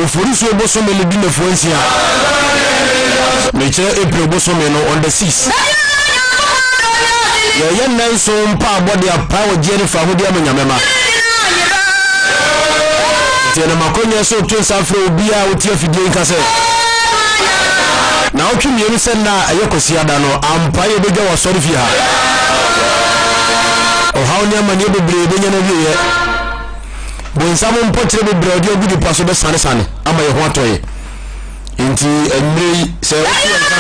Oforisuo bosome no di nnafua nsia. Mekyerɛ April bosome no on the 6. Yɛyɛ nnanson mpaabɔ de apae ɔgyeɛ ne fahodie ama Nyame mma. Nti ɛnam akwannya so to nsa frɛ obiara a wote afidie nka sɛ, Naawɔtwe mmienu sɛ nna a ɛyɛ Kwasiada no, ampa yɛbɛdwa wɔ asɔrefie ha. Ɔhaw ne amaneɛ bebree bɛnya n'awieɛ. Bonsam mpɔkyerɛ bebree a ɔde agu nipa so bɛsanesane ama yɛn ho atɔ yɛn. Enti anwummerɛ yi, sɛ wote yɛn nka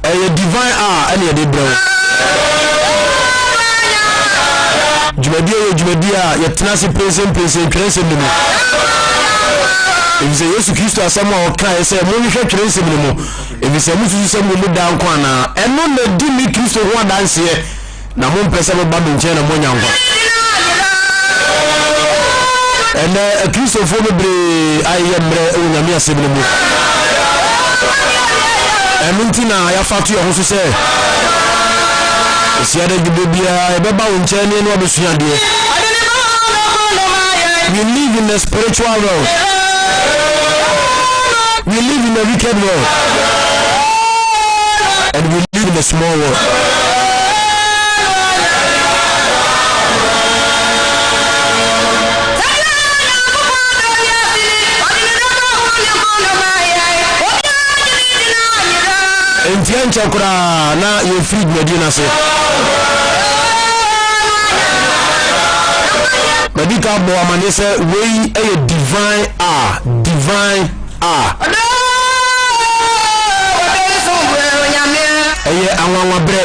a, ɛyɛ divine a ɛne yɛde brɛ wo. Dwumadie yɛ dwumadie a yɛtena ase pensenpensen twerɛnsɛm no mu. Efisɛ Yesu Kristo asɛm a ɔkaeɛ sɛ monhwehwɛ twerɛnsɛm no mu, efisɛ mosusu sɛ mowɔ mu daa nkwa anaa, ɛno na ɛdi me Kristo ho adanseɛ. Na mompɛ sɛ moba me nkyɛn na moanya nkwa. Ɛnnɛ, Akristofoɔ bebree ayeyɛ mmerɛ wɔ Nyame asɛm no mu. Ɛno nti na yɛafa ato yɛn ho so sɛ, Kwasiada dwumɛ biara yɛbɛba wo nkyɛn ne yɛne wo abɛsua adeɛ. We live in a spiritual world. We live in a wicked world. And we live in a small world. Enti ɛnkyɛ koraa na yɛfiri dwumadie no ase. Madi ka bɔ amaneɛ sɛ wei yɛ divine a divine a. Ɛyɛ anwanwa berɛ.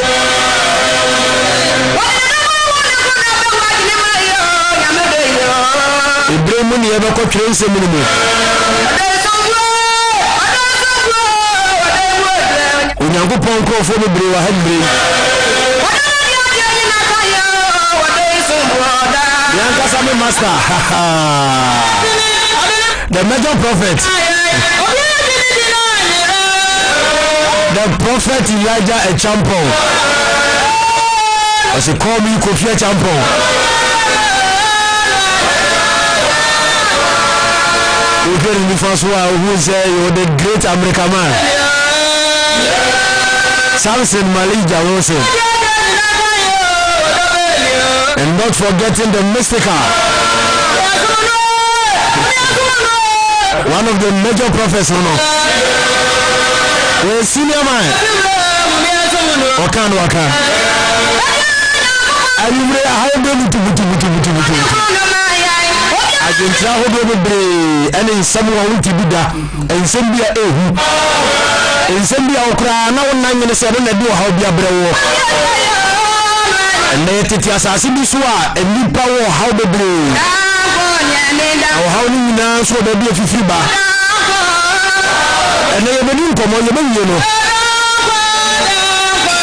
Eberɛ mu ne yɛbɛkɔ twerɛnsɛm no mu. Onyankopɔn nkurɔfoɔ bebree wɔ ha mmerɛ yi. Me ankasa me master, the major prophet, the prophet Elijah Acheampong. Ɔsi call me Kofi Acheampong. Wohwɛ ne nifa so a wohu sɛ yɛwɔ the great American man. Samson Malija Wilson. And not forgetting the mystical. One of the major prophets no no. A senior man. Ɔka no waka. Anwummere ahodoɔ butubutubutubutu. Adwenkyerɛ ahodoɔ bebree ɛne nsɛm a wonte bi da. Nsɛm bi a ɛhu. Nsɛm bi a wo koraa na wo nna nwene sɛ ɛno na ɛde ɔhaw bi abrɛ woɔ. Ɛnnɛ yɛtete asase bi so a nnipa wɔ ɔhaw bebree. Na ɔhaw no nyinaa nso wɔ baabi a ɛfifiri ba. Ɛnnɛ yɛbɛdi nkɔmmɔ, yɛbɛwie no,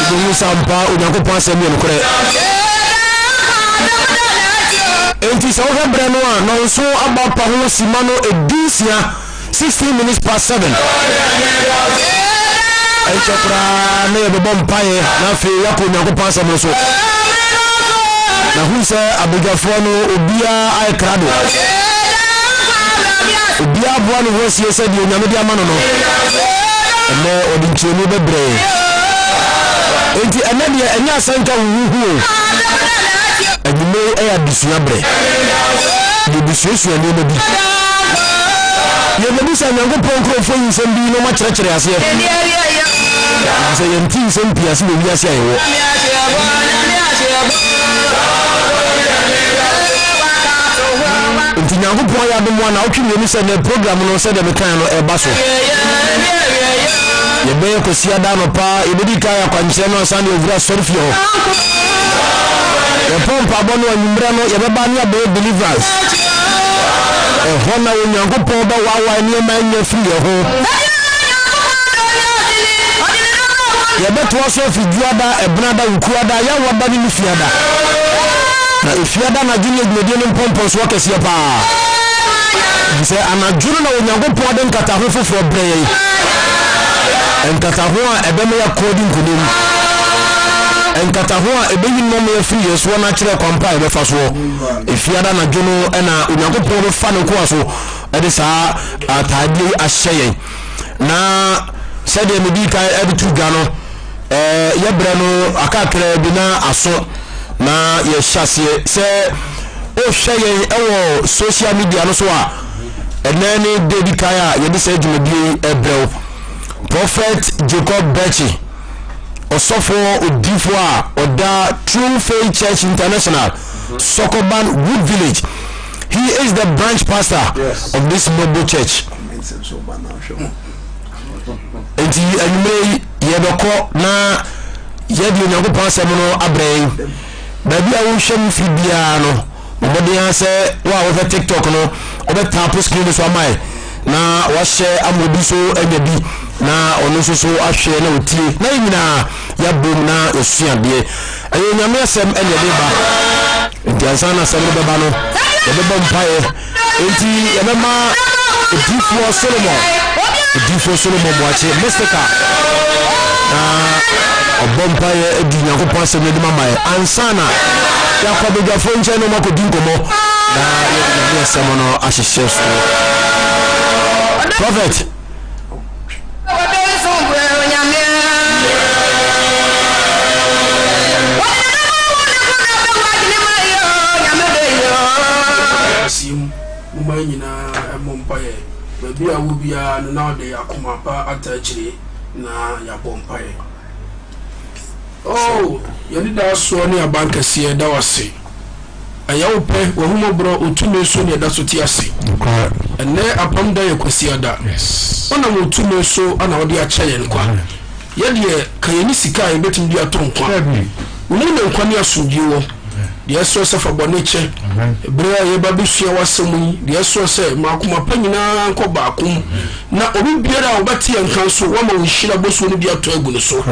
wobɛhu sɛ ampa Onyankopɔn asɛm yɛ nokorɛ. Enti sɛ wohwɛ berɛ no a, nnɔnson aba pa ho simma no dunsia. 16 minutes past 7. Ɛnkyɛ koraa na yɛbɛbɔ mpaeɛ na afei yɛakɔ Onyankopɔn asɛm no so. Na hu sɛ abadwafoɔ no obiara ayɛ krado. Obiara boa ne ho asie sɛ deɛ Onyame de ama no no, ɛnɛ ɔde nkyerɛmu bɛbrɛ yɛn. Enti ɛnɛ deɛ ɛnyɛ asɛnka huhuhu o. Anwummere yi yɛ adesua berɛ. Yɛbɛsuasua nneɛma bi. Yɛbɛbisa Nyankopɔn nkurɔfoɔ yi nsɛm bi na wɔakyerɛkyerɛ aseɛ. Efisɛ yɛnte nsɛm pii ase wɔ wiase a yɛwɔ. Nti Nyankopɔn ayɛ adom a naawɔtwe mmienu sɛ nɛ program no sɛdeɛ mekaeɛ no ɛba so. Yɛbɛyɛ Kwasiada anɔpa, yɛbɛdi kan ayɛ akwankyerɛ no ansa na yɛawura asɔrefie hɔ. Yɛpɔ mpaabɔ no anwummerɛ no, yɛbɛba ne abɛyɛ deliverance. Ɛhɔ na Onyankopɔn bɛwaawae nneɛma anya firi yɛn ho. Yɛbɛtoa so afiri Dwoada, Ɛbenada, Wukuada, Yawada ne ne Fiada. Na Efiada anadwo ne adwumadie no mpɔmpɔnsoɔ kɛseɛ paa. Efisɛ anadwo no na Onyankopɔn de nkataho foforɔ brɛ yɛn. Nkataho a ɛbɛma yɛakɔ adi nkonim. Nkataho a ɛbɛyi nnome afiri yɛn soɔ no akyerɛ kwan pa a yɛbɛfa soɔ. Efiada anadwo no na Onyankopɔn bɛfa ne nkoa so de saa ataadeɛ yi ahyɛ yɛn. Na sɛdeɛ medii kan de to dwa no, yɛ berɛ no akakraa bi na aso na yɛhyɛ aseɛ sɛ wohwɛ yɛn wɔ social media no so a, ɛnɛ ne da di kan a yɛde saa dwumadie yi brɛ wo. Prophet Jacob Betty, ɔsɔfoɔ odiifoɔ a ɔda True Faith Church International, Sokoban Wood Village. He is the branch pastor yes. of this noble church. Nti anwummerɛ yi yɛbɛkɔ na yɛde Onyankopɔn asɛm no abrɛ yɛn. Baabi a wohwɛ mu firi biara no, mmɔden ara sɛ wo a wohwɛ TikTok no, wobɛtaapo screen no so ama yɛ na wahyɛ ama obi so anya bi na ɔno nso so ahwɛ na ɔtie na yɛn nyinaa yɛabom na yɛsua adeɛ. Ɛyɛ Onyame asɛm ɛne ɛde ba. Nti ansa na asɛm no bɛba no, yɛbɛbɔ mpaeɛ. Nti yɛbɛma odiifoɔ Solomon, odiifoɔ Solomon Boakye, Mystica, na ɔbɔ mpaeɛ adi Nyankopɔn asɛm no anim ama yɛ ansa na yɛakɔ abadwafoɔ nkyɛn na wɔakɔdi nkɔmmɔ na yɛde Nyame asɛm no ahyehyɛ so. Prophet. Aseɛ mu, momma yɛn nyinaa mmɔ mpaeɛ. Baabi a wɔ biara no na ɔde akoma pa ata akyire na yɛabɔ mpaeɛ. Oh, yɛn anidasoɔ ne abankɛseɛ, yɛda wo ase. Ɛyɛ wo pɛ, w'ahummɔborɔ, wo tumi so na yɛda so te ase. Ɛnnɛ apam da yɛ Kwasiada. Wonam wo tumi so na wode akyɛ yɛn nkwa. Yɛ deɛ, ka yɛnni sika a yɛbɛtumi de atɔ nkwa. Wo mu na nkwa ne asomdwoeɛ wɔ. Deɛ ɛsoɔ sɛ fa bɔne kyɛ. Berɛ a yɛreba abɛsua w'asɛm yi, deɛ ɛsoɔ sɛ ma akoma pa nyinaa nkɔ baako mu, na obi biara a ɔbɛte yɛn nka nso, woama wo nhyira bosuo no bi atɔ agu ne so.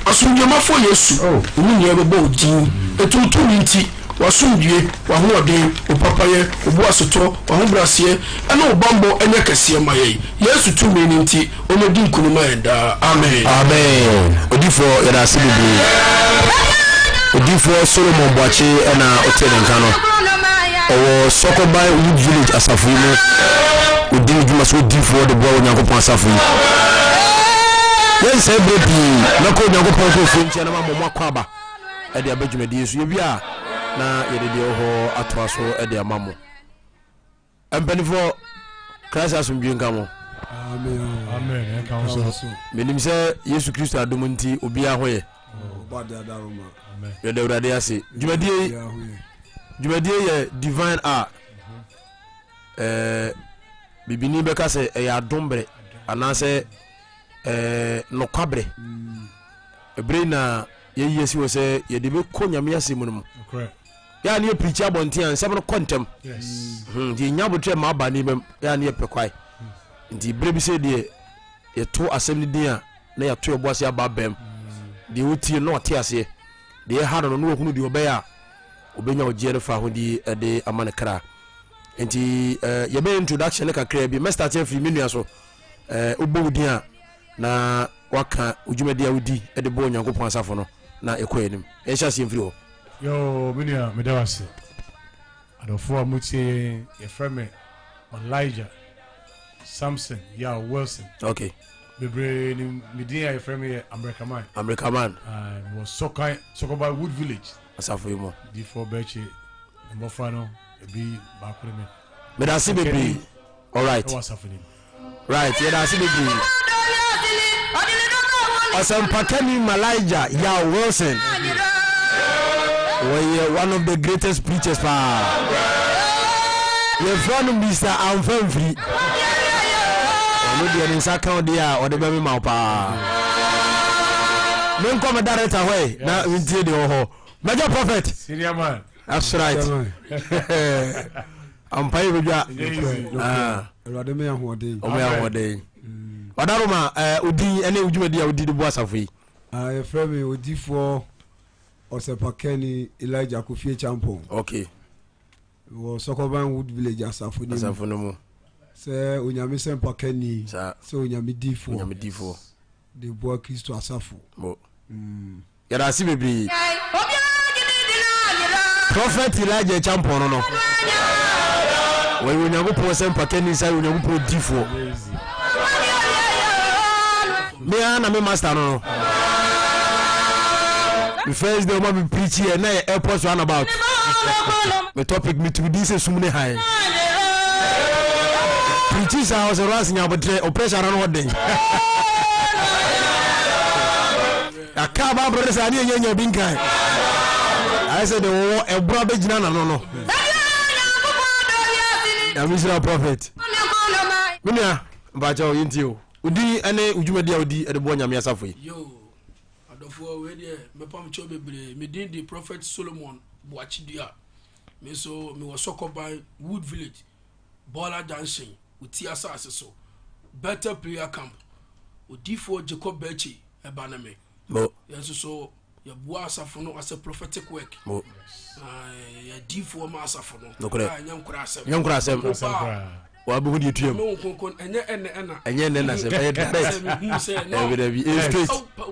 Asomdwoemafoɔ Yesu, wo mu nyinaa bɛbɔ wo din. Ɛtu wo tumi nti, w'asomdwoeɛ, w'ahoɔden, wo papayɛ, wo boasetɔ, w'ahobrɛaseɛ, ne wo bammɔ nyɛ kɛseɛ mma yɛn. Yesu tumi no nti, ɔmmɛdi nkonim ma yɛn daa. Amen. Amen odifoɔ yɛda ase bebree. Odifoɔ Solomon Boakye na ɔtee ne nka no. Ɔwɔ Sɔkɔban Wood Village asafo yi mu. Ɔdi ne dwuma sɛ odifoɔ de boa Onyankopɔn asafo yi. Yɛnsɛe berɛ pii, mɛkɔ Onyankopɔn nkurɔfoɔ nkyɛn na mabɔ mo akwaaba de aba dwumadie so. Yɛwie a na yɛde deɛ ɛwɔ hɔ atoa so de ama mo. Mpanimfoɔ, Christ asomdwie nka mo. Amen. Menim sɛ Yesu Kristo adom nti obiara ho yɛ. Yɛda Awurade ase. Dwumadie dwumadie yɛ divine a ɛɛ bibini bɛka sɛ ɛyɛ adom berɛ anaasɛ ɛɛ nɔkwa berɛ. Ɛberɛ na yɛyi asi hɔ sɛ yɛde bɛkɔ Nyame asɛm no mu. Yɛ a ne yɛ pirikyi abɔnten a nsɛm no kɔ ntɛm. Hmm, nti yɛnya abotrɛ ma aba nneɛma mu. Yɛ a ne yɛpɛ kwae. Nti berɛ bi sɛ deɛ yɛto asɛm no din a na yɛato yɛbo ase aba abam. Deɛ ɔtie no na ɔte aseɛ. Deɛ ɛha no no na wahunu deɛ ɔbɛyɛ a ɔbɛnya ɔgyeɛ no fa ahodie de ama ne kra. Nti eh, yɛbɛyɛ introduction no kakraa bi. Mɛstarte afiri me nua so. Eh, wobɔ wo din a na waka wo dwumadi a wodi de bɔ Onyankopɔn asafo no na ɛkɔ anim. Yɛnhyɛ aseɛ mfiri hɔ. Yoo me nua meda wo ase. Adɔfoɔ a motie yɛn yɛfrɛ me Elijah Samson Yaw Wilson. Okay. Bebree nim me din a yɛfrɛ me yɛ America Man. America Man. Mewɔ Sɔkan Sɔkɔba Wood Village. Asafo yi mu. Difoɔ Bɛkye mmɔfra no ebi baako ne me. Meda ase bebree. All right. Ɛwɔ asafo no mu. Right, yɛda ase bebree. Ɔsɛmpakani Malijah Yaw Wilson. Wɔyɛ one of the greatest preachers paa. Yɛfrɛ no Mr. Amfa Mfiri. Ɔno deɛ ne nsa ka wo deɛ a ɔde bɛmema wo paa. Menkɔ me director hɔ ɛ na mentie deɛ wɔ hɔ. Major Prophet. Senior man. That's right. Ampa yɛ bɛdwa. Awurade meyɛ ahoɔden. Ɔmo yɛ ahoɔden. Ɔdaroma odin ɛne dwumadi a wodi de bu asafo yi. Yɛfrɛ me odifoɔ Ɔsɛpakani Elijah Kofi Acheampong. Okay. Wɔ Sɔkɔban Wood Village asafo no mu. Asafo no mu. Sɛ Onyame sɛmpakani. Saa. Sɛ Onyame difoɔ. Onyame difoɔ. De boa Kristo asafo. Mo. Yɛda ase bebree. Prophet Elijah Acheampong no no. Wɔyɛ Onyankopɔn sɛ mpakani nsa yɛ Onyankopɔn difoɔ. Me ara na me master no no. Me first day ɔma me preach yɛ na yɛ airport roundabout. Me topic me tu din sɛ sum ne hann. Preach saa ɔsɛ ras nya abotrɛ ɔpressure no ɔden. Aka Bible no saa ne ɛnyɛ nya bi nkan. Ayɛ sɛ deɛ wɔwɔ ɛborɔ abɛgyina n'ano no. Nyame nhyira prophet. Me nua mpakyɛw yɛntie o. Wo din ne wo dwumadi a wodi de boa Nyame asafo yi. Yoo, adɔfoɔ wei deɛ mɛpam kyɛw bebree. Me din de Prophet Solomon Boakye Dua. Me nso mewɔ Sɔkɔban Wood Village, Bɔɔla Junction, Oti asase so, Bethel Prayer Camp. Odiyifoɔ Jacob Berchie ɛba ne me. Mo. Yɛn nso so yɛboa asafo no as a prophetic work. Mo. Na yɛ adiifoɔ ma asafo no. Nokorɛ. A ɛnyɛ nkora asɛm. Ɛnyɛ nkora asɛm. Wabuhu deɛ tuam. Ne nkonko ɛnyɛ ɛnɛ ɛna. Ɛnyɛ ɛnɛ ɛna sɛm ɛyɛ direct. Ɛbi dɛbi ɛyɛ straight.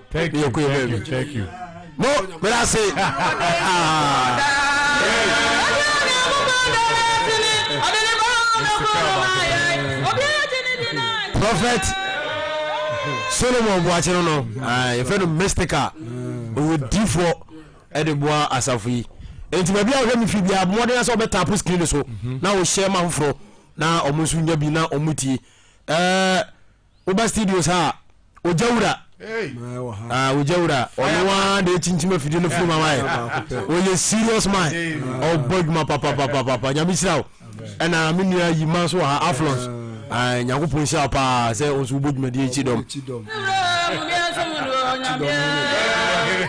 Thank you. Thank you. Thank you. Mo mera se. Prophet Solomon Boakye no no yɛfrɛ no mystical ɔwɔ difoɔ ɛde boa asafo yi nti baabi a wohwɛ me firi biara mmɔden sɛ wobɛtapo screen no so na wohyɛ ma foforɔ na ɔmo nso nya bi na ɔmo tie ɛɛ Woba studios ha a, ogya wura. Ah, ogya wura. Ɔno ara na ekyinkyim afidie no firi mama yɛ. Ɔyɛ serious man. Ɔbɔ adwuma papapapapa. Nyame hyira wo. Ɛna me nua Yima nso wɔ ha, Aflons. Ah, Nyankopɔn nhyira wo paa sɛ wo nso wobɔ dwumadie Kyidɔm.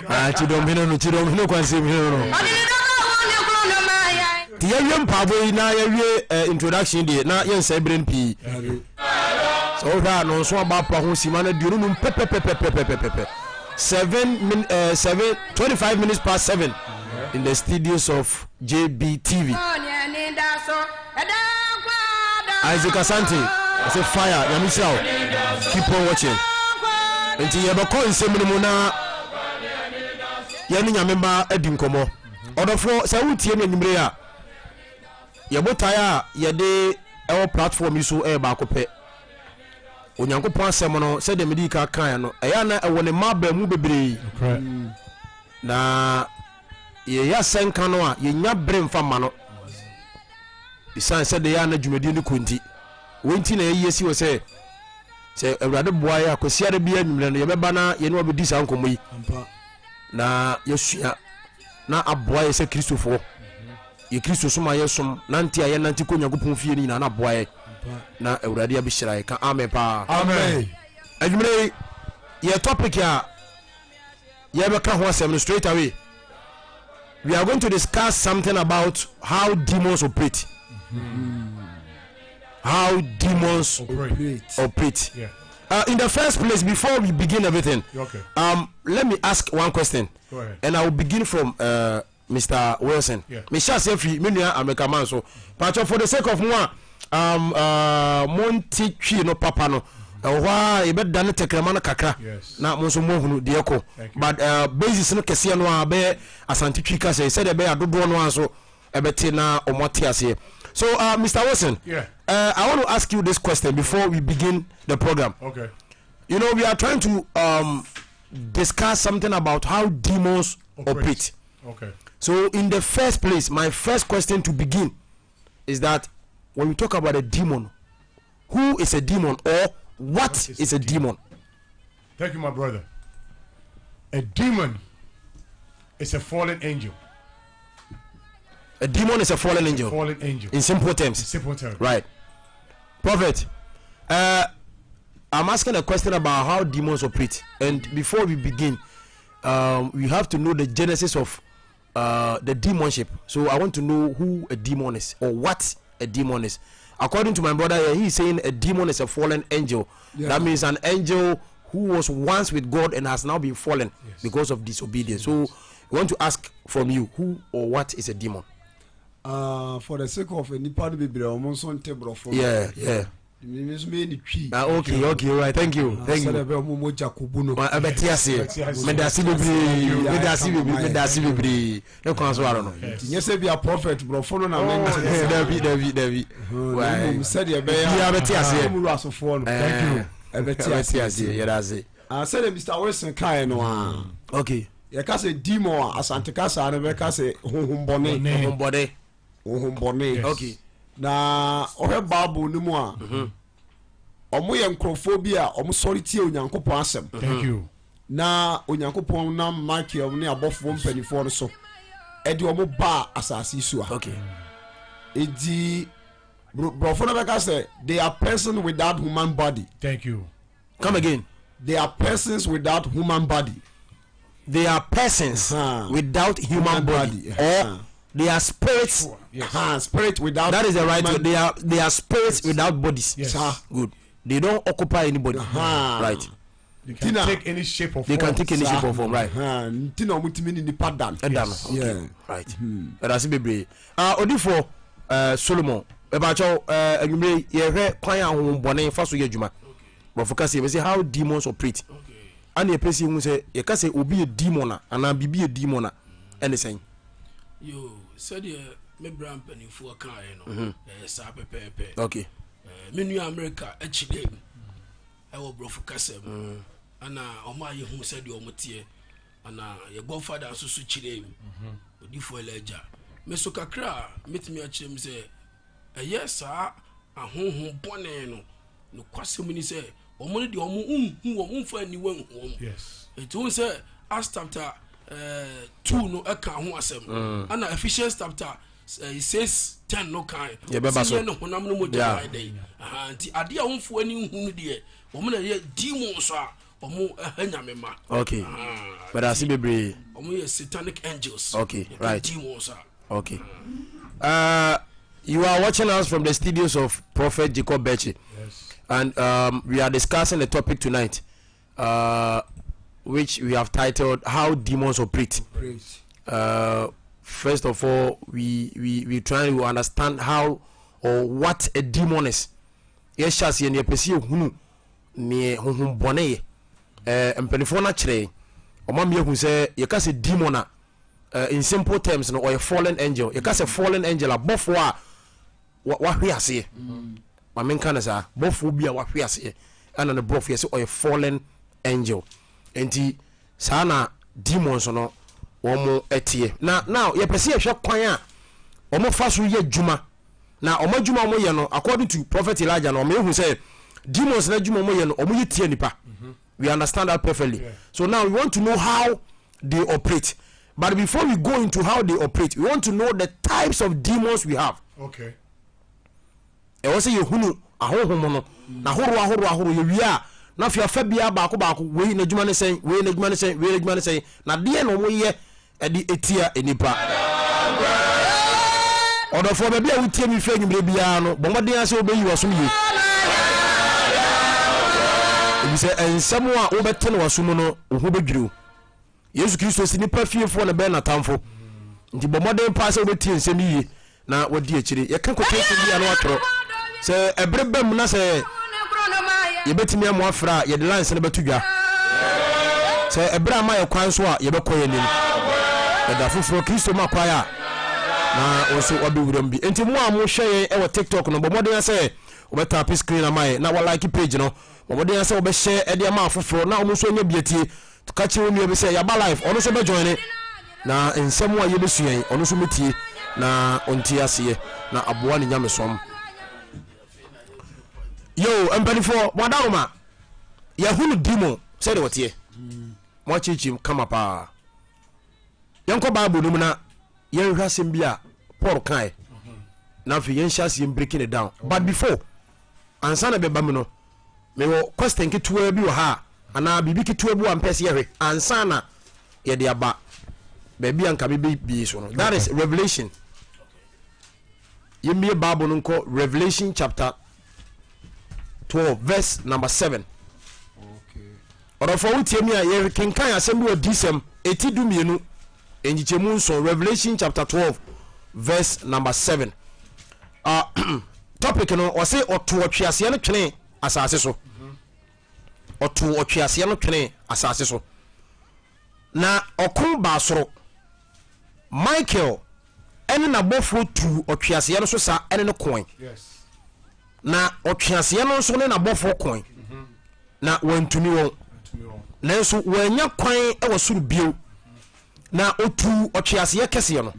Ah, Kyidɔm hene no, Kyidɔm hene kwansɛm hene no. Nti yɛwie mpaabɔ yi na yɛwie eh, introduction deɛ na yɛnsɛe berɛ no pii. Sɛ wohwɛ a nɔnso aba apa ho sima no 25 pɛpɛpɛpɛpɛpɛpɛ. 7 min eh, 7 25 minutes past 7 in the studios of JBTV. Isaac Asante, I say fire, nyame hyira wo. Keep on watching. Nti yɛbɛkɔ nsɛm no mu na yɛne nyame mma adi nkɔmmɔ. Ɔdɔfoɔ, sɛ wotie me anwummere a, Yɛn botae a yɛde wɔ platform yi so yɛ baako pɛ. Onyankopɔn asɛm no, sɛdeɛ mede ka kaeɛ no, ɛyɛ a na ɛwɔ ne mma mu bebree. Na yɛyɛ asɛnka no a, yɛnya bere mfa mma no. Ɛsiane sɛdeɛ ɛyɛ a na dwumadie no kɔ nti. Wei nti na yɛyi asi hɔ sɛ, sɛ Awurade boa yɛ a, Kwasiada biara anwummerɛ no, yɛbɛba na yɛne wabɛdi saa nkɔmmɔ yi. Na yɛasua na aboa yɛ sɛ Kristofoɔ. Yɛ Kristo som a yɛsom, nante a yɛnante kɔ Onyankopɔn fie no nyinaa na aboa yɛ na Awurade abɛhyira yɛ. Ka amen paa. Amen. Adwumire yi, yɛ topic a yɛbɛka ho asɛm no straight away. We are going to discuss something about how demons operate. How demons operate. operate. Yeah. In the first place, before we begin everything, okay. Let me ask one question. Go ahead. And I will begin from Mister Wilson. Mehyɛ aseɛ firi me nua America man so. Pakyɛ for the sake of mo a um, monte twi no papa no, ɛwɔ hɔ a yɛbɛda ne tɛkrɛma no kakra na mo nso moahunu deɛ ɛkɔ. But basis no kɛseɛ no a bɛyɛ Asante twi kasa yi sɛdeɛ ɛbɛyɛ adodoɔ no a nso ɛbɛte na wɔn ate aseɛ. So Mr. Wilson, yeah. I want to ask you this question before we begin the program. Okay. You know, we are trying to discuss something about how demons operate. Okay. So in the first place, my first question to begin is that when we talk about a demon, who is a demon or what is a demon? Thank you, my brother. A demon is a fallen angel. A demon is a fallen angel. A fallen angel. In simple terms. In simple terms. Right. Prophet, I'm asking a question about how demons operate. And before we begin, we have to know the genesis of the demonship. So I want to know who a demon is or what a demon is. According to my brother here, he is saying a demon is a fallen angel. Yeah. That means an angel who was once with God and has now been fallen because of disobedience. So we want to ask from you, who or what is a demon? For the sake of nipa no bebree a wɔn nso nte borɔfo no. Yeah, yeah. Me nso meyɛ ne Twi. Ah, okay, okay, right. Thank you. Ah, thank you. Sɛdeɛ bɛyɛ ɔmo mogya kobu no. Ɛbɛte aseɛ. Meda ase bebree. Meda ase bebree. Meda ase bebree. Ne kwan so aro no. Nti nyɛ sɛ bia prophet borɔfo no na oh, mente ne saa. Dabi, dabi, dabi. Na mmom sɛdeɛ ɛbɛyɛ a. Biara bɛte aseɛ. Ɔmo wura asofoɔ no. Thank you. Ɛbɛte aseɛ. Ɛbɛte aseɛ. Yɛda ase. Ah, sɛdeɛ Mr. Wilson kaeɛ no a. Okay. Yɛka sɛ demon a Asante kasa no bɛka sɛ honhombɔne. Honhombɔne. Honhombɔne. Okay. Na ɔhwɛ Bible no mu a, mhm. ɔmo yɛ nkurɔfoɔ bi a ɔmo sɔre tie Onyankopɔn asɛm. Thank you. Na Onyankopɔn nam Michael ne abɔfoɔ mpanimfoɔ no so ɛde ɔmo baa asase so a. Okay. Eti borɔfo no bɛka sɛ they are person without human body. Thank you. Come again. They are persons without human body. They are persons uh -huh. without human, human body, body. Uh -huh. Or they are spirits. Yes. Uh -huh. Spirit without. That is the right word. They are spirits yes. without bodies. Yes. Good. They don't occupy anybody. Uh -huh. Right. They can Tina, take any shape or form. They can take any shape or form, right? Nti na ɔmo tumi ni nipa dan. Ɛda no. Okay. Yeah. Right. Ɛda ase bebree. Ah, odifo uh, Solomon. Ɛbaakyɛw uh, anwummerɛ yɛhwɛ kwan a ahohombɔne fa so yɛ adwuma. Borɔfo kasa yɛbɛsɛ how demons operate. Ana yɛpɛ sɛ yɛhu sɛ yɛka sɛ obi yɛ demon a anaa biribi yɛ demon a ɛne sɛn? Yo, sɛdeɛ me bra mpanimfoɔ kaeɛ no, mhm. ɛyɛ saa pɛpɛɛpɛ. Okay. Eh, me nua Amerika akyi dɛ mu ɛwɔ borɔfo kasa mu mm. ana ɔmo a yɛhu sɛdeɛ ɔmo teɛ ana yɛ godfather nso so kyerɛ mu mhm. odifoɔ Elijah me so kakra a mɛtumi akyerɛ mu sɛ Ɛyɛ saa ahonhom bɔne no. Nokwasɛm ni sɛ, wɔn no deɛ wɔn nhu wɔn, wɔmfa aniwa nhu wɔn. Yes. Eti wɔn sɛ Acts chapter eh, 2 no ɛka ho asɛm. Ɛna Ephesians chapter eh, 6 10 no kan. Yɛbɛba so. Sɛ yɛn ne honam no mogya Yeah. na ayɛ dɛ. Aha, nti adeɛ a wɔmfa ani nhu no deɛ, wɔn na ɛyɛ demons a wɔn ɛha nyame ma. Okay. Aha, Meda ase nti bebree. wɔn yɛ satanic angels. Okay, Yɛka right. Demons a. Okay. Uh, you are watching us from the studios of Prophet Jacob Beche. Yes. And we are discussing a topic tonight, which we have titled How Demons Operate. First of all, we try to understand how or what a demon is. Yɛhyɛ aseɛ no yɛpɛ sɛ yɛhunu neɛ honhom bɔne yɛ. Eh, mpanimfoɔ no akyerɛ yɛn. Ɔma me yɛhu sɛ yɛka sɛ demon a eh, in simple terms no ɔyɛ fallen angel yɛka sɛ fallen angel a bɔfoɔ a wahwe aseɛ ma menka no saa bɔfoɔ bi a wahwe aseɛ ɛna ne borɔfo yɛ sɛ ɔyɛ fallen angel nti saa na demons no wɔn ɛteɛ na now yɛpɛ sɛ yɛhwɛ kwan a wɔn fa so yɛ adwuma na wɔn adwuma wɔn yɛ no according to prophet Elijah no wɔn ehu sɛ demons no adwuma wɔn yɛ no wɔn yɛ tia nipa. Mm -hmm. We understand that perfectly. Yeah. So now we want to know how they operate. But before we go into how they operate, we want to know the types of demons we have. Okay. Ɛwɔ sɛ yɛhunu ahonhom no na ahorow ahorow ahorow yɛwie a na afei afa biara baako baako wei n'adwuma ne sɛn wei n'adwuma ne sɛn wei n'adwuma ne sɛn na deɛ na wɔyɛ ɛde etia nnipa. Ɔdɔfoɔ, baabi a wotie me firi anwummerɛ biara no, bɔ mmɔden ara sɛ wobɛyi w'asom yie. Efisɛ nsɛm a wobɛte no w'aso mu no, wo ho bɛdwiri wo. Yesu Kristo si nipa fiefoɔ na ɛbɛyɛ n'atamfo. Nti bɔ mmɔden paa sɛ wobɛtie nsɛm yiye na wadi akyire. Yɛka quotation bi a na watwerɛ. Sɛ ɛbere ba mu na sɛ yɛbɛtumi amoa frɛ a, yɛde lines no bɛto dwa. Sɛ ɛberɛ ama yɛ kwan so a, yɛbɛkɔ yɛn anim. Ɛda foforɔ Kristo ma kwan a, na wo nso wabɛwura mu bi. Enti mo a mohwɛ yɛn wɔ TikTok no, bɔ mmɔden sɛ wobɛtape screen ama yɛn na walike page no. Bɔ mmɔden sɛ wobɛhyɛ de ama afoforɔ na wɔn nso anya bi atie. Ka kyerɛ wo nua bi sɛ yɛaba live, ɔno nso bɛjoine na nsɛm a yɛbɛsua yi, ɔno nso mɛtie na ɔnte aseɛ na aboa ne nyamesom. Yo, mpanimfoɔ, mo adaroma, yɛhunu demon sɛdeɛ ɔteɛ. Mo akyirikyiri kama paa. Yɛnkɔ Bible no mu na yɛnhwɛ asɛm bi a Paul kae na afei yɛnhyɛ aseɛ breaking it down. But before, ansa na bɛba mu no, mewɔ question ketewa bi wɔ ha a anaa biribi ketewa bi wɔ a mpɛ sɛ yɛhwɛ ansa na yɛde aba baabi a nka mebɛbie so no. That is Revelation. Yɛmmie Bible no nkɔ Revelation chapter 12 verse number 7. Ɔdɔfoɔ wotie mi a yɛkenkan asɛm bi wɔ disɛm ɛti 12 nkyekyɛmu 7, Revelation chapter 12 verse number 7. Uh, Topic no, ɔse ɔto ɔtweaseɛ no twene asase so. Ɔtoo ɔtweaseɛ no twenee asase so, na ɔko baa soro. Michael ne n'abɔfoɔ tuu ɔtweaseɛ no so sa ne no koe. Na ɔtweaseɛ no nso ne n'abɔfoɔ koe, na wantumi wɔn. Nanso wannya kwan wɔ soro bio. Na ɔtuu ɔtweaseɛ kɛseɛ no,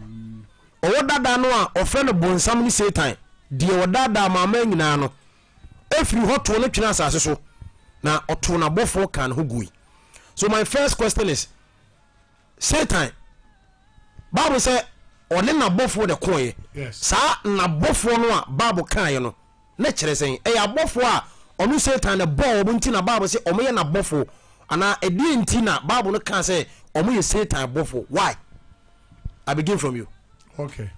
ɔwɔ dada no a wɔfrɛ no Bonsam ne Satan, deɛ ɔdaadaa amanaman nyinaa no, Ɛfiri hɔ too no twene asase so, na ɔtoo n'abɔfoɔ kaa ne ho gui. So my first question is, Satan, Bible sɛ ɔne n'abɔfoɔ na ɛkoeɛ. Saa n'abɔfoɔ no a Bible kaeɛ no, na kyerɛ sɛn? Ɛyɛ abɔfoɔ a ɔno Satan na ɛbɔɔ wɔn nti na Bible sɛ wɔyɛ n'abɔfoɔ, anaa ɛdeɛn nti na Bible no kaa sɛ wɔyɛ Satan abɔfoɔ? Why? I begin from you. Okay.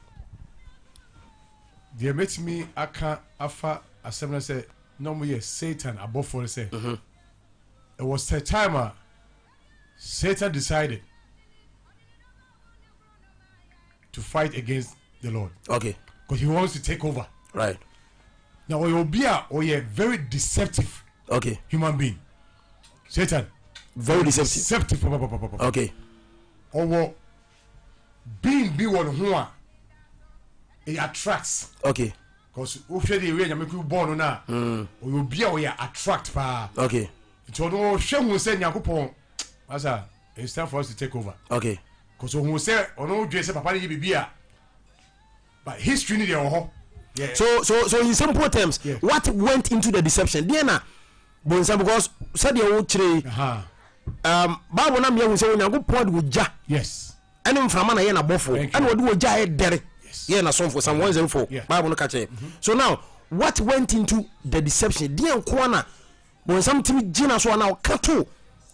Deɛ mɛtumi aka afa asɛm no sɛ na wɔn yɛ Satan abɔfoɔ no sɛ, mhm. it was a time a Satan decided to fight against the Lord. Okay. Because he wants to take over. Right. Now ɔyɛ obi a ɔyɛ very deceptive. Okay. Human being. Satan. Very deceptive. Deceptive. Okay. Ɔwɔ being bi wɔ ne ho a it attracts. Okay. Cause wohwɛ deɛ wia nyame kuru bɔɔl no na hmm. ɔyɛ obi a ɔyɛ attract paa. Okay. Nti ɔno ɔhwɛ hu sɛ Nyankopɔn asa it's time for us to take over. Okay. Cause ohun sɛ ɔno dwe sɛ papa no yɛ biribi a but history ni deɛ wɔ hɔ. Yeah. So so so in simple terms, yeah. what went into the deception? Deɛ na bonsam because sɛdeɛ wokyerɛ yi um, bible na meahu sɛ onyankopɔn de ogya yes. ɛne mframa na yɛ n'abɔfoɔ ɛna ɔde ogya a ɛdɛre yɛ n'asomfo psalm 104 yeah. Bible no ka kyerɛ mm -hmm. So now what went into the deception? Deɛ nkoa na bonsam tumi gyina so anaa ɔka to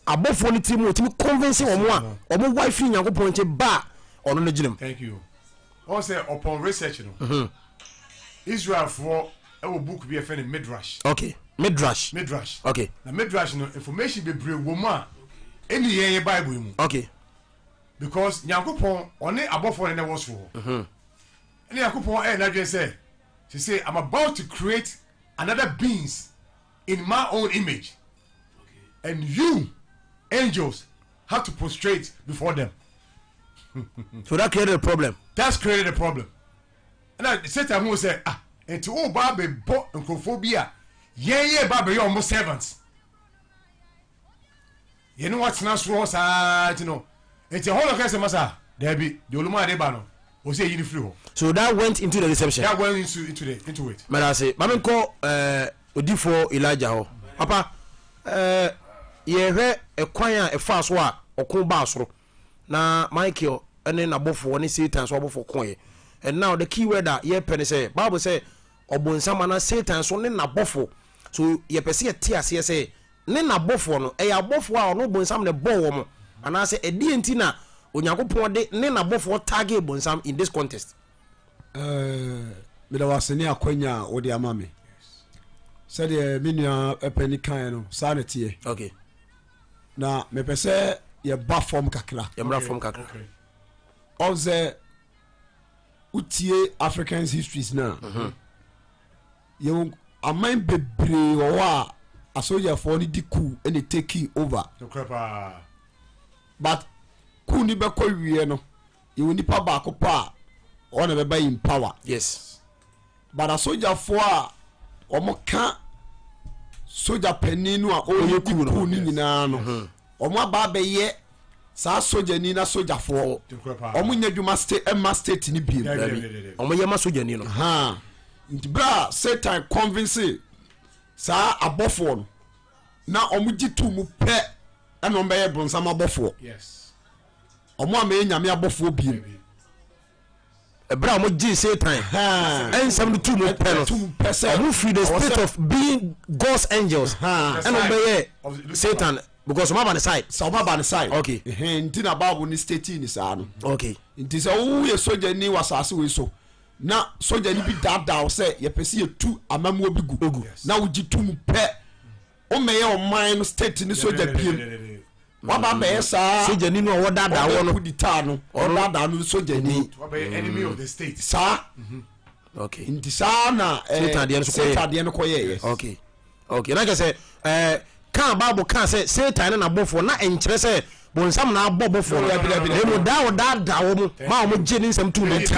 abɔfoɔ no tiri mu ɔtumi convince wɔn a wɔn wae firi nyankopɔn nkyɛn ba a ɔno no gyina mu. Thank you. Ɔn sɛ upon research no, mm-hmm. Israelfoɔ ɛwɔ book bi ɛfɛ no Midrash. Okay, Midrash. Midrash. Okay. Na Midrash no information bebree wɔ mu a ɛni yɛn yɛ Bible yi mu. Okay. Because Nyankopɔn ɔne abɔfoɔ no na ɛwɔ soro hɔ. Mm-hmm. Ɛna Nyankopɔn ɛyɛ n'adwene sɛ sese I'm about to create another beings in my own image and you angels have to prostrate before them. So that created a problem. That's created a problem. Ɛna Satan hu sɛ ah nti o ba bɛ bɔ nkurɔfoɔ bi a yɛn yɛ ba bɛyɛ wɔn servants. Yɛne wɔn atena soro hɔ saa nti no nti ɛhɔ na ɔka sɛ masa daabi deɛ olumu ade ba no ɔsɛ eyi ne firi hɔ. So that went into the deception. That went into into the into it. Mɛdase maame nkɔ ɛɛ eh, odifoɔ Elijah hɔ papa ɛɛ eh, yɛhwɛ ɛkwan a ɛfaa so a ɔko baa soro na Michael ne n'abɔfoɔ ne Satan so abɔfoɔ koeɛ. And now the key word a yɛpɛ ne sɛ Bible sɛ ɔbonsam anaa Satan so ne n'abɔfoɔ. So yɛpɛ sɛ yɛte aseɛ sɛ ne n'abɔfoɔ no ɛyɛ abɔfoɔ a ɔno bonsam na ɛbɔɔ wɔn anaasɛ ɛdeɛ nti na Onyankopɔn de ne n'abɔfoɔ target bonsam in this contest. Eh, meda wo ase ne akwanya a wode ama me. Sɛdeɛ me nua pani kaeɛ no, saa na ɛteɛ. Okay. Na mepɛ sɛ yɛba fam kakra. Yɛmmra fam kakra. Ɔn sɛ wotie Africans histories no a, mhm. yɛwɔ aman bebree wɔ hɔ a asogyafoɔ no di coup na take over. But coup no bɛkɔ wieɛ no, yɛwɔ nipa baako pɛ a ɔno na bɛba in power. Yes. But asogyafoɔ a wɔn ka sogya panin no a ɔyɛ coup no nyinaa no, mhm. wɔn aba abɛyɛ saa sogyani na sogyafoɔ. Wɔn nyɛ adwuma state ɛma state ni biem. Wɔn yɛ ma sogyani no. Nti bere a Satan convince saa abɔfoɔ no na wɔn gye to mu pɛ ɛna wɔn bɛyɛ bronsam abɔfoɔ. Wɔn a mɛyɛ nyame abɔfoɔ biem. Ɛberɛ a wɔgyee Satan nsɛm no too mu pɛ no, wɔn firi the state of being God's angels ɛna wɔn bɛyɛ Satan because wɔn aba ne side. Sɛ wɔn aba ne side. Okay. Nti na Bible ni state ni saa no. Okay. Nti sɛ woyɛ sogyani wɔ asase wei so na sogyani bi daadaa wo sɛ yɛpɛ sɛ yɛtu amammuo bi gu na wogye to mu pɛ womɛyɛ ɔman no state ne sogya biem waba abɛyɛ saa sogyani no a wɔdaadaa wɔ no kudita no ɔdaadaa no sogyani enemy of the state saa. Okay. Nti saa na eh, Satan deɛ no so kɔyɛ. Satan deɛ no kɔyɛɛyɛ. Okay. Okay. Na kyerɛ sɛ eh, kaa Bible kaa sɛ Satan ne n'abɔfoɔ na ɛnkyerɛ sɛ bonsam na abɔ bɔfoɔ no. Dabi, dabi, Na dabi. mmom daa ɔdaadaa wɔn ma wɔn gye ne nsɛm tum nti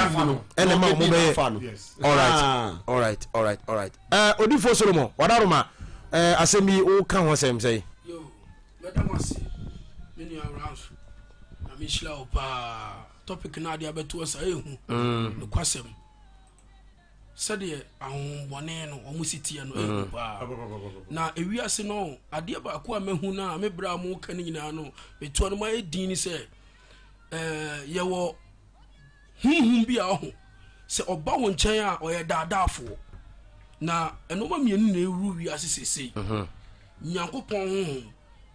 ɛna ma wɔn bɛyɛ. Fa no. All right. Ah. All right. All right. All right. Eh, Odifoɔ Solomon, wadaroma eh, asɛm yi woka ho asɛm sɛn? Yo, mɛda mo ase me nua Ralph. Na mehyira wo paa. Topic no ade abɛto ɔsa ɛhu. Mm. Nokwasɛm. Sɛdeɛ ahohombɔne no wɔn si teɛ no ɛhu mm. paa. Na ewiase no adeɛ baako a mahu no a me berɛ a moka no nyinaa no metoa no mayɛ din ne sɛ ɛɛ yɛwɔ honhom bi a ɔho sɛ ɔba wo nkyɛn a ɔyɛ daadaafoɔ na ɛnoma mmienu na ɛwuru wiase seesei mhm. Nyankopɔn honhom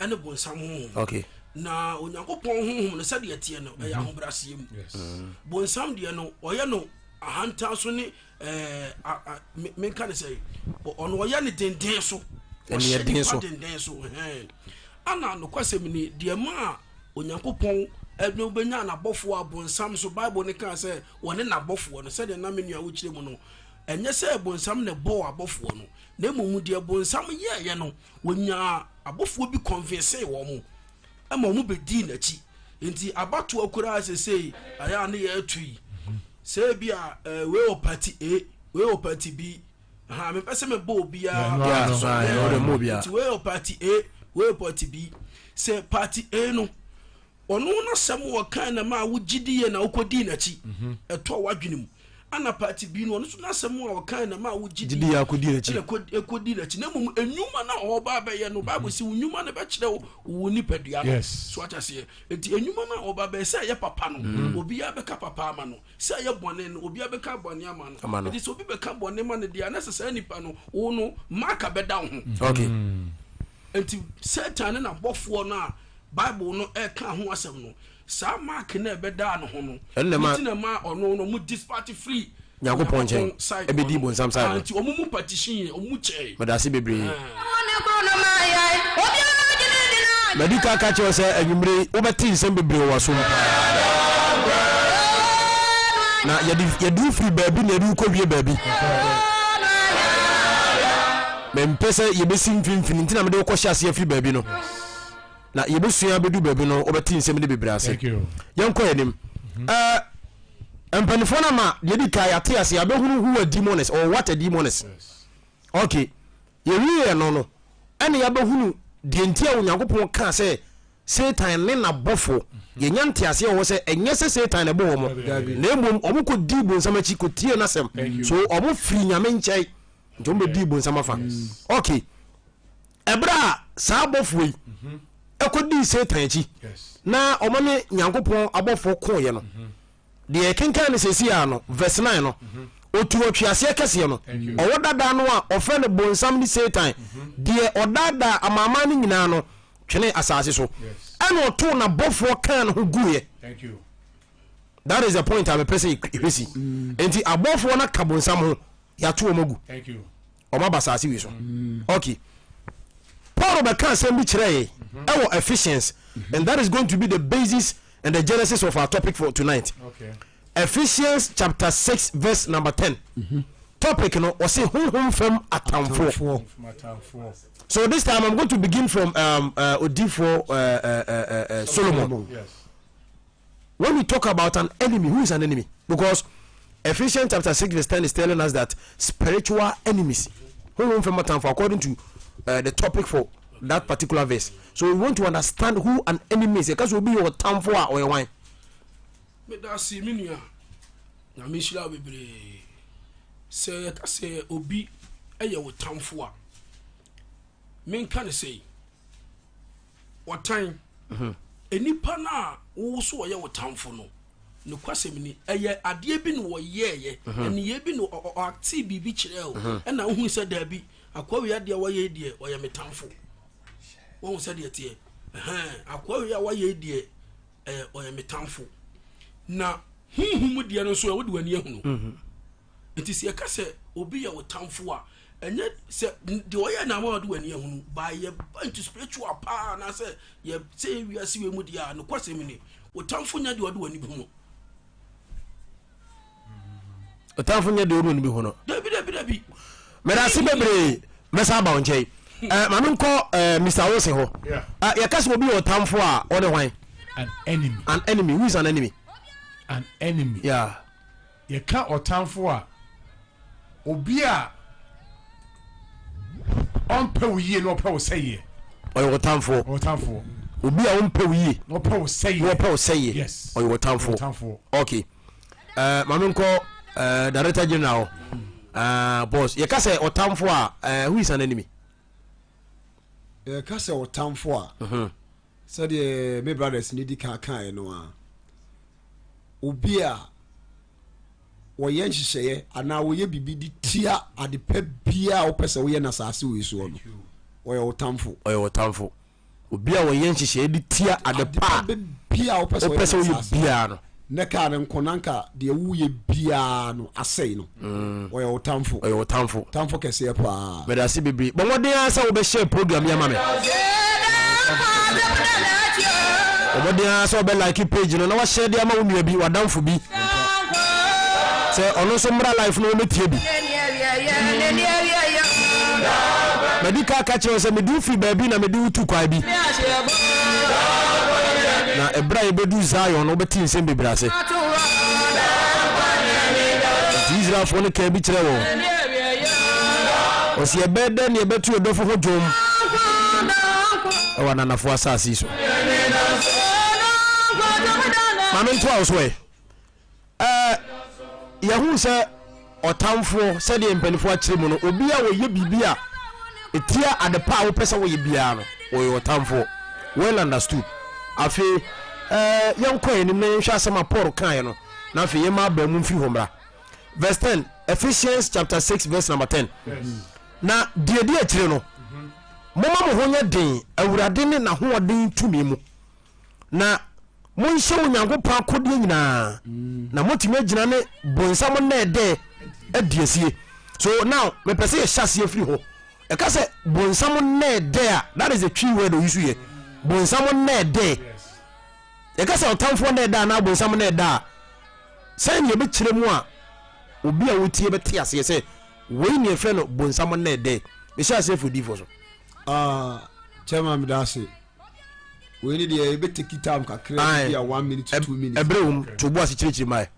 ɛne bonsam honhom. Okay. Na Onyankopɔn honhom no sɛdeɛ ɛteɛ no ɛyɛ mhm. ahobrɛaseɛ mu. Mhm. Bonsam deɛ no ɔyɛ no ahantan so ne ɛɛ menka ne sɛ ɔno ɔyɛ ne denden so. Ɔhyɛ nipa denden so. Ana nokwasɛm ni deɛ maa Onyankopɔn ɛne wobɛnya n'abɔfoɔ a bonsam so Bible no kaa sɛ wɔne n'abɔfoɔ no sɛdeɛ na me nua wokyerɛ mu no ɛnyɛ sɛ bonsam na ɛbɔɔ abɔfoɔ no na mmom deɛ bonsam yɛɛyɛ no wɔnyaa abɔfoɔ bi kɔnvinsee wɔn ma wɔn bɛdii n'akyi. Nti abatoɔ koraa sesei ayɛ a ne yɛreto yi sɛ ebi a eh, wei wɔ party A, wei wɔ party B. Ha mepɛ sɛ mebɔ obiara party so. Nti wei wɔ party A, wei wɔ party B. Sɛ party A no Ɔno n'asɛm a ɔkae na ɛmaa wogye diiɛ na wokɔdii n'akyi. Ɛtɔɔ w'adwene mu. Ana party bi no, ɔno nso n'asɛm a ɔkae na ɛmaa wogye Gye diiɛ akɔdii n'akyi. ɛna ɛkɔdii n'akyi. Na mmom nnwuma no a ɔreba abɛyɛ no, Bible se wo nnwuma no bɛkyerɛ wo wo nipadua no. So ate aseɛ? Enti nnwuma no a ɔreba abɛyɛ, sɛ ɛyɛ papa no, obiara bɛka papa ama no. Sɛ ɛyɛ bɔne no, obiara bɛka bɔne ama no. Ama no. Enti sɛ obi bɛka bɔne ma no deɛ a, na ɛsɛ saa nipa no, wo no, marker bɛda wo ho. Okay. Enti Satan ne n'abɔfoɔ no a Bible no reka ho asɛm no, saa mark no a ɛbɛdaa ne ho no, Ɛno na ɛma- nti na ɛma ɔno no ɔmo dispatch firi Nyankopɔn nkyɛn, side ɛbɛdii hɔ no. bonsam side Ah, no. Nti ɔmo mu partition yɛ, ɔmo mu kyɛe. Meda ase bebree. Madi ka ka kyerɛ wo sɛ anwummere yi wobɛte nsɛm bebree wɔ w'asom. Na yɛde yɛde wo firi baabi na yɛde wo kɔwie baabi. Mempɛ sɛ yɛbɛsi mfimfini nti na mede wo kɔhyɛ aseɛ firi baabi no. Na yɛbɛsua bɛdu baabi no wobɛte nsɛm no bebree ase. Yɛnkɔ yɛn anim. Ɛɛ mpanimfoɔ no ama deɛ di ka yɛate ase yɛabɛhunu who a demon is or what a demon is. Okay. Yɛwieɛ no no ɛna yɛabɛhunu deɛ nti a Onyankopɔn kaa sɛ Satan ne n'abɔfoɔ. Yɛnya nteaseɛ wɔ hɔ sɛ ɛnyɛ sɛ Satan na ɛbɔɔ wɔn, na mmom wɔn kɔdii bonsam akyi kɔtiee n'asɛm. So wɔn firi Nyame nkyɛn nti wɔn bɛdii bonsam afa. Okay. Ɛberɛ a saa abɔfoɔ yi ɛkɔdii Satan akyi na wɔn ne Nyankopɔn abɔfoɔ koeɛ no, Deɛ yɛkenkan no seesei ara no, verse 9 no, Ɔtuu ɔtweaseɛ kɛseɛ no, ɔwɔ dada no a ɔfrɛ no Bonsam ne Satan, deɛ ɔdaadaa amanaman no nyinaa no, twenee asase so, ɛna ɔtoo n'abɔfoɔ kaa ne ho guiɛ. That is the point a mepɛ sɛ yɛhwɛ si. Enti abɔfoɔ no aka bonsam ho, yɛato wɔn agu. Wɔn aba asase wei so. Okay. Paul bɛka asɛm bi kyerɛ yɛ ɛwɔ Ephesians and that is going to be the basis and the genesis of our topic for tonight. Okay. Ephesians chapter 6 verse number 10. Topic no ɔse honhom fam atamfoɔ. So this time I'm going to begin from um, uh, Odifo uh, uh, uh, uh, Solomon. Yes. When we talk about an enemy, who is an enemy? Because Ephesians chapter 6 verse 10 is telling us that spiritual enemies, honhom fam atamfoɔ, according to uh, the topic for that particular verse. So we want to understand who an enemy is. Ɛka sɛ obi yɛ ɔtamfo a ɔyɛ wan? Meda ase me nua. Nyame nhyira wo bebree. Sɛ yɛka sɛ obi yɛ wo tamfo a, menka no sei, ɔtan nnipa no a wo so ɔyɛ wo tamfo no, nokwasɛm ni, ɛyɛ adeɛ bi na wɔyɛɛyɛ, nneyɛɛ bi na ɔatee biribi kyerɛɛ wo, ɛna wohu sɛ daabi, akoa wei adeɛ a wayɛ yi deɛ, ɔyɛ me tamfo. Wohu sɛdeɛ ɛteɛ? Ɛhɛn, akoa wei a wayɛ yi deɛ, ɛyɛ ɔyɛ me tamfo. Na honhom mu deɛ no nso ɛ, wode w'ani ahunu. Nti sɛ yɛka sɛ obi yɛ wo tamfo a, ɛnyɛ sɛ deɛ ɔyɛ na ama ɔde w'ani ahunu, ba yɛba into spiritual paa anaasɛ yɛ sɛ yɛ wiase wei mu deɛ a, nokwasɛm ni, wo tamfo nyɛ deɛ ɔde w'ani hunu. Ɔtamfo nyɛ deɛ ɔnu no bi ho no. Dabi dabi dabi. Mɛdase bebree mɛsa aba wo nkyɛn. Eh, ma menkɔ eh, Mr. Wilson hɔ. Yeah. Eh, yɛka sɛ obi yɛ ɔtamfo a ɔne hwan? An enemy. An enemy. Who is an enemy? An enemy. Yeah. Yɛka ɔtamfo a, obi a ɔmpɛ wo yie na ɔpɛ wo sɛeɛ. Ɔyɛ ɔtamfoɔ. Ɔyɛ ɔtamfoɔ. Obi a ɔmpɛ wo yie. Na ɔpɛ wo sɛeɛ. Na ɔpɛ wo sɛeɛ. Yes. Ɔyɛ ɔtamfoɔ. Ɔtamfoɔ. Okay. Uh, maame nkɔ uh, director general uh, boss. Yɛka sɛ ɔtamfoɔ a, uh, who is an enemy? Yɛka sɛ ɔtamfo a, sɛdeɛ me brothers no di kan kaeɛ no a, obi a wɔyɛ nhyehyɛeɛ anaa wɔyɛ biribi de tia ade pa biara a wopɛ sɛ woyɛ no asase wei soɔ no, ɔyɛ wo tamfo. Ɔyɛ wo tamfo. Obi a wɔyɛ nhyehyɛeɛ de tia ade pa a biara a wopɛ sɛ wopɛ sɛ woyɛ biara no. Ne kaa no nko na nka deɛ woyɛ biara no asɛe no. Ɔyɛ wo tamfo. Ɔyɛ wo tamfo. Tamfo kɛseɛ paa. Meda ase bebree. Bɔ mmɔden ara sɛ wobɛhyɛ program yi ama me. Bɔ mmɔden ara sɛ wobɛ like page no na wahyɛ de ama wo nua bi, w'adamfo bi. Sɛ ɔno nso mmra life no wɔmɛtie bi. Madi ka ka kyerɛ wo sɛ mede wo firi baabi na mede wo tu kwae bi. Na ɛberɛ a yɛbɛdu Zion no wobɛte nsɛm bebree ase. Nti Israelfoɔ no kaa bi kyerɛ wɔn. Ɔsi ɛbɛyɛ dɛn ne yɛbɛto yɛn dɔfo ho dwom ɛwɔ ananafoɔ asase yi so. Maame ntoa wo so ɛ. Ɛɛ yɛhu sɛ ɔtamfoɔ sɛdeɛ mpanimfoɔ akyerɛ mu no obi a wɔyɛ biribi a ɛtia adepa a wopɛ sɛ woyɛ biara no wɔyɛ ɔtamfoɔ. Well understood. Afei ɛɛ yɛnkɔ anim na yɛnhwɛ asɛm a Paul kaeɛ no na afei yɛma aba mu mfiri hɔ mmra. Verse 10 Ephesians chapter 6 verse number 10. Na deɛ di akyire no momma mo ho nyɛ den Awurade ne n'ahoɔden tumi mu. Na monhyɛ Onyankopɔn akodeɛ nyinaa na motumi agyina ne bonsam nnɛɛdɛɛ adi asie. So now mepɛ sɛ yɛhyɛ aseɛ firi hɔ. Ɛka sɛ bonsam nnɛɛdɛɛ a, that is the Twi word oyi so yɛ. Bonsam nnɛɛdɛɛ. Yɛka sɛ ɔtamfoɔ nnɛɛdɛɛ anaa bonsam nnɛɛdɛɛ a, sɛn ne yɛbɛkyerɛ mu a obi a wotie bɛte aseɛ sɛ wei ne yɛfrɛ no bonsam nnɛɛdɛɛ. Mehyɛ aseɛ firi odiyifoɔ so. Ah, chairman meda ase. Wei ne deɛ yɛbɛ take time kakra bi a 1 minute to 2 minutes. Ɛberɛ wom to bo ase kyerɛkyerɛ mu ayɛ.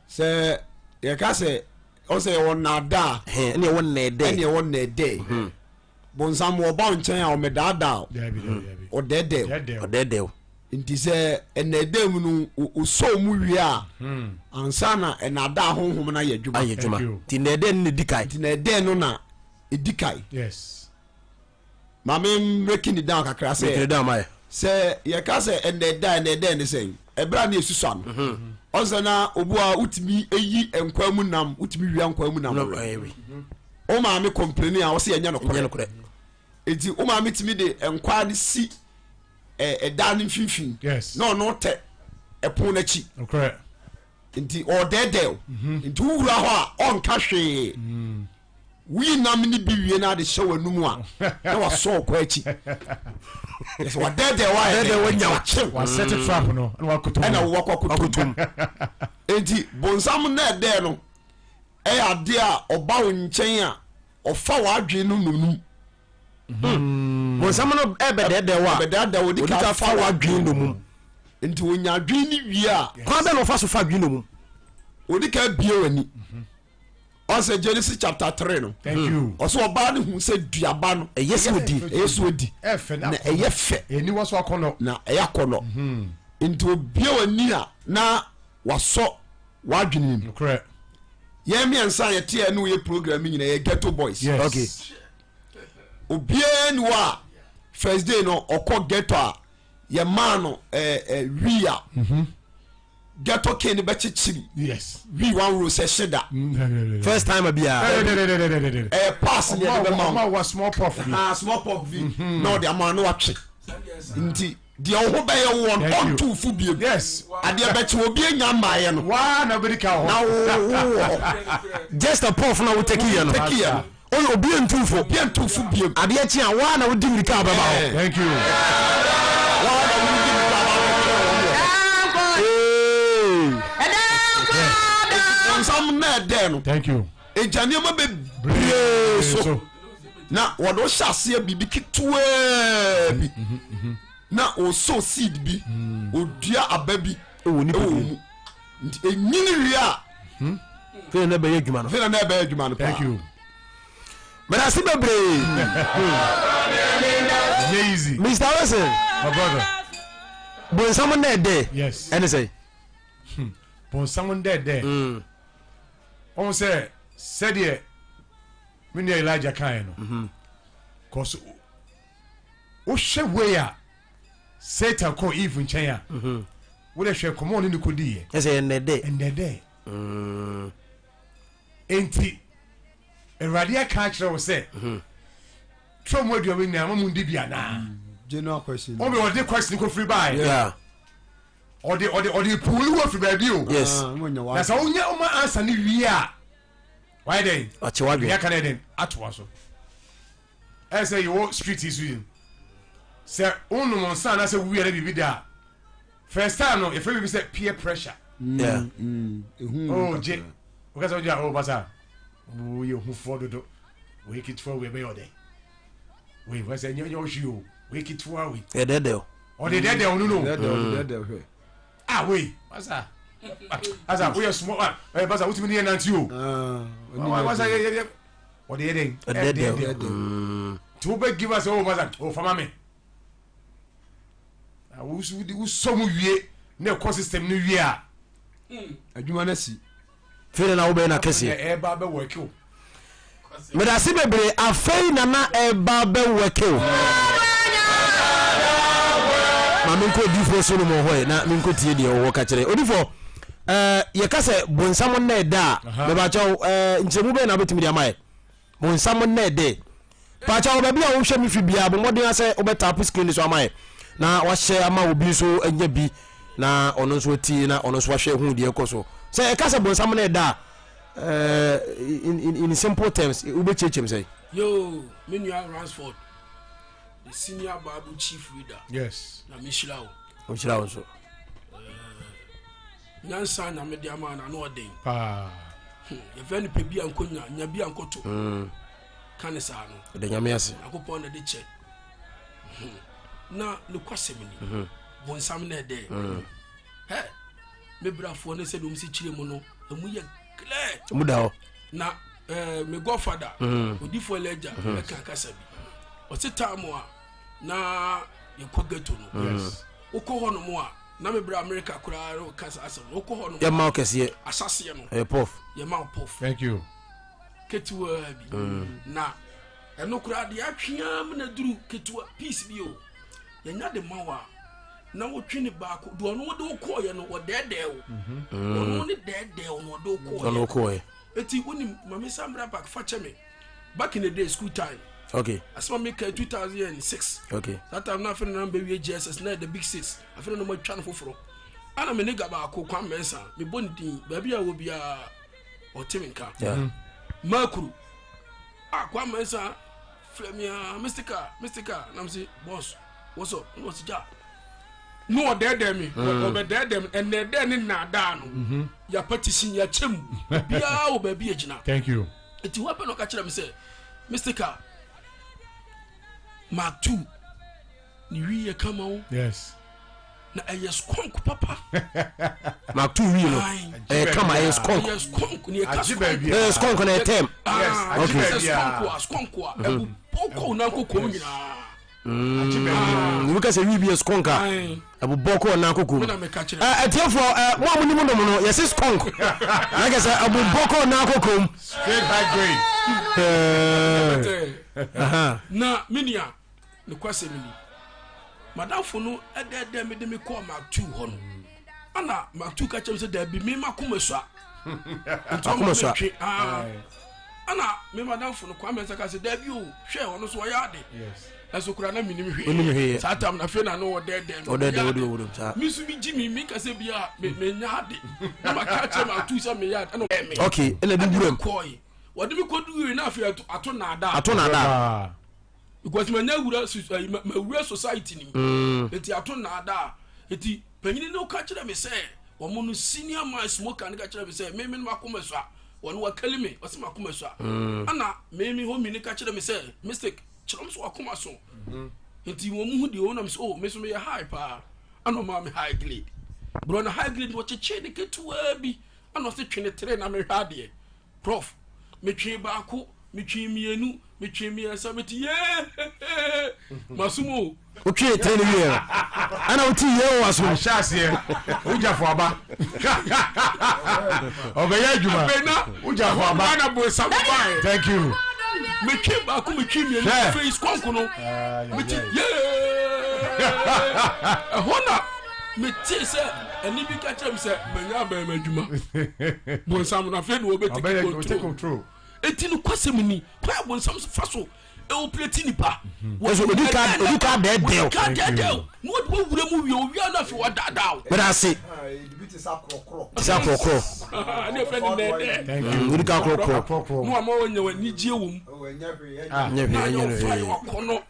Sɛ yɛka sɛ ɔsɛ yɛwɔ nnaadaa. Ɛne ɛwɔ nnɛɛdɛɛ. Ɛne ɛwɔ nnɛɛdɛɛ. Bonsam wɔba wo nkyɛn a ɔmɛdaadaa wo. Ɔdɛɛdɛɛ wo. Ɔdɛɛdɛɛ wo. Nti sɛ ɛnɛɛdɛɛ mu no osɔ mu wie a ansa na ɛnaadaa honhom no ayɛ adwuma. Ayɛ adwuma. Nti nnɛɛdɛɛ no na ɛdi kan. Nti nnɛɛdɛɛ no na ɛdi kan. Yes. Ma me breaking it down kakra sɛ. Breaking it down ma yɛ. Sɛ yɛka sɛ ɛnɛɛdɛɛ ɛnɛɛdɛɛ ne sɛn? Ɛberɛ a na yɛsusua no. Ɔsɛ na obu a wotumi yi nkwa mu nam, wotumi wia nkwa mu nam. Wo maame complaini a ɔsɛ yɛnyɛ nokorɛ. Eti wo maame tumi de nkwa no si ɛdan no mfimfini na ɔno tɛ ɛpon n'akyi. Nti ɔdɛɛdɛɛ o. Nti wowura hɔ a ɔnka hwee. Woyi nam no bi wie na ade hyɛ w'anum a na wasɔ ɔkɔ akyi. Yɛsɛ wadɛɛdɛɛ wa yɛ dɛ wanya wakyew. Wasɛte trap no ɛna wakoto mu. Ɛna wakɔ akoto mu. Nti bonsam nɛɛdɛɛ no ɛyɛ adeɛ a ɔba wo nkyɛn a ɔfa w'adwene no nonum. Hmm. Bonsam no ɛbɛdɛɛdɛɛ wo a ɔbɛdɛɛdɛɛ wo odi ka fa w'adwene nonum. Nti onya adwene no wie a. Kwan bɛn na ɔfa so fa adwene nonum? Odi ka bie w'ani. Ɔsɛ Genesis chapter 3 no. Ɔsɛ ɔbaa no hu sɛ duaba no ɛyɛ sɛ odi. Ɛyɛ sɛ odi. Na ɛyɛ fɛ. Na ɛyɛ akɔnɔ. Nti obie w'ani a na wasɔ w'adwene mu. Yɛn mmiɛnsa a yɛte yɛn ne woyɛ program nyina yɛ ghetto boys. Yes. Okay. Obiara ni hɔ a first day no ɔkɔ ghetto a yɛmaa no ɛɛ ɛɛ wii a. Ghetto king bɛkyekyere. Yes. Wii one row sɛ hyɛ da. First time biara. Ɛyɛ pass ni yɛde bɛma wo. Ɔma wa small puff bi. Ah small puff bi. Na ɔde ama na watwe. Nti deɛ wo ho bɛyɛ woɔ no ɔnto fo biem. Yes. Adeɛ bɛkye obi anya mmaeɛ no. Waa na obedi ka wɔ hɔ. Na wo wo wɔ hɔ. Just a puff na wo take yɛ no. Take yɛ no. Oye obi ntu fo. Obi ntu fo biem. Adeɛ kye a waa na wodi mirika a bɛba hɔ. Thank you. Waa na wodi mirika a bɛba hɔ. Ee. Nsam nnɛɛdɛɛ no Thank you. ɛgya nneɛma bebree so na wɔde wo hyɛ aseɛ biribi ketewaa bi na ɔsɔ seed bi ɔdua aba bi Ɛwɔ nipa ɛwɔ bi mu nti ɛnyini wie a fei na ɛbɛyɛ adwuma no afei na na ɛbɛyɛ adwuma no Thank paa you. medase bebree Ɛnyɛ easy. Mr Wilson My brother. bonsam nnɛɛdɛɛ Yes. ɛne sɛ Bonsam ndɛɛdɛɛ. Ɔn sɛ sɛdeɛ me nua Elijah kaeɛ no. Kɔso wohwɛ wei a Satan kɔɔ Eve nkyɛn a wode hwɛ nkɔmmɔ a ɔne ne kɔdiiɛ. Ɛsɛ yɛ nnɛɛdɛɛ. Ndɛɛdɛɛ. Enti Awurade aka akyerɛ wo sɛ twerɛ mu aduane nyinaa ma mu ndi bi anaa? General question. Wɔn bɛ ɔde question kɔfiri baeɛ. Yeah. Ɔde ɔde ɔde puuli wɔ firi baabi o. Yes. Ah, mo nya wa. Na sɛ wonya woma ansa ne wie a wayɛ dɛn? Ɔkye wadwen. Yɛaka no yɛ dɛn? Atoa so. Ɛyɛ sɛ yɛwɔ street yi so yi sɛ wonom nsa anaasɛ wowie na biribi da a first time no yɛfrɛ biribi sɛ peer pressure. Yeah. Ehu Oh gye woka sɛ wogye a oh basa woyɛ hufoɔ dodo wei ketewa wei ɛbɛyɛ ɔdɛn wei wɔ sɛ nyɛ nyɛ ɔhwe o wei ketewa wei Yɛdɛɛdɛ o. ɔde dɛdɛ ɔno no Dɛdɛ dɛdɛ hwɛ. ah wei basa basa woyɛ small ah eh, basa wotumi ne yɛ nante o Ah, Wa- basa yɛ yɛ yɛ ɔde yɛ dɛn Ɛdɛɛdɛ o. Ɛdɛɛdɛ. Nti wobɛ give us oh basa oh fama me na wosɔ mu wie na ɛkɔ system no wie a Adwuma no asi. Fei na wobɛyɛ no akɛseɛ. ɛba bɛ work o Medase bebree afei na na ɛba bɛwɛke o. Ma menkɔ odifoɔ Solomon hɔ ɛ na menkɔ tie deɛ ɔwɔ ka kyerɛ. Odifoɔ, ɛɛ yɛka sɛ bonsam nnɛɛdɛ a, mebakyɛw ɛɛ nkyerɛmu bɛn na wobɛtumi de ama yɛ? Bonsam nnɛɛdɛ. Pakyɛw baabi a wohwɛ me fi biara bɔ mmɔden asɛ wobɛtapo screen so ama yɛ na wahyɛ ama obi nso anya bi na ɔno nso atie na ɔno nso ahwɛ hu deɛ ɛkɔ so. Sɛ yɛka sɛ bonsam nnɛɛdɛ a, Uh, in, in, in simple terms, wobɛkyerɛkyerɛ m sɛ. Yo, me nua Ransford, the senior Bible chief reader. Yes. Na mehyira wo. Ɔhyira wo nso. Nyansa na mede ama na ano ɔden. Paa. Yɛfrɛ no pɛ bi a nkɔnya, nya bi a nkɔto. Ka ne saa no. Ɛda Nyame ase. Nyankopɔn na de kyɛ. Na nokwasɛm ni. Bonsam na ɛdɛ. Hɛ, me brafoɔ ne sɛdeɛ ɔm si kyerɛ mu no, ɛmu yɛ clear. Ɛmu da hɔ. Na me godfather, odifoɔ Elijah, ɛka kasa bi. Ɔse time a na yɛkɔ ghetto no. Yes. Wokɔ hɔ nom a, na me bra America koraa na ɔka saa asɛm no. Wokɔ hɔ nom Yɛma wo kɛseɛ. ahyɛseɛ no, Ɛyɛ puff. yɛma wo puff. Thank you. Ketewa bi. Na ɛno koraa deɛ atwea mu na duru ketewa piece bi o. Yɛnya de ma wo a, na wotwe ne baako deɛ ɔno wode wo kɔɔyɛ no ɔdɛɛdɛɛ wo. Ɔno ne dɛɛdɛɛ wo na ɔde wo kɔɔyɛ. Ɔno kɔɔyɛ. Eti wonim Mame Sambra back fa kyɛ me. Back in the day school time. Okay. Asɛm a meka 2006. Okay. That time na afei na mbɛwie JSS na the big six. Afei na ɔmatwa no foforɔ. Ana me nigga baako Kwame Mensah mebɔ ne din baabi a wɔ biara ɔte me nka. Yeah. Makuru. Ah Kwame Mensah frɛ me a Mystica Mystica na me se boss what's up na ɔse gya na ɔdɛɛdɛɛ me ɔbɛdɛɛdɛɛ me ɛnɛɛdɛɛ ne nnaadaa no yɛapatisi yɛakyɛ mu obiara wɔ baabi agyina. Thank you. Eti hɔ pɛ na ɔka kyerɛ me sɛ Mystica Mark 2 ne wi yɛ kama o. Yes. Na ɛyɛ skunk papa. Mark 2 wi no ɛyɛ kama ɛyɛ skunk. Ɛyɛ skunk ne ɛka skunk. Ɛyɛ skunk na ɛyɛ tɛm. Yes. Okay. Sɛ skunk a skunk a ɛbobɔ kɔ nan koko nyinaa. Ebi ka sɛ wi bi yɛ skunk a ɛbobɔ kɔ nan koko mu. Ɛtiɛfoɔ mo a mo ni mo nom no yɛsi skunk na kɛ sɛ ɛbobɔ kɔ nan koko mu. Straight high grade. Na minia nokwasɛm ni madamfo no ɛdɛɛdɛ me de me kɔɔ Mark 2 hɔ no ana Mark 2 ka kyerɛ me sɛ daabi me makoma sua nti ɔma metwe ana me madamfo no Kwame nsa ka sɛ daabi o hwɛ ɔno so ɔyɛ ade ɛso koraa na menim hwee saa tam na afei na no ɔdɛɛdɛ me nso megye me meka sɛ bia menya ade na maka kyerɛ Mark 2 sɛ meyɛ ade ɛna ɔyɛ me okay ɛna de wuram kɔe wɔde me kɔduwui na afei ato naadaa ato naadaa because ma nya wura ma wura society ni mu eti ato naadaa eti panyin no ka kyerɛ me sɛ wɔn no senior man smoker no ka kyerɛ me sɛ me me no makoma sua. Wɔn wakali me, ɔsɛ makoma so a. Ana me me homie ne ka kyerɛ me sɛ, Mystic, kyerɛ wɔn so wakoma so. Nti wɔn mu hu deɛ wɔn nam sɛ, oh, me so meyɛ high paa. Ana ɔmaa me high grade. Bro na high grade wɔkyekyee ne ketewaa bi. Ana ɔsɛ twe ne tere na mehwɛ adeɛ. Prof, metwee baako, metwee mmienu, metwee mmiɛnsa, mete yee, masom o. Wotwee tire no wieɛ no, ɛna wote yee wɔ w'asom. Ahyɛ aseɛ, wogyafo aba. Ɔbɛyɛ adwuma. Afei na wogyafo aba. Ɛna bonsam baeɛ. Thank you. Metwee baako, metwee mmienu, afei skɔnko no, mete yee. Ɛhɔ na metee sɛ ɛne bi ka kyerɛ me sɛ manya abɛn adwuma bonsam no afei na wɔbɛtake control. Enti nokwasɛm ni, kwan a bonsam fa so operate nipa. Ɛsɛ odi ka odi ka dɛɛdɛw. Odi ka dɛɛdɛw na wɔde wɔwura mu wie owia no afei wɔdaadaa wo. Meda ase. Ebi te sɛ akorɔkorɔ. Te sɛ akorɔkorɔ. Ne yɛfrɛ no nɛɛdɛɛ. Odi ka akorɔkorɔ. Na wɔama wɔnya wɔn anigyeɛ wɔ mu. Nyɛ hwee Na nyɛ ayɛ ɔfa hwee. yɛ wakɔnɔ.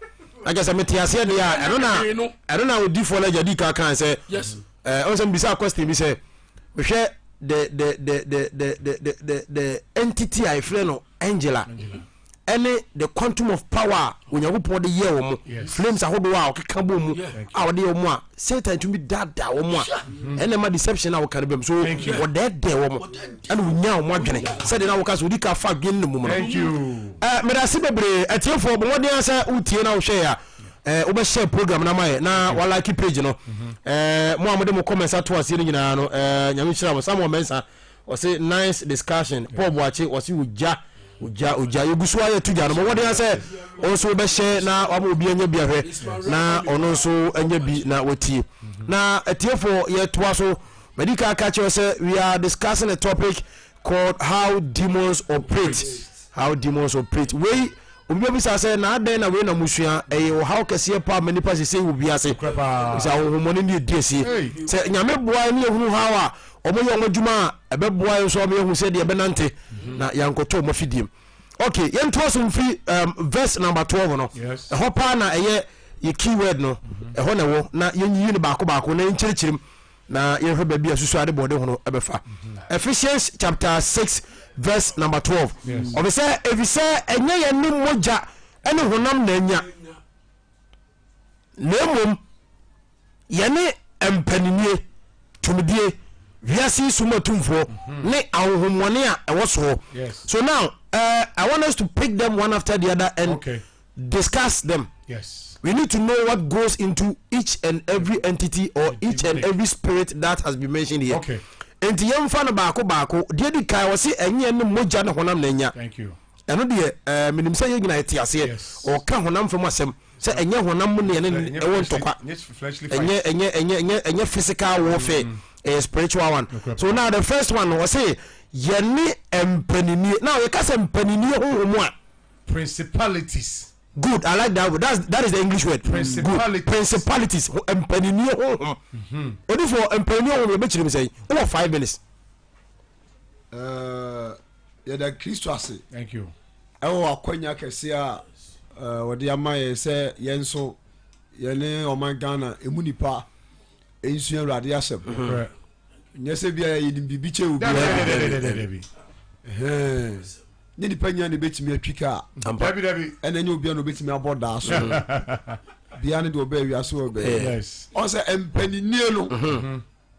Na kyerɛ sɛ mete aseɛ deɛ a ɛno na ɛno na odifoɔ no agya di ka kan sɛ. Yes. Ɛɛ ɔn sɛ mbisa question bi sɛ mehwɛ the the the the the the the the the entity a yɛfrɛ no Angela ɛne the quantum of power a Onyankopɔn de yɛɛ wɔn flames ahodoɔ a ɔkeka bɔ mu a ɔde yɛ wɔn a Satan tumi daadaa wɔn a ɛna ɛma deception a wɔka no bɛm so wɔdɛɛdɛɛ wɔn ɛna wɔnya wɔn adwene sɛdeɛ na wɔka sɛ odi ka fa adwene no mu no ɛɛ medase bebree atiefoɔ bɔ mmɔden sɛ wotie na wohwɛ yɛ a eh, wobɛhyɛ program no ama yɛ na walike page no eh, mo a mode mo comments ato aseɛ no nyinaa no eh, nyame nhyira mo. Samuel Mensah ɔse nice discussion. Paul Boakye ɔse ogya ogya ogya, yɛgu so ayɛ to gya no. Mɔmmɔden sɛ ɔno nso wobɛhyɛ na wama obi anya bi ahwɛ na ɔno nso anya bi na watie. Na atiefoɔ, yɛtoa so. Madi ka ka kyerɛ sɛ we are discussing a topic called how demons operate. How demons operate. Wei obi bɛbisa sɛ na adɛn na wei na musua? Ɛyɛ ɔhaw kɛseɛ paa ma nipa sesei wɔ wiase sɛ ahonhommɔne ne ɛdi asie. Sɛ Nyame boa ne yɛhunu haw a wɔyɛ wɔn adwuma a, ɛbɛboa yɛn nso ama yɛahu sɛdeɛ yɛbɛnante na yɛankɔtɔ wɔn afidie. Ok, yɛntoa so mfiri verse number 12 no. Ɛhɔ paa na ɛyɛ yɛ key word no. Ɛhɔ na ɛwɔ na yɛnyiyi no baako baako na yɛnkyerɛkyerɛ mu na yɛhwɛ baabi a susu ade bɔde ho no ɛbɛfa. Ephesians chapter 6 verse number 12. Ɔbɛ sɛ efisɛ ɛnyɛ yɛn ne mogya ɛne honam na anya, na mmom yɛne mpaninnie, tumidie, wiase yi so mu atumfoɔ ne ahonhommɔne a ɛwɔ soɔ. So now I want us to pick them one after the other and discuss them. We need to know what goes into each and every entity or each and every spirit that has been mentioned here. Nti yɛmfa no baako baako. Deɛ di kan, wɔse ɛnyɛ ne mogya ne honam na anya. Ɛno deɛ ɛɛ menim sɛ yɛn nyinaa yɛte aseɛ. Ɔka honam fam asɛm sɛ ɛnyɛ honam mu ne ɛne ɛwɔ ntɔkwa. Ɛnyɛ ɛnyɛ ɛnyɛ ɛnyɛ ɛnyɛ physical warfare. Ɛyɛ spiritual one. So now the first one no, ɔse yɛne mpaninie. Now yɛka sɛ mpaninie honhom a. Principalities. Good, I like that word. That is the English word. Principalities. Good. Principalities. Mpaninie honhom. Odifo mpaninie honhom yɛbɛkyerɛ mu sɛn? Wowɔ 5 minutes. Yɛda Kristo ase Thank you. ɛwɔ akwanya kɛseɛ a wɔde ama yɛn sɛ yɛn nso yɛne ɔman Ghana emu nipa nsua Awurade asɛm. Nyɛ sɛ bia yɛnim biribi kyɛ obi. Dabi, dabi, dabi, dabi, dabi. Nyɛ nipa nyina na ebɛtumi atwi kaa. Dabi, dabi. Ɛna nyɛ obia na obɛtumi abɔ daa so. Bia ne deɛ ɔbɛɛ wiase ɔbɛɛ. Ɔn sɛ mpaninie no,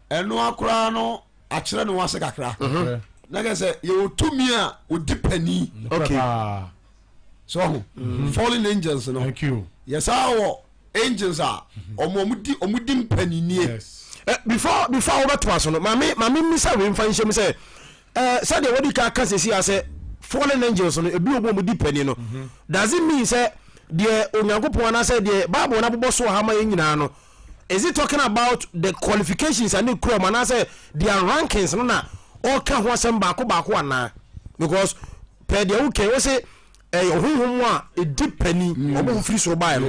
ɛno akoraa no akyerɛ ne ho ase kakra. Na kɛ sɛ yɛwɔ tumi a ɔdi pani. So ɔho fallen angels no. Thank you. Yɛsaa wɔ angels a ɔmo di mpaninie. Before wobɛtoa so no, maame mmisa wei mfa nhyɛm sɛ sɛdeɛ wɔde ka ka sɛsi a sɛ fallen angels no ebi wɔ mu a wɔdi pani no, does it mean sɛ deɛ Onyankopɔn anaasɛ deɛ Bible no abobɔ so wɔ ha ma yɛn nyinaa no, is it talking about the qualifications and the kura mu anaasɛ their rankings no na ɔka ho asɛm baako baako anaa? Because pɛ deɛ wokɛ wo se ɛyɛ honhom a ɛdi pani ɔmo firi soro baeɛ no,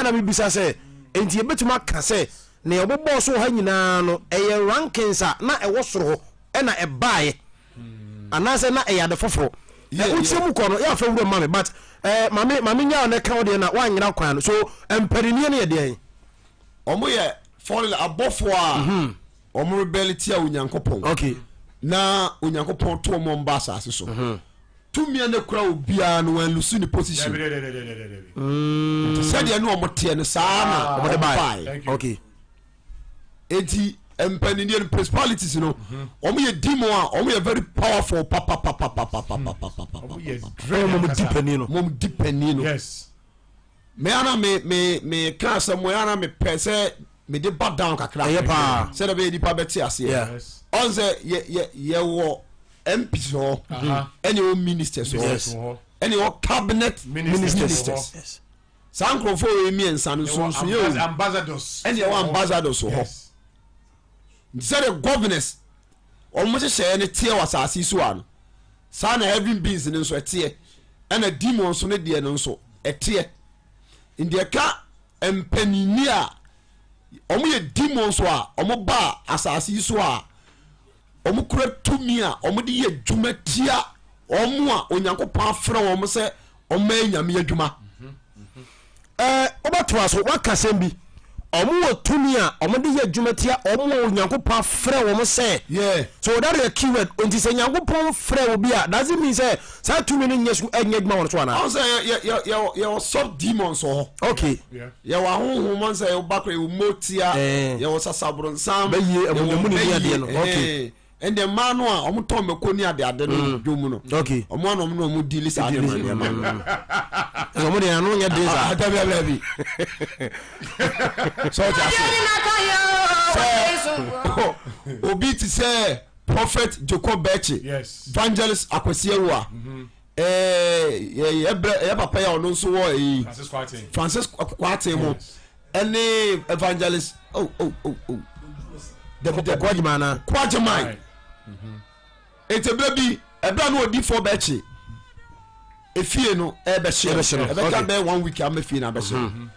ɛna mebisa sɛ enti yɛbɛtumi aka sɛ nea ɔbobɔɔ so wɔ ha nyinaa no ɛyɛ rankings a na ɛwɔ soro hɔ ɛna ɛbaeɛ anaasɛ na ɛyɛ ade foforɔ? Wokyerɛ mu kɔ no yɛ afa wura ma me, but maame nyaa no ɛka wo deɛ na woanyera kwan no so. Mpaninie no yɛ deɛn? Ɔmo yɛ fallen abɔfoɔ a ɔmo rebel tia Onyankopɔn. Na Onyankopɔn to wɔn ba asase so. Tumi a na kura obiara no wɔn lusu ne position. Sɛdeɛ ne wɔn teɛ no saa na wɔn de baeɛ. Okay. Eti mpanyinie no principalities no wɔn yɛ demon a wɔn yɛ very powerful papapapapapapapapa. Wɔn di panyin no. Wɔn di panyin no. Yes. Me ana me me me ka asɛm mo ana me pɛ sɛ me de ba down kakra. Ɛyɛ paa. Sɛdeɛ bɛyɛ nipa bɛte aseɛ. Ɔn sɛ yɛ yɛ yɛwɔ MPs hɔ ɛne ɛwɔ ministers hɔ ɛne ɛwɔ cabinet ministers. Saa nkurɔfoɔ wei mmiɛnsa no nsonsonoeɛ wɔ mu. Ɛne ɛwɔ ambassadors wɔ hɔ. Nti sɛdeɛ governors wɔn nhyehyɛeɛ no teɛ wɔ asase yi so a no, saa na heaven beings no nso ɛteɛ, ɛna demons no deɛ no nso ɛteɛ. Nti ɛka mpaninni a wɔn yɛ demons a wɔn ba asase yi so a wɔkura tumi a wɔde yɛ adwuma tia wɔn a Onyankopɔn afrɛ wɔn sɛ wɔmmɛyɛ Nyame adwuma. Ɛɛ, wobɛtoa so, woaka asɛm bi. Wɔn wɔ tumi a wɔde yɛ adwuma tia wɔn a Onyankopɔn afrɛ wɔn sɛ. Yeah. So that is a key word. Nti sɛ Nyankopɔn frɛ obi a, does it mean sɛ saa tumi no nyɛ so nyɛ adwuma wɔn so anaa? Ɔn sɛ yɛ yɛ yɛ yɛwɔ sub demons wɔ hɔ. Okay. Yeah. Yɛwɔ ahonhom ɔn sɛ yɛwɔ bakora yɛwɔ motia Eh. yɛwɔ sasaboronsam Bɛyie, yɛwɔ amunamuni ne bɛyie, adeɛ no. Okay. eh. Ɛnde mmaa no a wɔn tɔn mako ne ade ade no dwom no. Okay. Wɔn a na wɔn na wɔn di saa nneɛma nneɛma no. Ɛsɛ wɔn deɛ ano nyɛ den saa. Dabi dabi dabi. Sɛ ɔte ase. Sɛ obi te sɛ Prophet Jacob Bɛkye. Yes. Evangelist Akwasi Awua. Ɛɛ yɛ brɛ yɛ papa yi a ɔno nso wɔ ɛyi. Francis Kwate. Francis Kwate mo. Ɛne Evangelist oh oh oh oh. Dabi dabi. Kwagyeman na. Kwagyeman. Nti ebere bi ɛbɛrɛ no odi fɔ bɛkye efie no ɛbɛhyɛ Ɛbɛhyɛ no, ɛbɛka okay. bɛyɛ one week ama fie no abɛhyɛ mm-hmm.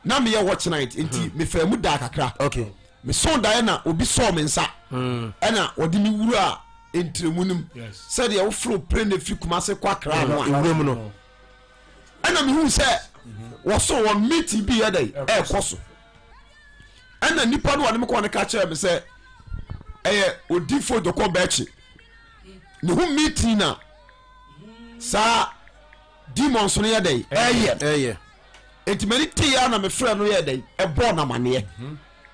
na meyɛ watch night nti mm-hmm. mefaa mu daa kakra okay. mesɔn daeɛ na obi sɔɔ me nsa mm. ɛna ɔde me wura ntiremu no mu sɛdeɛ woforo plane firi Kumase kɔ Accra no a nwura mu no ɛna mehu sɛ wɔso wɔn meeting bi yɛ dɛ ɛɛkɔ so ɛna nipa no a ɔne me kɔɔ no ka kyerɛ me sɛ ɛyɛ odifo dɔkɔ bɛɛkye ne ho meeting na saa demons no yɛ dɛ ɛyɛ ɛyɛ nti m'ani tee a na mefrɛ no yɛ dɛ ɛbɔɔ no amaneɛ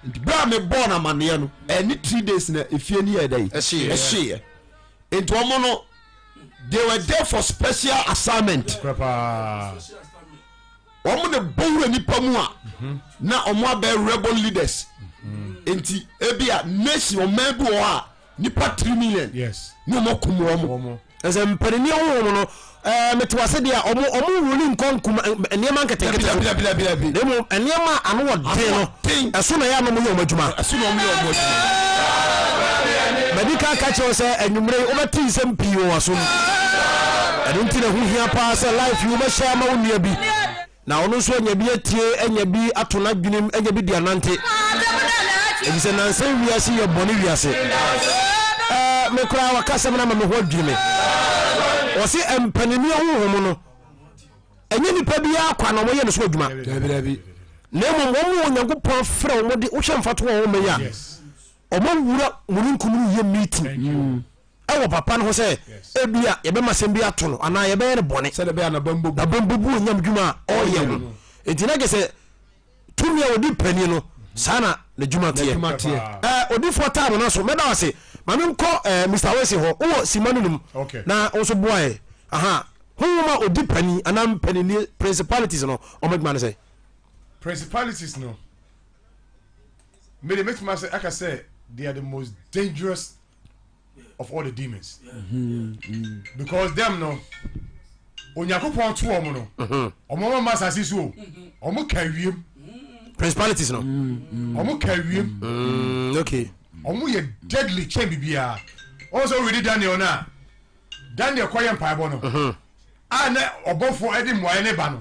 nti berɛ a mebɔɔ no amaneɛ no ɛne three days na efie no yɛ dɛ Ɛhyeeɛ. ɛhyeeɛ nti wɔn no they were there for special assignment Korɛ paa. Wɔn na bɔ wura nipa mu a na wɔn abɛyɛ rebel leaders nti ebi a nation ɔman bi wɔ hɔ a nipa 3 million Yes. ne wɔn akum wɔn. Wɔn. Ɛsɛ mpanini honhom no ɛɛ mete wase deɛ ɔmo ɔmo wuli nkɔ nkuma nneɛma nketenkete so. Dabi dabi dabi dabi. Na mmom nneɛma a ano wɔ den no den. ɛso na ɛyɛ a na ɔmo yɛ ɔmo adwuma. Ɛso na wɔn yɛ wɔn adwuma. Madi kan ka kyerɛ wo sɛ anwummere yi wobɛte nsɛm pii wɔ w'asom. Ɛno nti na ɛho hia paa sɛ life yi wobɛhyɛ ama wo nua bi na ɔno nso anya bi atie, anya bi ato n'adwenem, anya bi de anante. Efisɛ nansa yi wiase yɛ bɔne wiase. Ɛɛ me koraa waka asɛm no ama me ho adwiri me. Wɔse mpaninnie honhom no ɛnyɛ nipa biara kwa na wɔyɛ ne so adwuma. Na mmom wɔn a Onyankopɔn afrɛ wɔn de wohwɛ mfatoho a wɔma yi a Ɔma wura mununkum no yɛ meeting ɛwɔ papa no ho sɛ ebia yɛbɛma asɛm bi ato no anaa yɛbɛyɛ no bɔne. Sɛdeɛ ɛbɛyɛ a n'abam bɛbu. N'abam bɛbu onyam dwuma a ɔreyɛ ho. Nti na kyerɛ sɛ tumi a ɔdi panin no saa na n'adwuma teɛ. N'adwuma teɛ. Ɛɛ odifoɔ time no so mɛda wo ase. Ma me nkɔ ɛɛ Mister Wese hɔ. Wowɔ sima no num. Okay. Na wo nso boa yɛ. Aha. Honhom a ɔdi panin anaa mpaninnie principalities no wɔn adwuma ne sɛn? Principalities no. Me de mɛtumi asɛ aka sɛ they are the most dangerous of all the demons mm-hmm. because them no Onyankopɔn to wɔn no wɔn mm-hmm. ma asase so o wɔn ka wiem. Principalities no. Wɔn ka wiem. Mm, okay. Wɔn yɛ deadly kyɛn bibiara. Wɔn sɛ wɔredi Daniel na Daniel kɔ yɛ mpaebɔ no. Mm-hmm. A na ɔbɔfoɔ ɛde mmuaeɛ ne ba no.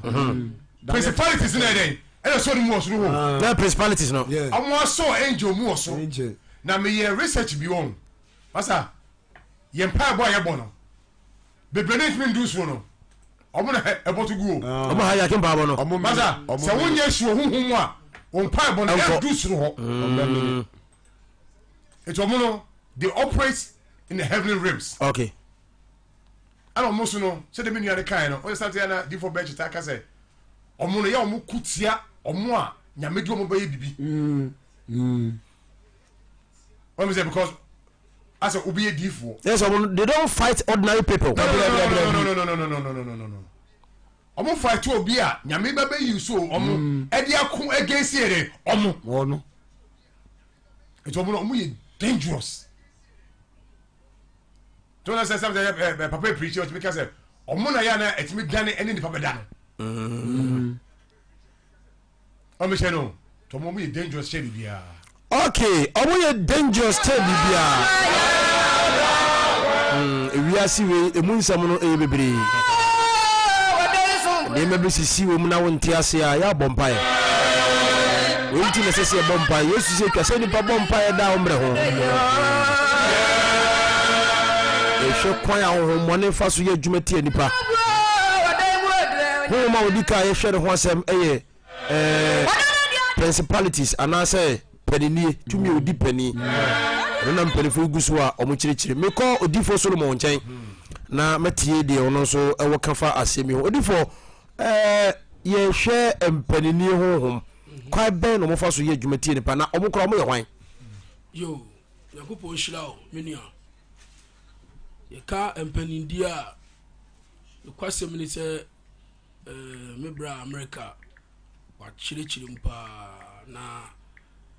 Principalities na ɛdɛn ɛna sɔ ne mu wɔ soro hɔ. Ah. Na principalities no. Ɔmo asɔ angel mu wɔ soro. Na meyɛ research bi wɔn. Masa yɛn mpaebɔ a yɛbɔ no bebree ne ntumi ndu soro no. Ɔmo na ɛbɔ to gu o. Ah. Ɔmo ha yɛ mpaebɔ no. Masa sɛ wonyɛ si wɔ huhu mu a wɔn mpaebɔ no ɛndu soro hɔ. Eti ɔmo no they operate. in the heavenly realms. Okay. Ɛna ɔmo nso no sɛdeɛ me nua no kaeɛ no ɔyɛ sante na difoɔ bɛkye taa ka sɛ ɔmo no yɛ ɔmo ko tia ɔmo a nyame de ɔmo bɛyɛ bibi. Wɔn sɛ because asɛ obi yɛ difoɔ. Yes, ɔmo they don't fight ordinary people. No no no no no no no no no no no. Ɔmo fight obi a nyame bɛ bɛ use ɔmo ɛde ako against yɛ dɛ ɔmo. Ɔno. Nti ɔmo no ɔmo yɛ dangerous. Tí wọ́n sɛ sɛ ɛ ɛ papa preach ɔtumi ka sɛ ɔmo na yɛ ana ɛtumi dane ɛne nipa bɛ da no. Ɔmo hyɛ no tí ɔmo yɛ dangerous kyɛ biribiara. Okay, ɔmo yɛ dangerous kyɛ biribiara. Ewiase wei emu nsɛm no ɛyɛ bebree. Nneɛma bi sisi wɔ mu na wonte ase a yɛ abɔ mpaeɛ. Wei nti na ɛsɛ sɛ yɛbɔ mpaeɛ. Yesu sɛ atwa sɛ nipa bɔ mpaeɛ da ɔmmerɛ ho. Yɛhwɛ kwan a honhommɔne fa so yɛ adwuma tia nipa. Honhom a wɔdi kan yɛhwɛ ne ho asɛm yɛ ɛɛ principalities anaasɛ paninnie tumi a ɔdi panin. Ɛno na mpanimfoɔ gu so a wɔkyerɛkyerɛ. Mekɔ odifoɔ Solomon nkyɛn na mɛtie deɛ ɔno nso ɛwɔ ka fa asɛm yi ho. Odifoɔ ɛɛ yɛhwɛ mpaninnie honhom kwan bɛn na wɔfa so yɛ adwuma tie nipa na wɔn koraa wɔyɛ hwan? Yo, Nyankopɔn nhyira wo me nua. Yɛka mpanindie a, nokwasɛm ne sɛ eh, me bra Amerika wakyerɛkyerɛ mu paa na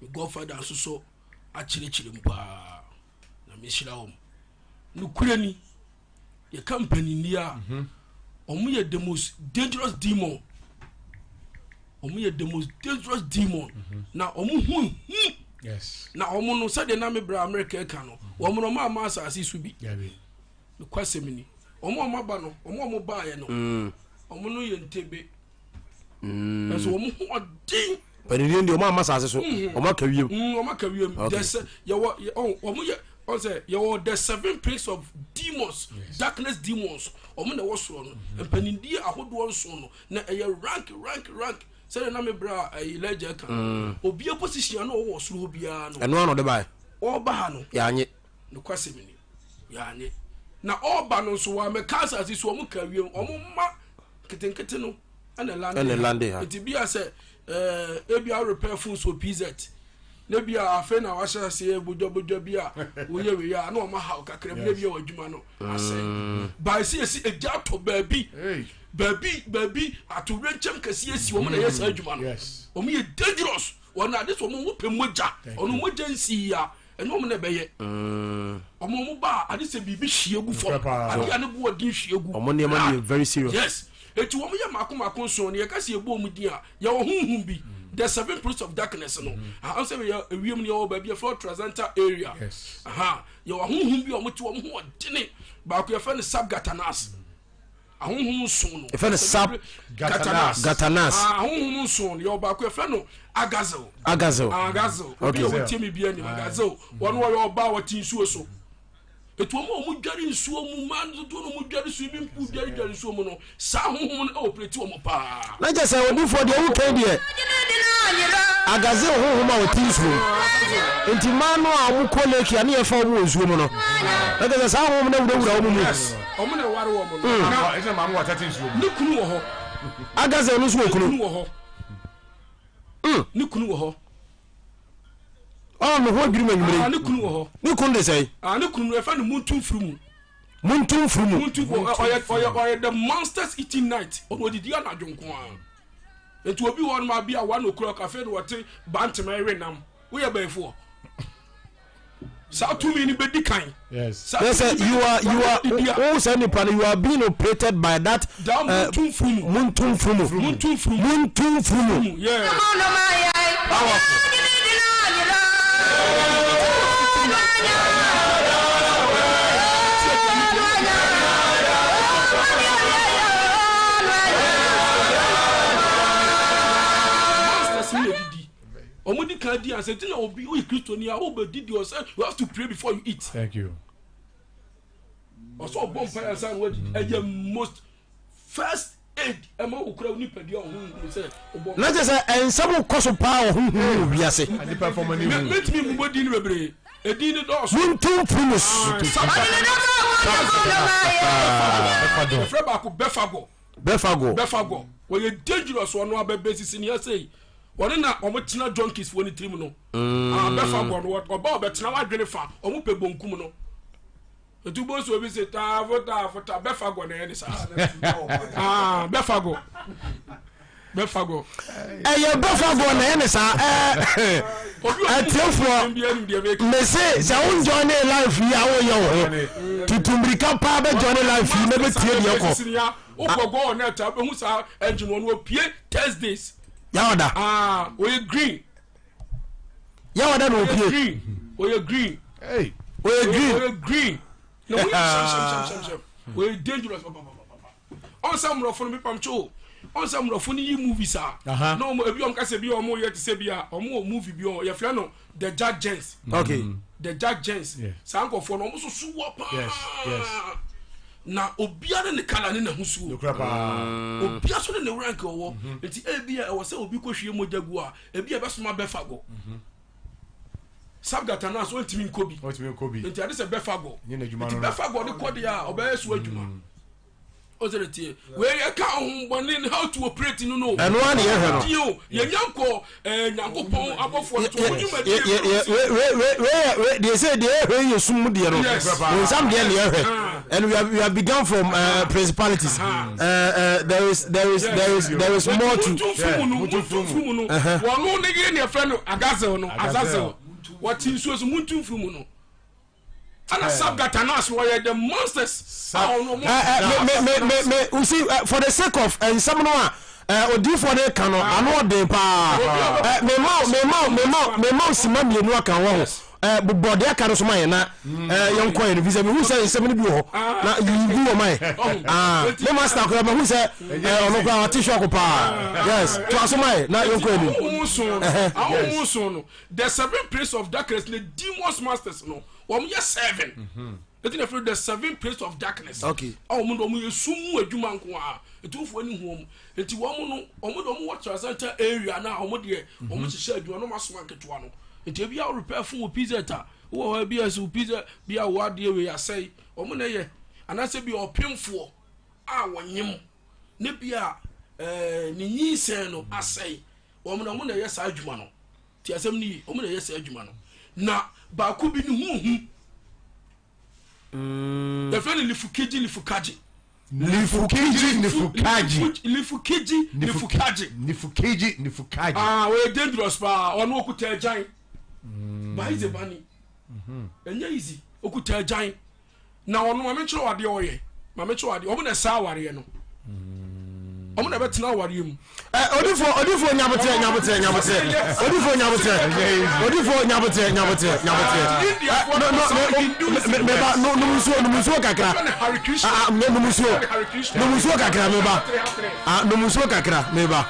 me godfather nso so akyerɛkyerɛ mu paa na mehyira wɔn. Nokorɛ ni, yɛka mpanindie a, wɔn yɛ the most dangerous demon. Wɔn yɛ the most dangerous demon. Na wɔn ho hu. Yes. Na wɔn no sɛdeɛ na me bra Amerika ɛka no, wɔn no wɔn ama asase so bi. Nokwasɛm ni, wɔn a wɔaba no, wɔn a wɔbaeɛ no, mm. wɔn no yɛ ntebe. Mm. Nanso wɔn ho ɔden. Panyin deɛ wɔn ama asase so, mm-hmm. wɔn aka wiem. Mm, wɔn aka wiem. Dɛsɛ yɛwɔ wɔn yɛ wɔn sɛ yɛwɔ the seven prince of demons, yes. darkness demons. Wɔn na ɛwɔ soro no, mm-hmm. mpanyindie ahodoɔ nson no, na ɛyɛ rank rank rank. Sɛdeɛ na me bra ɛyi lɛgya kan. Obiara position a na ɔwɔ soro hɔ biara no. Ɛno ano de ba yɛ. Ɔba ha no. Yɛanye. Nokwasɛm ni, yɛanye. Na ɔreba no nso, wɔammɛka asase so, wɔn kaa wiem, wɔn mma nketenkete no ɛna lande ɛna lande ha. Nti bi a sɛ ɛɛ ebi a repair phones wɔ PZ, na bi a afei na wahyɛ aseɛ bodwabodwa bi a woyɛ wei a na wɔn ahaw kakra bi na bi a wɔ adwuma no asɛe. Mm. Baasi esi egya atɔ baabi, baabi baabi atowerɛnkyɛm kɛseɛ si wɔn na ɛyɛ saa adwuma no. Wɔn yɛ dangerous. Wɔn ade so wɔn pɛ mogya, wɔn mogya nsi ya. Ɛnyɛ wɔn na ɛbɛyɛ. Mm. Wɔn wɔn ba a ade sɛ biribi hwie gu fam. Ade a ne bo ɔden hwie gu. Wɔn nneɛma no yɛ very serious. Yes. Eti wɔn yɛ mako mako nson no yɛka sɛ yɛbɔ wɔn din a yɛwɔ honhom bi. Mm. The seven prince of darkness no. Mm-hmm. Aha sɛ yɛ ewiem no yɛwɔ baabi yɛfrɛ transcendental area. Yes. Aha yɛwɔ honhom bi a wɔn te wɔn ho ɔdene. Baako yɛfrɛ no Sabgatanas. Mm. Ahonhom nson no. Yɛfrɛ no Sab Gatanas. Gatanas. Ah, ahonhom nson no. Yɛwɔ baako yɛfrɛ no Agazel. Agazel. Ah, Agazel. Obi a wɔtie mi bi anim. Agazel. Wɔn wɔyɛ ɔbaa wɔte nsuo so. Etu wɔn a wɔn dware nsuo mu mmaa no dodoɔ no wɔn dware swimming pool dware dware nsuo mu no saa ahonhom no ɛwɔ pireti wɔn paa. Na kyɛ sɛ odifoɔ deɛ wokan deɛ Agazel honhom a ɔte nsuo mu nti mmaa no a wɔkɔ lake a ne yɛfa wɔn wɔ nsuo mu no na kyɛ sɛ saa honhom no awurawura wɔn mu. Yes. Wɔn na ɛware wɔn no. Mm. Na ɛsɛ maame wɔ atete nsuo mu. Ne kunu wɔ hɔ. Agazel no nso wɔ kunu. Ne kunu wɔ hɔ. Mm. Ne kunu wɔ hɔ. Ɔɔ me ho adwiri ma nwumire. Ah, ne kunu wɔ hɔ. Ne kunu de sɛn? Ah, ne kunu no yɛfrɛ no Muntu mfiri mu. Muntu mfiri mu. Muntu ɔyɛ ɔyɛ ɔyɛ the monsters eating night. Ɔno odidi anadwo nko ara. Nti obi wɔ hɔ nom abi a one o'clock afei na wɔte bantama ɛwe nam. Woyɛ bɛyifoɔ. Saa tumi no bɛdi kan. Yes. Yes, sir, you are you are oh sɛ nipa no you are being operated by that. That uh, muntu mfurumu. Muntu mfurumu. Muntu mfurumu. Muntu mfurumu. Yeah. Powerful. Wɔn di kan di ansa nti na obi oyɛ kristoni a ɔbɛ di di ɔsɛ you have to pray before you eat. Thank you. Ɔsɛ ɔbɔ mpa ansa na wadi ɛyɛ most first aid ɛma wo kura nipadua ɔho hu sɛ ɔbɔ. Na kyerɛ sɛ nsɛm kɔ so paa wɔ honhom mu wɔ wiase. Nipa fɔm ani hu. Mɛtumi mbobɔ din no bebree. Edin no dɔɔso. Muntu mfiri mo so. Yɛfrɛ baako Bɛfagɔ. Bɛfagɔ. Bɛfagɔ. Wɔyɛ dangerous wɔn abɛbɛ sisi ni ɛsɛ yi. Wɔne na wɔn tena junkies foɔ ne tirim no. Ah, Bɛfagɔ no ɔba ɔbɛtena wadwene fa wɔn pɛ bonkum no. Etu bo so obi se taafo taafo ta Bɛfagɔ na ɛyɛ ne saa. Ah, Bɛfagɔ. Bɛfagɔ. Ɛyɛ Bɛfagɔ na ɛyɛ ne saa. Ɛɛ atiefoɔ mese sɛ wo join ne life yi a woyɛ wo ho tutu mmirika paa bɛ join ne life yi na bɛtie deɛ kɔ. Wokɔ gɔ wɔ net a wobɛhu saa engine wɔ no wɔpie Thursdays. Yawada. Ah, wɔyɛ green. Yawada na wɔpie. Wɔyɛ green. Wɔyɛ green. Wɔyɛ green. Na wɔyɛ hyɛmhyɛmhyɛmhyɛm. Wɔyɛ dangerous papapapa. Ɔn sɛ mmorɔfo no mepam kyo. Ɔn sɛ mmorɔfo no yi movies a. Na wɔn ebi wɔn kasa bi wɔn yɛ te sɛ bi a wɔn wɔ movie bi wɔn yɛfrɛ no The Jack Jens. Okay. The Jack Jens. Saa nkurɔfoɔ no wɔn soso wɔ paa. Yes, yes. Na obiara ne ne kala ne n'ahosuo. Nokura paa. Obiara so ne ne rank ɔwɔ. Nti ebi a ɛwɔ sɛ obi kɔhwie mogya gu a ebi a ɛbɛsoma bɛfa gɔ. Sabgata no a so ɔntumi nkɔ bi. Ɔntumi nkɔ bi. Nti ade sɛ bɛfa gɔ. Nye n'adwuma Nti no no. bɛfa gɔ ne kɔ deɛ a ɔbɛyɛ so adwuma. Ɔsɛ de tie. Wei ɛka ahombɔne ne how to operate no no. Ɛno ara na yɛhwɛ no. Tie o, yɛnya nkɔ ɛɛ Nyankopɔn abɔfoɔ no to wɔn dwumadie Deɛ sɛ deɛ yɛhwɛ yɛ sum mu deɛ no bonsam deɛ ne yɛhwɛ and we have begun from principalities there is there is there is there is more to. Mutu nfumu no mutu nfumu no wɔn ne yere ne yɛfrɛ no Agazel no Azazel wɔte nsuo so muntu nfumu no. Ana Sabgata no ase wɔyɛ the monsters. Me me me me you see for the sake of nsɛm no a odiifoɔ no ka no ano ɔden paa me ma me ma me ma me ma sima mmienu aka wɔ ho bobɔ deɛ aka no so ma yɛ na yɛnkɔ yɛ no fi sɛ mehu sɛ nsɛm no bi wɔ hɔ na yiyi gu wɔ ma yɛ me master koraa mahu sɛ ɔno koraa wate shock paa yes toa so ma yɛ na yɛnkɔ yɛ no. The seven prince of darkness ne demons masters no wɔn yɛ seven eti na fɛ the seven prince of darkness okay a wɔn de wɔn yɛ sum mu adwuma nko a etumfoɔ ani hu wɔn eti wɔn no wɔn de wɔn wɔ transcendent area na wɔn deɛ wɔn hyehyɛ adwuma na wɔn asoma nketewa no eti ebi a repair phone wɔ pz a wɔ hɔ ebi a sɛ pz bi a wɔ adeɛ wei asɛe wɔn na ɛyɛ anaasɛ bi ɔpemfoɔ a wɔnyem ne bi a ɛɛ ne nyinsɛn no asɛe wɔn na wɔn na ɛyɛ saa adwuma no. Ti asɛm no yie, wɔn na ɛyɛ saa adwuma no. Na baako bi ne ho hu. Yɛfrɛ no Lifukiji Lifukaji. Lifukiji Nifukaji. Lifukiji Nifukaji. Nifukiji Nifukaji. Ah, ɔyɛ dangerous paa. Ɔno okuta agyan. Bayize bani. Ɛnyɛ easy. Okuta agyan. Na ɔno maame nkyerɛ adeɛ ɔyɛ. Maame nkyerɛ adeɛ. Ɔmo na ɛsa awareɛ no. Ɔmo na ɛbɛtena awareɛ mu. Ɛ odifo odifo nyabotrɛ nyabotrɛ nyabotrɛ odifo nyabotrɛ odifo nyabotrɛ nyabotrɛ nyabotrɛ ɛ no no me me ba no nom nsuo nom nsuo kakra ah ah nom nsuo nom nsuo kakra me ba ah nom nsuo kakra me ba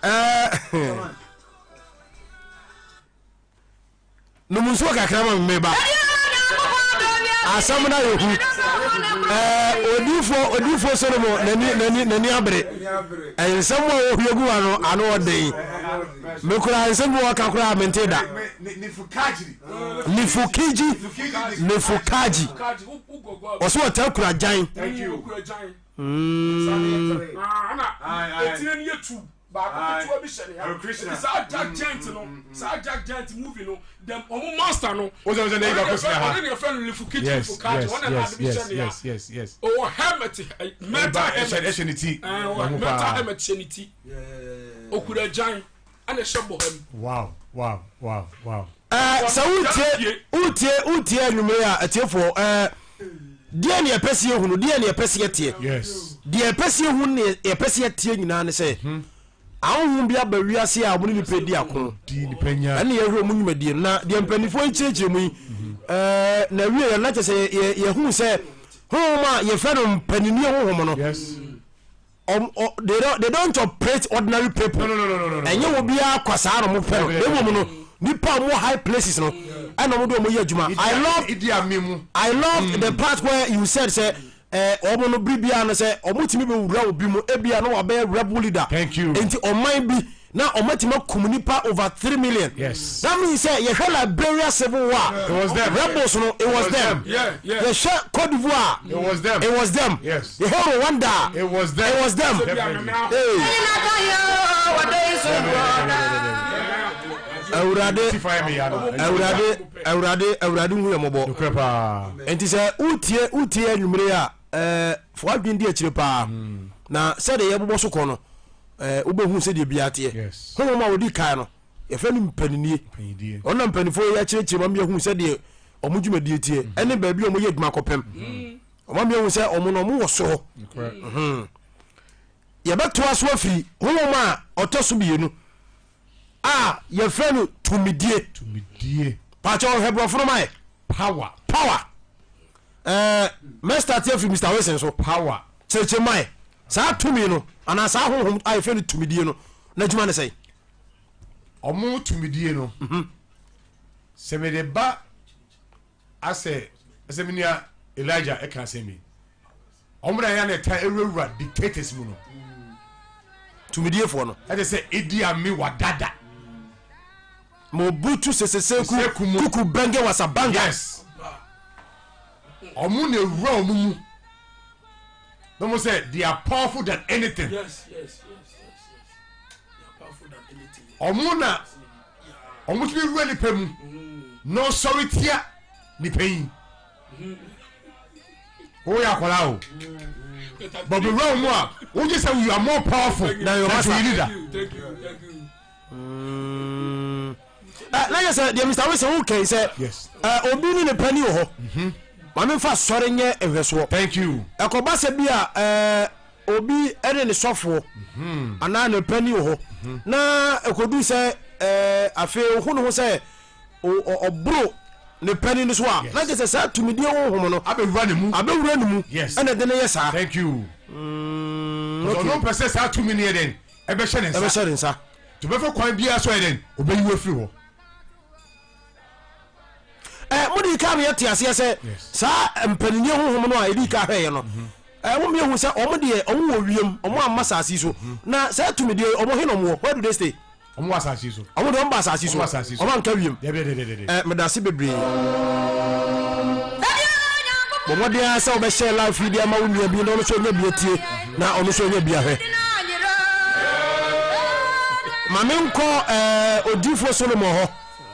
ɛɛ. Nom nsuo kakra ma me meba. Asɛm no ayɛ hu. Ɛɛ odiifoɔ odiifoɔ Solomon n'ani n'ani n'ani abere. Nsɛm a wɔhwie gu wa no ano ɔden. Me koraa nsɛm bi wɔka koraa mente da. Nifukiji Nifukaji. Ɔso ɔtaa kura gyan. Mm. Baako ketewa bi hyɛ ne ha. Nti saa Jack Giant no, saa Jack Giant movie no, dem ɔmo master no. O sɛ o sɛ ne baako si ha. Ɔne ne yɛfrɛ no Lifu Kiji Lifu Kaji. Ɔne na ade bi hyɛ ne ha. Yes. Ɔwɔ helmet, metal helmet. Ɛhyɛ ne ti. Ɔwɔ metal helmet hyɛ ne ti. Okura gyan ɛna ɛhyɛ bɔ ha mu. Wow. Ɛɛ sɛ wotie wotie wotie anwummere a atiefoɔ ɛɛ deɛ ne yɛpɛ sɛ yɛhunu deɛ ne yɛpɛ sɛ yɛteɛ Yes. deɛ yɛpɛ sɛ yɛhunu ne yɛpɛ sɛ yɛteɛ nyinaa ne sɛ ahonhom bi aba wiase a wɔn ne nipa di ako Di nipa nya. ɛne yɛhwɛ wɔn nnwumadie no na deɛ mpanimfoɔ yi kyerɛkyerɛ mu yi ɛɛ na wie yɛn na kyɛ sɛ yɛ yɛhunu sɛ honhom a yɛfrɛ no mpaninnie honhom no Yes. They don't operate ordinary people. No, no, no, no, no, no. Ɛnyɛ obiara kwa saa na wɔn pɛ no. Emu mu no, nipa a wɔn high places no, ɛna wɔn de wɔn yɛ adwuma. I love Idi Amin mu. I love the part where you said sɛ ɛɛ wɔn no biri biara no sɛ wɔn tumi bɛ wura obi mu ebia no wabɛyɛ rebel leader. Thank you. Nti ɔman bi. Na ɔmo atumi akum nipa over 3 million. That means sɛ yɛhwɛ Liberia civil war, It was them. rebels no, it was them. Yɛhwɛ Cote d'Ivoire, It was them. it was them. Yɛhwɛ Rwanda, It was them. it was them. Definitely. Awurade, Tify me, Yana. Awurade, Awurade, Awurade hu yɛ mmɔbɔ. Nokorɛ paa. Nti sɛ wotie anwummere a, fa w'adwene di akyire paa na sɛdeɛ yɛbobɔ so kɔ no, wobɛhu sɛdeɛ biara teɛ. Honhom a wɔdi kan no, yɛfrɛ no mpaninie. Mpanyindie. Ɔno na mpanimfoɔ yi akyerɛkyerɛ ma meahu sɛdeɛ ɔmo dwumadie teɛ ɛne baabi a ɔmo yɛ adwuma kɔpem. Ɔma meahu sɛ ɔmo no, ɔmo wɔ soro hɔ. Yɛbɛtoa so afiri honhom a ɔtɔ so mmienu a yɛfrɛ no tumidie. Tumidie. Paakyɛ, ɔhwɛ borɔfo no ma yɛ. Power. Power. Mɛstart afiri Mr Wilson so. Power. Kyerɛkyerɛ ma yɛ saa tumi no anaa saa honhom a yɛfrɛ no tumidie no, n'adwuma ne sɛn? Ɔmo tumidie no, sɛ mede ba asɛ ɛsɛ me nua Elijah ɛka asɛm bi, ɔmo na yɛ na ɛta ewurawura dictators mu no. Tumidiefoɔ no. Ɛte sɛ Idi Amin wadada. Mobutu Sese Seko Seko mu. Kuku Benge Wasabanga. Yes, ɔmo na ewura ɔmo mu na ɔmo sɛ they are powerful than anything. Yes. They are powerful than anything. Ɔmo na ɔmo tumi wura nipa mu na ɔsɔre tia nipa yi. Woyɛ akwadaa o, but wura wɔn mu a, wogye sɛ you are more powerful than your than master. your leader. Thank you, thank you, thank you. Na yɛ sɛ deɛ Mr Wilson wo kɛn sɛ obi ne ne pani wɔ hɔ, maame nfa sɔre nyɛ nhwɛsoɔ. Thank you. Ɛkɔba sɛ bi a obi ne ne sɔfoɔ anaa ne pani wɔ hɔ na ɛkɔdu sɛ afei ohu ne ho sɛ ɔboro ne pani no so a, na kyerɛ sɛ saa tumidie honhom no abɛwura ne mu. Abɛwura ne mu. Ɛna ɛde ne yɛ saa. Thank you. Ɔno mpɛ sɛ saa tumi no yɛ dɛn, ɛbɛhyɛ ne nsa. Ɛbɛhyɛ ne nsa. To bɛfɛ kwan biara so yɛ dɛn, ɔbɛyi wo afiri hɔ. Mode ka meyɛ te aseɛ sɛ saa mpaninnie honhom no a ɛdi ka hwɛeɛ no, mo mmiɛhu sɛ ɔmo deɛ, ɔmo wɔ wiem, ɔmo amma asase yi so. Na saa tumidie, ɔmo he na ɔmo wɔ? Where do they stay? Ɔmo wɔ asase yi so. Ɔmo deɛ, ɔmo ba asase yi so. Ɔmo wɔ asase yi so. Ɔmo anka wiem. Dɛbi dɛbi dɛbi. Medase bebree. Bɔ mmɔden ara sɛ wobɛhyɛ live yi de ama wo nua bi na ɔno nso anya bi atie na ɔno nso anya bi ahwɛ. Ma menkɔ odiyifoɔ Solomon hɔ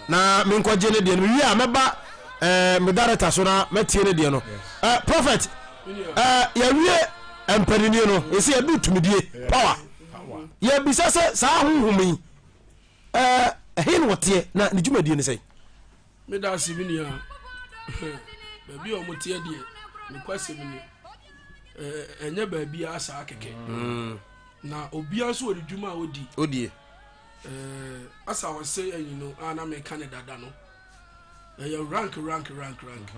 na menkɔgye ne deɛ no. Mewie a, mɛba me director so na mɛtie ne deɛ no. Prophet, yɛawie mpaninie no, yɛsɛ yɛdu tumidie, power. Yɛbisa sɛ saa honhom yi, ɛhe na ɔteɛ na ne dwumadie ne sɛn? Meda ase, me nua. Baabi a wɔn teɛ deɛ, nokwasɛm ni, ɛnyɛ baabi a saa kɛkɛ. Na obiara nso wɔ ne dwuma a odi. Odie. Asa ɔsɛ ayi no a na meka ne dada no, ɛyɛ rank, rank, rank, rank.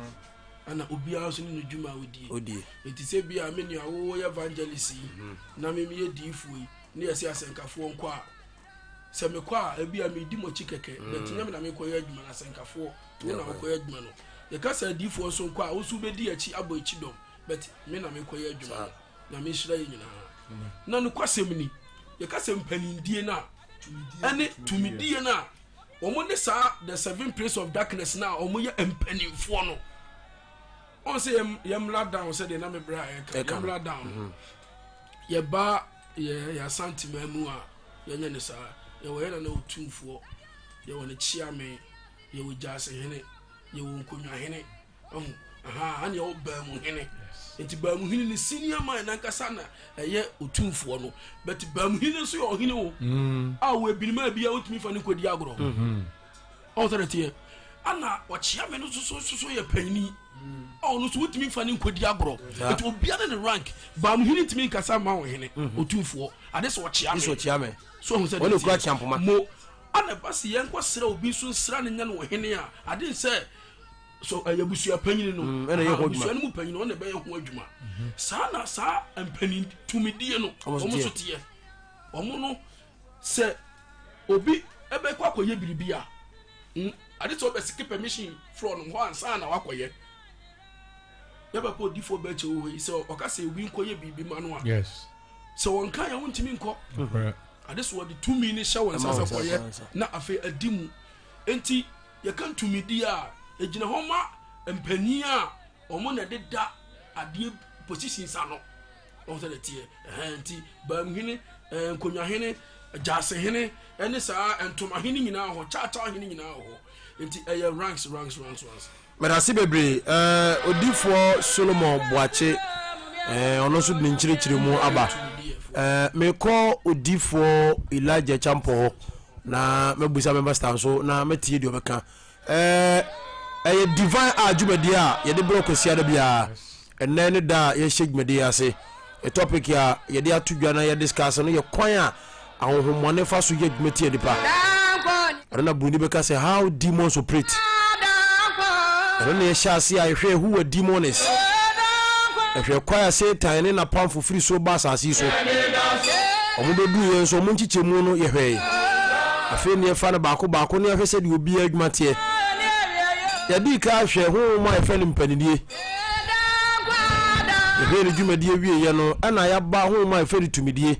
Ɛna obiara nso ne ne dwuma a odie. Odie. Eti sɛ bi a me nua wo yɛ evangelist yi, na me meyɛ diifoɔ yi, ne yɛsɛ asɛnkafoɔ nkɔ a, sɛ mekɔ a, ebi a medi mo akyi kɛkɛ, but nyɛ me na mekɔyɛ adwuma no, asɛnkafoɔ wo na wokɔyɛ adwuma no. Yɛka sɛ adiifoɔ nso nkɔ a, wo nso wobɛdi akyi abɔ akyi dɔm, but me na mekɔyɛ adwuma no. Nyame nhyira yɛ nyinaa. Na nokwasɛm ni, yɛka sɛ mpanindie no a ɛne tumidie no a wɔn ne saa the seven prince of darkness no a wɔn yɛ mpanimfoɔ no, wɔn sɛ yɛmmra down sɛdeɛ na me bra ɛka, yɛmmra down no, yɛba yɛ Asantema mu a, yɛnyɛ ne saa. Yɛwɔ yɛ nana Otumfoɔ, yɛwɔ ne kyeame, yɛwɔ gyaasehene, yɛwɔ nkonnwahene, ɔho aha ana yɛwɔ baamuhene. Nti baamuhene ne senior man nankasa na ɛyɛ Otumfoɔ no, but baamuhene nso yɛ ɔhene o a wɔ ebinom a bia wotumi fa ne nkɔdi agorɔ. Ɔho sɛ teɛ ana ɔkyeame no nso so yɛ panyini a ɔno nso wotumi fa ne nkɔdi agorɔ. Nti obia ne ne rank. Baamuhene ntumi nkasa ma ɔhene Otumfoɔ ade sɛ ɔkyeame so. Ɔho sɛ Wɔne kura kyeampoma. Mo ana ba si yɛn kɔ srɛ obi nso nsra ne nya no ɔhene a ade sɛ so ɛyɛ abusua panyin no. Ɛna ɛyɛ ho adwuma. Abusua no mu panyin ɔna ɛbɛyɛ ho adwuma. Saa na saa mpanyin tumidie no, Ɔmo wɔn teɛ. nso teɛ. Wɔn no, sɛ obi ɛbɛkɔ akɔyɛ biribi a, ade sɛ ɔbɛ seek permission from no hɔ ansa na wakɔyɛ. Yɛbɛkɔ odifoɔ bɛkyɛ wɔ hɔ yi sɛ ɔka sɛ obi nkɔyɛ biribi ma no a, sɛ wɔn kan yɛ, wɔntumi nkɔ. Ade so wɔde tumi no hyɛ wo nsa sɛ kɔyɛ na afei adi mu. Enti yɛka tumidi a, ɛgyina hɔ ma mpanyin a wɔn na ɛdeda adeɛ positions ano. Wɔn sɛ ɛteɛ. Ɛhɛn nti baamuhene, nkonnwahene, gyaasehene ɛne saa ntomahene nyinaa hɔ, kyaakyaahene nyinaa wɔ hɔ. Nti ɛyɛ ranks ranks ranks ranks. Medase bebree eh, Odifoɔ Solomon Boakye eh, ɔno nso de ne nkyerɛkyerɛ mu aba. Eh, mekɔ Odifoɔ Elijah Champɔ hɔ na mɛbusa me pastor nso na mɛtie deɛ ɔbɛka. Eh, ɛyɛ Divine Hour dwumadie a yɛde berɛ Kwasiada biara. Ɛnnɛ ne da a yɛhyɛ dwumadie yi ase. Yɛ topic a yɛde ato dwa na yɛ discuss no yɛ kwan a ahonhommɔne fa so yɛ adwuma tia nipa. Ɛno na buroni bɛka sɛ how demons operate. Ɛno na yɛhyɛ ase a yɛhwɛ who a demon is. Ɛhwɛ kwan a Satan ne n'apamfo firi soro ba asase yi so. Wɔn bɛduru yɛn nso wɔn nkyekyɛmu no yɛhwɛe. Afei ne yɛfa no baako baako ne yɛhwɛ sɛdeɛ obiara adwuma teɛ. Yɛdii ka hwɛ honhom a yɛfrɛ no mpanidie. Yɛhwɛɛ ne dwumadie wieeɛ no, ɛna yɛaba honhom a yɛfrɛ no tumidie.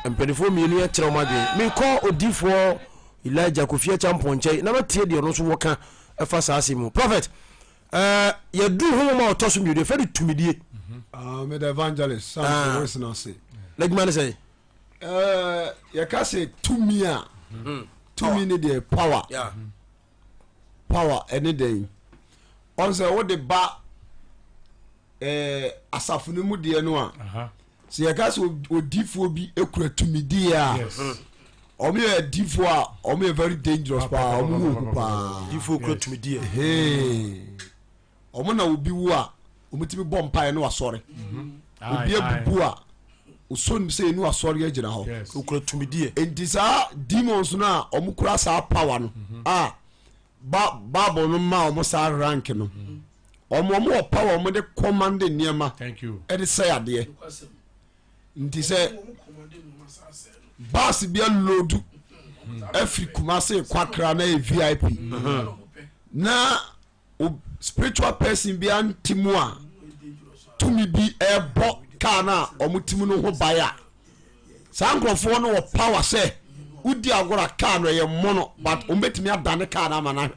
Mpanimfoɔ mmienu yi akyerɛ wɔn adwene. Mekɔ odiyifoɔ Elijah Kofi Acheampong nkyɛn na matie deɛ ɔno nso wɔka ɛfa saa asɛm mu. Prophet, ɛɛ yɛduru honhom a ɔtɔ so mmienu yɛfrɛ no tumidie. Ah, me the evangelist Sam ah. Wilson ase. N'adwuma ne sɛ? Eh, yɛka sɛ tumi a, hmm. tumi ne deɛ power. Yeah. Power ɛne dɛn? Ɔn sɛ wode ba ɛɛ asafo no mu deɛ no a, sɛ yɛka sɛ odifoɔ bi kura tumidie a, wɔn yɛ adifoɔ a wɔn yɛ very dangerous paa, wɔn ho hu paa. Difoɔ kura tumidie. Wɔn na obi wu a wɔn tumi bɔ mpaeɛ na wasɔre. Obi abubu a osɔ nim sɛ enu asɔre agyina hɔ. Okura tumidie. Nti saa demons no a wɔn kura saa power no mhm. a ba bible no ma wɔn saa rank no mhm. wɔn wɔn wɔ power wɔn de command nneɛma ɛde sɛ adeɛ nti sɛ baasi bi aloodu afiri Kumasi kwakra na yɛ vip mhm. na spiritual person bi ante mu a tumi bi ɛbɔ kaa no a wɔn ti mu no ho ban a saa nkurɔfoɔ no wɔ power sɛ wodi agorɔ a kaa no ɛyɛ mmono but wɔn bɛtumi adane kaa no ama no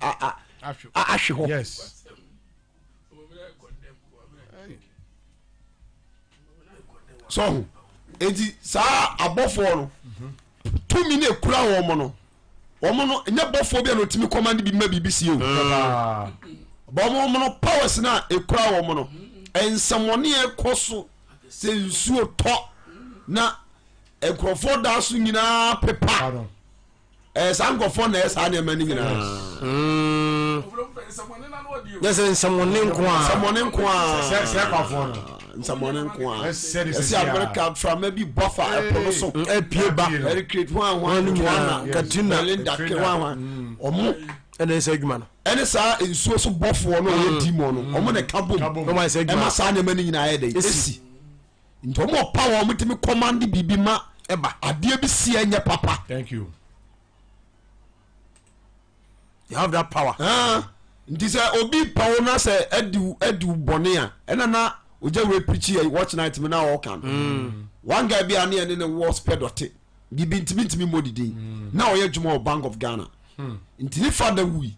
ahwe hɔ. So ho eti saa abɔfoɔ no tumi no ekura wɔn no wɔn no nyɛ bɔfoɔ bi a na otumi kɔmande bi ma biribi sie o bɔn wɔn no powers no a ekura wɔn no nsɛmɔne a ɛkɔ so sɛ nsuo tɔ na nkurɔfoɔ da so nyinaa pepa. Ɛyɛ saa nkurɔfoɔ na ɛyɛ saa nneɛma no nyinaa. Yɛ sɛ nsɛmɔne nko a. Nsɛmɔne nko a. Sɛ kwafoɔ no. Nsɛmɔne nko a. Ɛsɛ Amerika mframa bi bɔ fa ɛpo no so. Ɛpie ba. Ɛrekreti hwan hwan Joanna. Katrina. Belinda ke hwan hwan. Ɔmo. Ɛna ɛsɛ adwuma no. Ɛne saa nsuo so bɔfoɔ no ɔyɛ demon no. Ɔmo na ɛka bom. Ɛma saa nneɛma no nyinaa yɛ dɛ. Esi. Nti ɔmo wɔ power ɔmo tumi command biribi ma ɛba. Adeɛ bi si ɛnyɛ papa. Thank you. You have that power. Ah, nti sɛ obi pɛ wo na sɛ adi adi wo bɔne a ɛna na ogya wei pirikyi yɛ watch night mi na ɔka no. Mm. One guy bi a ne yɛ ne ne wɔ spɛ dɔte bibi ntumi ntumi mmɔ didin mm. na ɔyɛ adwuma wɔ Bank of Ghana. Hmm. Nti ne fada wui.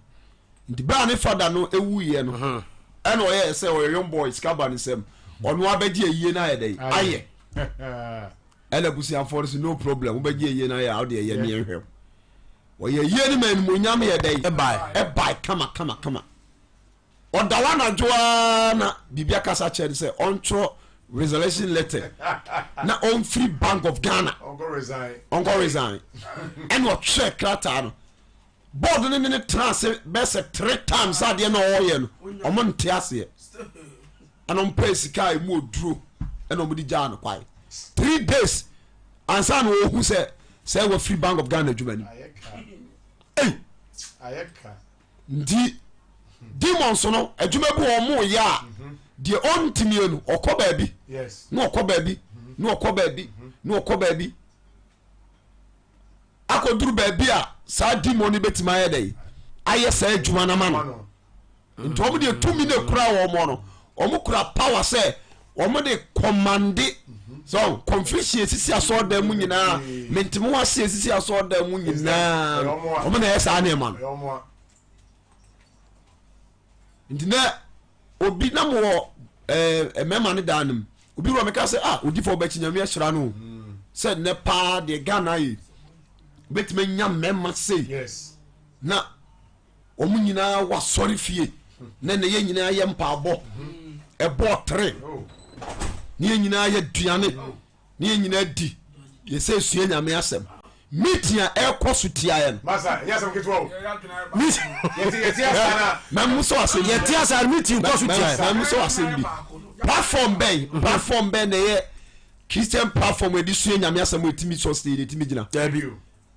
Nti bere a ne fada no wuiɛ no, ɛna ɔyɛɛ sɛ ɔyɛ young boy, sika ba ne nsam, ɔno abɛgye ayie no ayɛ dɛn ayɛ. Ɛna abusuafoɔ no so no problem, wobɛgye ayie no ayɛ a wode ɛyɛ ne yɛnhwɛ. Ɔyɛ ayie no ma animuonyam yɛ dɛn ɛbae kama kama kama. Ɔda hɔ anadwo ara na biribi akasa kyerɛ no sɛ ɔntwerɛ resurrection letter na ɔmfiri Bank of Ghana ɔnkɔ resign. Ɛna ɔtwerɛ krataa no board no ne no tena ase bɛyɛ sɛ three times adeɛ na ɔreyɛ no ɔmo nte aseɛ ɛna ɔmo pɛɛ sika a emu oduro ɛna ɔmo de gyaa no kwae 3 days ansa na ɔhu sɛ sɛ wafiri Bank of Ghana adwuma nim ei nti demons no adwuma bi wɔn mo yɛ a deɛ ɔntimie no ɔkɔ baabi na ɔkɔ baabi na ɔkɔ baabi na ɔkɔ baabi akɔduru baabi a saa demon no bɛtumi ayɛ dɛ ayɛ saa adwuma no ama no nti wɔn deɛ tumi no kura wɔn no wɔn kura power sɛ wɔn de kɔmande. So confusion esisi asɔɔdan mu nyinaa, menteme ho ase esisi asɔɔdan mu nyinaa, wɔn na ɛyɛ saa nneɛma no. Nti nɛ obi na mo wɔ ɛɛ mmarima ne dan no mu, obi wɔ meka sɛ, ah, odifo ɔbɛkyi, Nyame ahyira no sɛ nnɛ paa deɛ Ghana yɛ bɛtumi anya mmarima sei na wɔn nyinaa wɔ asɔre fie na ne yɛ nyinaa yɛ mpaabɔ ɛbɔ tere ne yɛ nyinaa yɛ duane ne yɛ nyinaa di yɛ sɛ esua Nyame asɛm, meeting a ɛkɔ so tia yɛ no. Masa, ɛnyɛ asɛm ketewa o. Yɛte asa na. Mɛmu sɔ asɛm bi. Yɛte asa meeting kɔ so tia yɛ. Mɛmu sɔ asɛm bi. Platform bɛn na ɛyɛ Christian platform yɛde sua Nyame asɛm ɛtumi sustain, ɛtumi gyina? Dabi,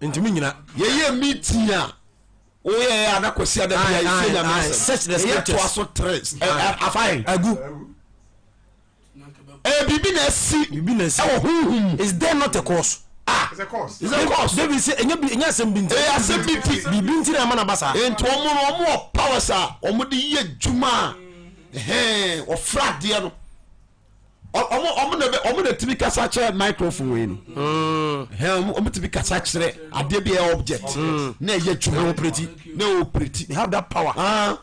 ntumi nyina. Yɛyɛ meeting a woyɛ yɛ ana Kwasi ada bia yɛsua Nyame asɛm. Search the Yɛyɛ scriptures. toa so tere afa yɛn. Agu. Ɛyɛ biribi na asi. Biribi na asi. Ɛwɔ honhom mu. Is there not a cause? Ah. It's a cause. It's a cause. David sɛ ɛnyɛ bi, ɛnyɛ asɛm bi nti. Ɛyɛ asɛm bi nti. Biribi nti na ɛma na ba saa. Nti wɔn no, wɔn wɔ powers a wɔn de yɛ adwuma a ɛhɛn wɔfra adeɛ no. Wɔn na tumi kasa kyerɛ microphone wei no. Ɛhɛn wɔn tumi kasa kyerɛ adeɛ bi a ɛyɛ object na ɛyɛ adwuma. Ɛwɔ operate. Na ɛwɔ operate. They have that power. Ah.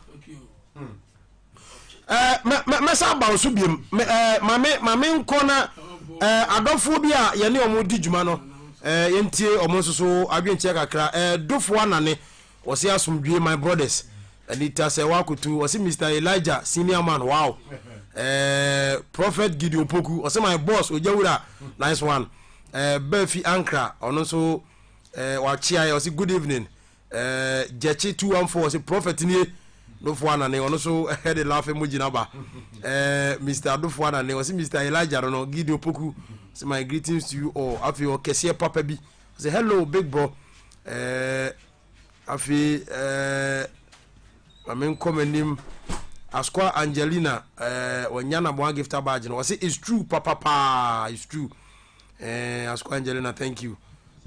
Mɛsa aba wo so biom. Mame mame nkɔ na adɔfoɔ bi a yɛne ɔmo di dwuma no, yɛntie ɔmo nso so adwenkyerɛ kakra. Dofoɔ Anane wɔse asomdwie, my brothers. Anita sɛ wakoto wɔse Mr Elijah senior man, wow. Prophet Gideon Poku ɔse my boss Ogyawura, nice one. Baafi Ankra ɔno nso wakyea yɛ, ɔse good evening. Gyɛkye 214 ɔse prophet nie. Dofo Anane ɔno so ɛde laugh emoji naba. Mr Dofo Anane ɔse Mr Elijah no, Gideon Poku ɔse my greetings to you all. Afei ɔkɛseɛ papa bi ɔse hello big bro. Afei maame nkɔ m'anim. Asqua Angelina, wɔnya na boa gifter badge no, ɔse it's true papa, it's true. Asqua Angelina, thank you.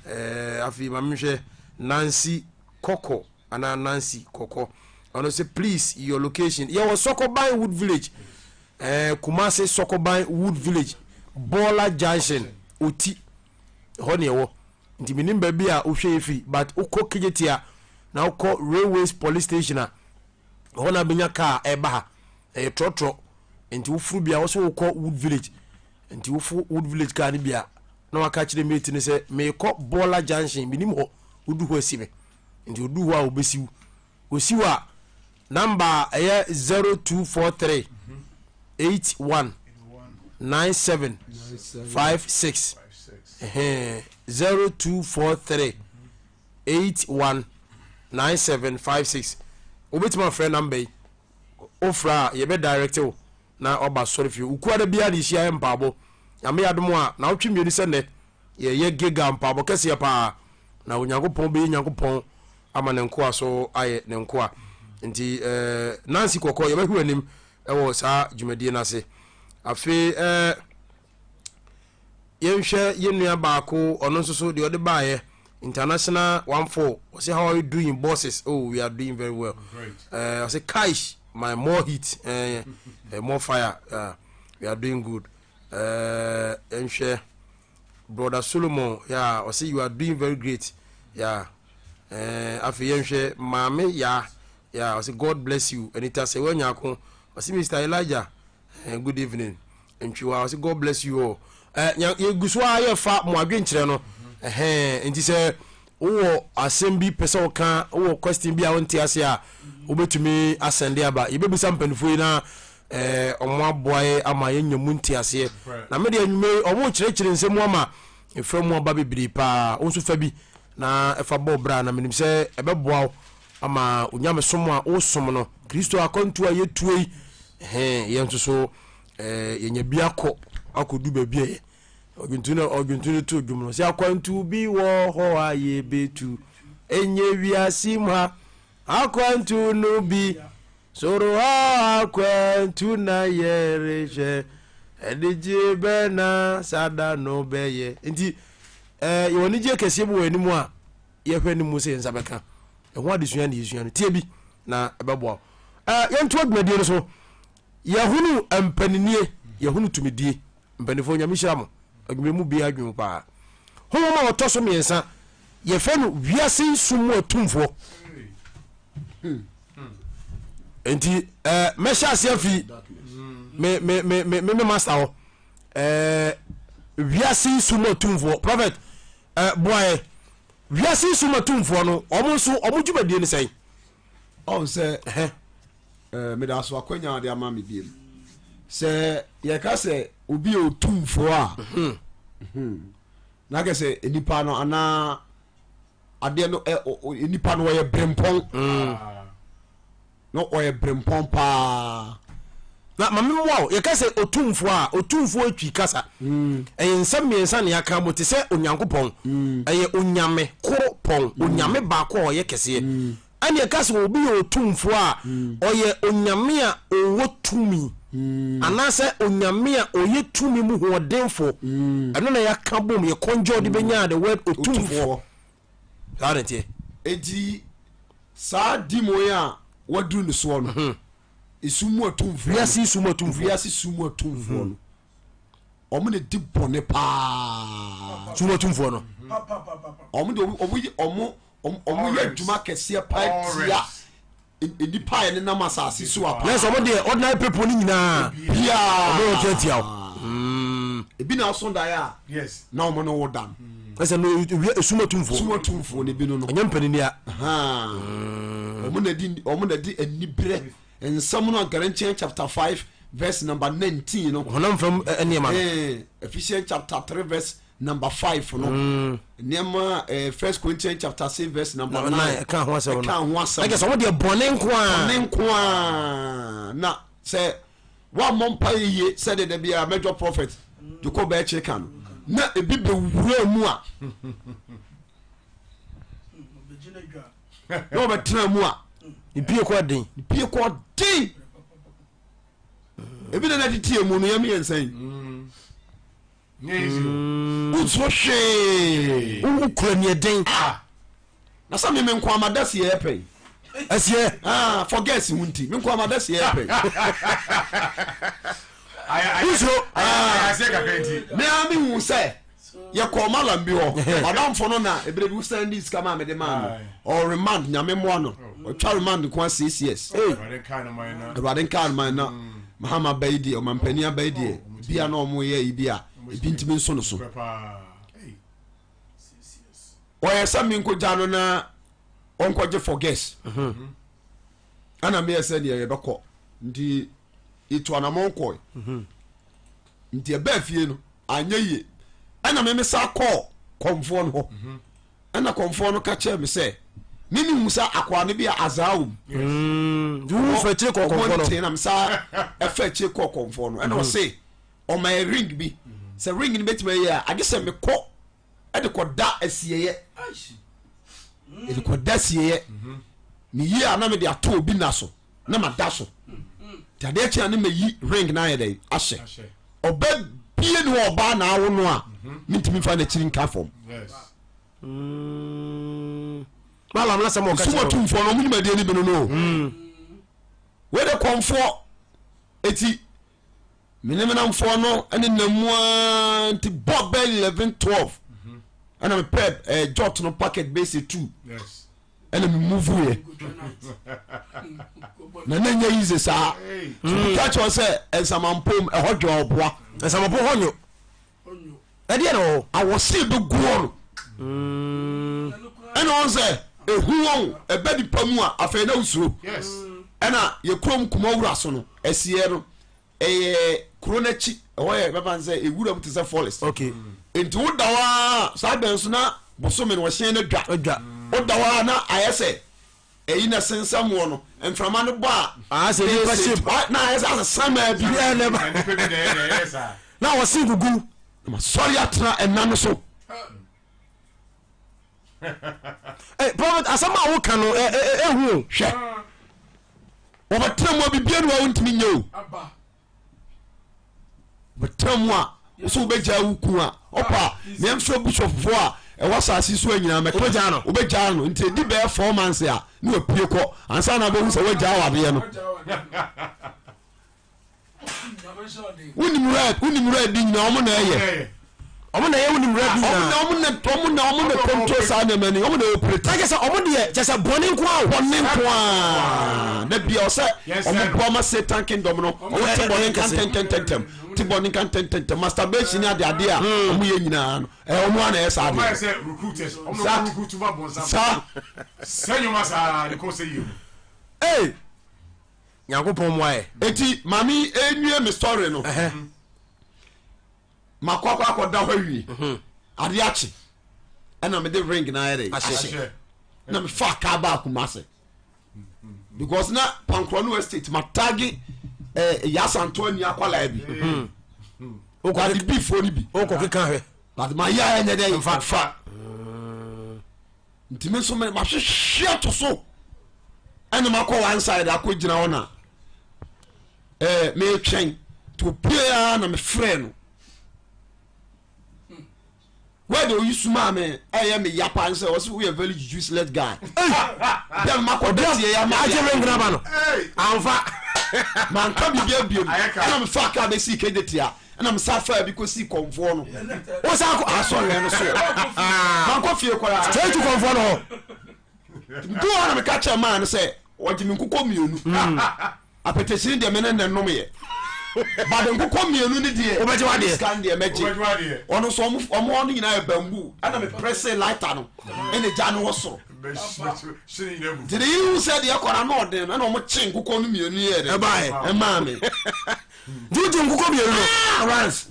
Afei maame hwɛ Nancy Kɔkɔ anaa Nancy Kɔkɔ, ɔno sɛ please your location. Yɛwɔ Sɔkɔban Wood Village, Kumase Sɔkɔban Wood Village, Bɔɔla Junction, Oti hɔ ne ɛwɔ. Nti menim baabi a wohwɛ yɛ firi, but wokɔ Kejetia na wokɔ Railways Police Station a, ɛhɔ na bɛnya kaa ɛba ha. Ɛyɛ trɔtrɔ, nti woforo bi a wɔsɛ wokɔ Wood Village. Nti wofo Wood Village kaa no bi a, na waka kyerɛ mate no sɛ meekɔ Bɔɔla Junction, menim hɔ, wodu hɔ asi me. Nti odu hɔ a obɛsiw osiw a, number a ɛyɛ 0243 81 97 56, 0243 81 97 56. Wobɛtumi afrɛ number yi. Wofrɛ a yɛbɛ direct wo na waba sɔre fie. Wokuada biara de hyia yɛ mpaabɔ. Nyame yɛ adom a, na wotwe mmienu sɛ nnɛ yɛyɛ Gilgal mpaabɔ kɛseɛ paa, na Onyankopɔn bɛyɛ Nyankopɔn ama ne nkoa so ayɛ ne nkoa. Nti Nancy Kɔkɔ, yɛbɛhwɛ w'anim wɔ saa dwumadie no ase. Afei yɛnhwɛ yɛn nua baako, ɔno nso so deɛ ɔde baeɛ, International 14, ɔsɛ how are you doing, bosses? Oh, we are doing very well. Ɔsɛ kaish my more heat, more fire. We are doing good. Yɛnhwɛ Brother Solomon, yeah, ɔsɛ you are doing very great, yeah. Afei yɛnhwɛ Maame Ya, yeah, ɔsɛ God bless you. Anita sɛ wanyako, ɔsɛ Mr Elijah, good evening. Ntwiwa ɔsɛ God bless you all. Yɛgu so a yɛfa mo adwenkyerɛ no. Nti sɛ wowɔ asɛm bi pɛ sɛ woka, wowɔ question bi a wonte ase a, wobɛtumi asɛnde aba. Yɛbɛbisa mpanimfoɔ yi na ɔmo aboa yɛ ama yɛnya mu nteaseɛ. Na mede anwummerɛ yi ɔmo kyerɛkyerɛ nsɛm mu ama ɛfra mu aba bebree paa. Wo nso fa bi na ɛfa bɔ bra, na menim sɛ ɛbɛboa wo ama Onyamesom a wosom no, Kristo akwantu a yɛtuo yi, ɛhɛn, yɛn nso so yɛnya bi akɔ akɔdu baabi a yɛ ɔdwonto no, ɔdwonto no to dwom no sɛ akwantu bi wɔ hɔ a yɛbɛtu, ɛnyɛ wiase mu ha akwantu no bi, soro hɔ akwantu na yɛrehwɛ, anigye bɛ na sada no bɛyɛ. Nti yɛwɔ anigye kɛseɛ bi wɔ anim a yɛhwɛ no mu sɛ yɛn nsa bɛka ɛho. Adesua ne yɛsua no, tie bi na ɛbɛboa wo. Yɛnto adwumadie no so. Yɛhunu mpaninie, yɛhunu tumidie. Mpanimfoɔ, Nyame hyira mo. Adwuma mu bia adwuma paa. Honhom a ɔtɔ so mmiɛnsa yɛfrɛ no wiase nsum mu atumfoɔ. Nti ɛɛ mɛhyɛ ase afi me me me me me master hɔ. Ɛɛ wiase nsum mu atumfoɔ prophet ɛɛ boaɛ wiase nsum mu atumfoɔ no wɔn nso wɔn dwumadie ne sɛn. Ɔn sɛ ɛɛ meda so akwanya de ama me biem sɛ yɛka sɛ obi yɛ otumfoɔ a mhm. Mhm. na kɛ sɛ nipa no anaa adeɛ no ɛ nipa no ɔyɛ berempɔn mm. na ɔyɛ berempɔn paa. Na ma memmoa wo, yɛka sɛ otumfoɔ a, otumfoɔ atwi kasa. Mm. Ɛyɛ nsɛm mmiɛnsa na yɛaka mo te sɛ Onyankopɔn. Mm. Ɛyɛ Onyame koro pɔn, mm. Onyame baako a ɔyɛ kɛseɛ. Mm. Ɛne yɛka sɛ obi yɛ otumfoɔ a, mm. ɔyɛ Onyame a ɔwɔ tumi. Mm. Anaasɛ Onyame a ɔyɛ tumi mu hoɔdenfoɔ. Mm. Ɛno na yɛaka bom, yɛ conjure de bɛnyaa the word otumfoɔ. Saa na ɛteɛ. Enti saa demon yi a waduru ne soɔ no, mhm. esum mu atumfoɔ wiase sum mu atumfoɔ wiase sum mu atumfoɔ no wɔn na di bɔne paa sum mu atumfoɔ no wɔn de wɔn yɛ wɔn wɔn yɛ adwuma kɛseɛ paa tia nnipa a yɛnenam asase so a paa sɛ wɔn deɛ ordinary people no nyinaa biaa wɔn yɛ tiatia o ebi na aso daeɛ a na wɔn ne wo da no ɛsɛ no ewia esum atumfoɔ sum atumfoɔ no bi no no ɛnyɛ mpanini a wɔn na di wɔn na di anibrɛ nsɛm no Galatians chapter 5 verse number 19 no honam fam nneɛma no Ephesians chapter 3 verse number 5 no mm. nneɛma eh, First Corinthians chapter 6 verse number 9 ɛka ho asɛm no ɛka ho asɛm ɛkɛ sɛ wɔn deɛ bɔne nko a bɔne nko a na sɛ woammɔ mpa yie sɛdeɛ da biara mɛdwɔ prophet Jacob bɛɛkye ka no na ebi bɛwura mu a na ɔbɛtena mu a ne pie kɔ den ne pie kɔ den ebi na na tete mu no yɛm yɛ nsɛn wosuro hwee wokura neɛ den ah. na sɛ meme nko amada si yɛ pɛn ɛsiɛ ah, forget ho nti me nko amada si yɛ pɛn wosuro ah. mea mehu sɛ yɛkɔɔ malam bi hɔ madamfo no na ebere bi wosan di sika maa mede maa no ɔ remand nyame mmoa no ɔtwa remand nko a six years awurade nkaa no man na mahama ba yi deɛ ɔmampanin aba yi deɛ bia na ɔmo yɛ yi bi a ebi ntumi nso no so ɔyɛ sɛ menkɔgya no na ɔnkɔgye for guest ɛna meyɛ sɛ deɛ yɛbɛkɔ nti yɛtu anamɔn kɔe nti ɛbaa fie no anyɛ yie ɛna meme sa kɔɔ kɔmfoɔ no hɔ mhm. ɛna kɔmfoɔ no ka kyerɛ me sɛ meme hu sɛ akoa no bi a azaa wom mm, na mesa ɛfa akyire kɔɔ kɔmfoɔ no ɛna mm. ɔse ɔma yɛ ring bi sɛ ring no bɛtumi ayɛ a agye sɛ mekɔ ɛde kɔda asieɛ ɛde kɔda asieɛ meyie a na mede ato obi na so na mada so nti adeɛ kye a ne mayi ring no ayɛ dɛn ahyɛ ɔba bie ne wɔ ɔbaa na awo no a mhm. mentumi mfa n'akyiri nka fam mm. sumɔtumfoɔ no ɔmo nyumadeɛ no bi no no mm. wei de kɔmfoɔ eti mene menamfoɔ no ne nam mu aa nti bɔ bɛ 11 12 ɛna mepɛ eh, jot no packet bɛsɛ 2 ɛna me move yɛ na na nyɛ yize saa ka kyerɛ sɛ nsamanpom ɛhɔ dwa ɔboa nsamanpom hɔ nyo ɛdeɛ na wɔ awɔse bɛguɔ no mm. ɛna wɔn sɛ ehu wɔn ɛbɛ nipa mu a afei na wosuro ɛna yɛ kurom kuma wura so no ɛsiɛ no ɛyɛ kuro no akyi ɛhɔ yɛ bɛfa no sɛ ewura mu te sɛ forest okay nti woda hɔ a saa bɛn so na bosome no ɔhyɛn no dwa dwa woda hɔ a na ayɛ sɛ ɛyi na sensɛm wɔ no mframa no bɔ a ah sɛ nipa shape na ayɛ sɛ asesa maa bi na wɔsen gugu na masɔre atena ɛna no so Eh, prophet asɛm a woka no ɛhu o hwɛ wɔbɛtena mu a bibia ne wa wontumi nyɛ o wɔbɛtena mu a wosɛ wobɛgyaa wo ku a ɔpa meɛmfrɛ bishopfoɔ a ɛwɔ asase so a nyinaa mɛka wobɛgyaa no wobɛgyaa no nti ɛdi bɛyɛ four months a ne wapue kɔ ansa na wobɛhu sɛ woagyaa wadeɛ no wonim wura wonim wura di nyina ɔmo na ɛyɛ. Ɔmo na ɛyɛ wonim rap nyinaa. Ɔmo na ɔmo na ɔmo na control saa nneɛma ni ɔmo na operate. Na kyɛ sɛ ɔmo deɛ kyɛ sɛ bɔne nko ara o. Bɔne nko ara na bia ɔsɛ ɔmo boa ma Satan kingdom no ɔmo te bɔne nka ntɛntɛntɛntɛm te bɔne nka ntɛntɛntɛm masturbation ne ade ade a ɔmo yɛ nyinaa no ɛyɛ ɔmo ara na ɛyɛ saa Ɔmo ayɛ adeɛ. sɛ recruiters ɔmo na Saa ɔmo recruit ba bɔnsam. saa. Sɛ nnwuma saa ne kɔn sɛ yie mu. Ee Nyankopɔn mmoa yɛ. Eti maame yi enwie me story no. Makɔ akɔ akɔda hɔ awie. Mhm. Ade akye. Ɛna mede ring na ayɛ dɛ ahyɛ. Na mefa kaa baa Kumase. Because na Pankorɔ no estate matagi eh, Yasanto ani akwalaa bi. Mhm. Wade bifoɔ no bi. Wokɔ keka hwɛ. But mayɛ a ɛnyɛ dɛ mfa. Nti me nso mahwehwɛ ato so ɛna makɔ one side akɔ gyina hɔ na ɛɛ metwɛn nti opie ara na mefrɛ no wɛde oyi suma me ɛyɛ me ya paa sɛ ɔsɛ woyɛ very useless guy bia me makɔ dɛteɛ ya ma agye me nkena ba no amfa manka biribi abiem ɛna mefa kaa bɛsii kɛgye tia ɛna mesa faa bi kɔsii kɔmfoɔ no wo sa kɔ asɔreɛ no so mankɔ fie koraa straight to kɔmfoɔ no hɔ nti hɔ na meka kyerɛ maa no sɛ ɔgye me nkokɔ mmienu hmm. apɛtɛsini deɛ mene ne nomyɛ but nkokɔ mmienu ne deɛ wobɛgye wadeɛ sika deɛ mɛgye ɔno nso ɔmo ɔmo ɔno nyinaa yɛ bambu ɛna me prɛse lighter no ɛna gya no wɔ soro nti ne yiri hu sɛ deɛ kɔ na ɔden no ɛna ɔmo kye nkokɔ no mmienu yɛ dɛ ɛmaa me Nti wogye nkokɔ mmienu no. Ah, Rance.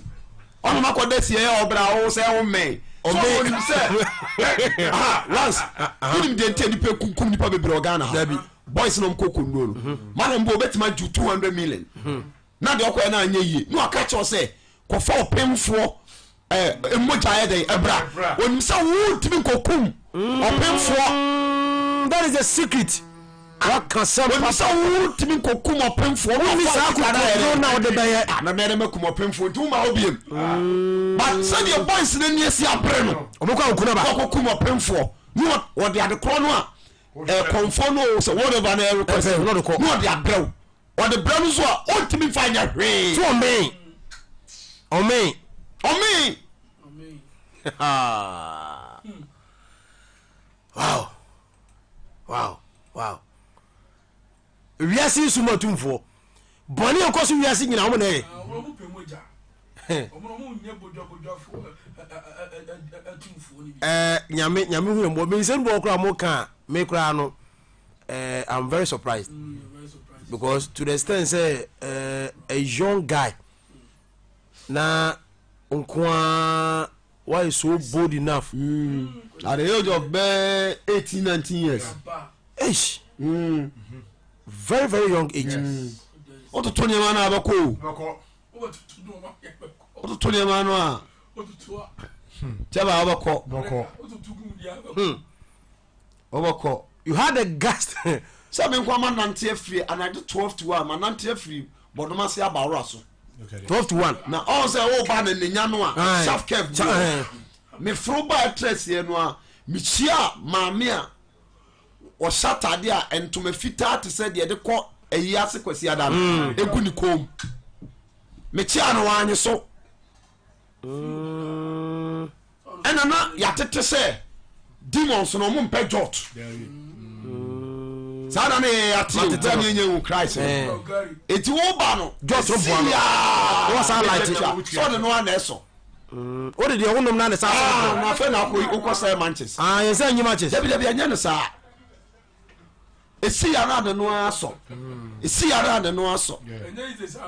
Ɔno ma kɔ da sie yɛ ɔbra wo sɛ wo mmɛn. So ɔnim sɛ ah Rance. Wonim deɛ nti a nipa kunkum nipa bebree wɔ Ghana ha. Dabi. Boys na ɔmo kɔ kɔnnuro no. Mhm. Madam bo obetumi agye 200 million. Mhm. Na deɛ ɔkɔɛ no anyɛ yie. Na waka kyerɛ sɛ kɔfa ɔpemfoɔ ɛɛ mogya yɛ dɛn ɛbra. Onim sɛ wontumi nkɔkum ɔpemfoɔ. Mm, that is the secret. Waka sɛm Onim sɛ wontumi nkɔkum ɔpemfoɔ. Wonni saa akokoduro na wode bɛyɛ. Ah, na mɛrɛ mɛkum ɔpemfoɔ nti woma wo biem. But sɛdeɛ boys no ani asi abere no. Ɔbɛkɔ akɔku no ba. Ɔkɔkum ɔpemfoɔ. Ne ɔde ade korɔ no a ɛkɔmfoɔ no sɛ whatever na ɛrekɔ sɛ na ɔde abrɛ wo. Ɔde brɛ no so a ɔntumi nfa nyɛ hwee. So ɔmee. Ɔmee. Ɔmee. Wow. Wow. Wow. Wiase nsu mu atumfoɔ. Bɔne a ɛkɔ so wiase nyina wɔn na ɛyɛ. Ɛɛ nyame nyame hu yɛn bɔ. Me nsɛm bɔ koraa mo ka me koraa no. Eh, I'm very surprised. Mm, very surprised. Because to the extent say uh, a young guy na nkoa why so bold enough. Mm. At the age of bɛɛ 18 19 years. Eish. Mm. Very very young age. Yes. Wototo nneɛma no a bɛkɔ o. Wototo nneɛma no a. Kyɛ ba wobɛkɔ. Hmm. Wobɛkɔ. You had the guts. Sɛ me nko ma nante afiri anadwo 12 to 1 ma nante afiri bɔdom ase aba awora so. 12 to 1. Na ɔn sɛ woba ne ne nya no a sharp curve bi. Meforo ba ɛtrɛ seɛ no a mehyia maame a ɔhyɛ atade a ntoma fitaa te sɛ deɛ de kɔ ayi ase kwasi ada no mm. egu ne kɔn mu. Mekyia no wanye so. Mm. Ɛna na yɛatete sɛ demons no ɔmo mpɛ jot saa na ne yɛ yɛate o bɛɛ ne yɛnyɛ hu Christ no eh. eti wo ba no jot no boa no wɔ saa light sɛ ɔde no ana ɛsɔ mm. wode deɛ wonom no ane saa ah, na afei na akɔ wokɔ sɛ manches ah, yɛn sɛ nyi manches dabi dabi ɛnyɛ no saa esi yare ade no ara sɔ esi yare ade no ara sɔ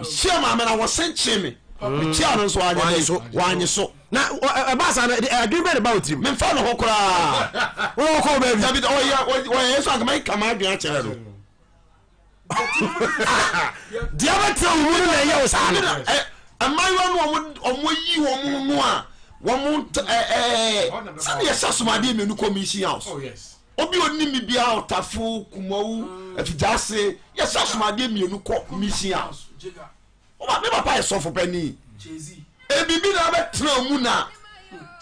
hyia maame na wɔse nkye me mekyia no nso wanyɛ dɛ wanye so na ɛba saa no adwene bɛ ne ba wo tirim memfa ne ho koraa wokɔ baabi dabi ɔyɛ ɔyɛ yesu anka mɛka m'adwene akyerɛ no deɛ bɛtena wo mu no na ɛyɛ wo saa no mmaayewa no ɔmo yi wɔn no a wɔn ɛɛ sɛdeɛ ɛhyɛ asomadeɛ mmienu kɔ mission house. Oh, Obi a ɔnim me biara, Ɔtafo, Kumawu, Afigyaase, yɛsɛ asomadeɛ mmienu kɔ mission house. Ɔba me papa yɛ sɔfo panin. Ebibi na abɛtena mu na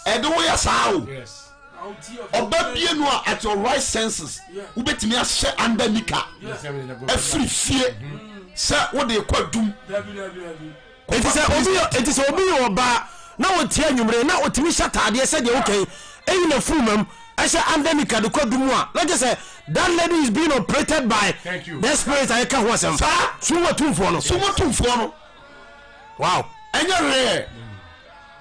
ɛde wo yɛ saa o. Ɔba bie no a at your right senses wobɛtumi ahyɛ under nika afiri fie sɛ wode kɔ adum. Enti sɛ obi yɛ enti sɛ obi yɛ ɔbaa. Na ɔtie anwummere na ɔtumi hyɛ ataadeɛ sɛdeɛ woka yi, ɛyi n'afuruma mu, ɛhyɛ under nika de kɔ du mu a, na kyerɛ sɛ that lady is being operated by Thank you. the spirit a yɛka ho asɛm. Saa. Sum atumfoɔ no. Sum atumfoɔ no. Wow. Ɛnyɛ rare.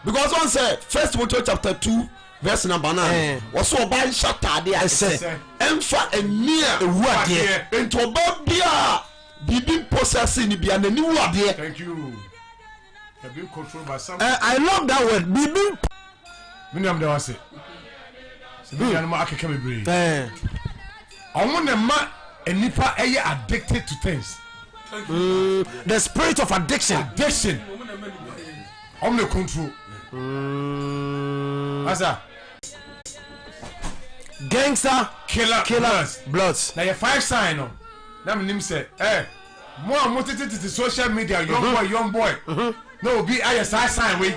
Because ɔn sɛ First Timothy chapter 2 verse number 9. Eh. Wɔsɛ ɔbaa nhyɛ ataade a Ɛsɛ. Ɛmfa ani a Ɛwu adeɛ. Nti ɔbaa bi a biribi mpossess ne bia n'ani wu adeɛ. Thank you. Have been controlled by some. Eh, I love that word. Biribi mpo. Me nuam da wase. Sɛ me nuanom akeka bebree. Eh. Ɔmo na ɛma nnipa ɛyɛ addicted to things. The spirit of addiction. Addiction. Ɔmo na control. Asa. Gangster. Killer. Killer. Bloods. Bloods. Na yɛ five sign no. Na me nim sɛ eh mo a mo tete tete social media young boy young boy. Na obi ayɛ saa sign wei.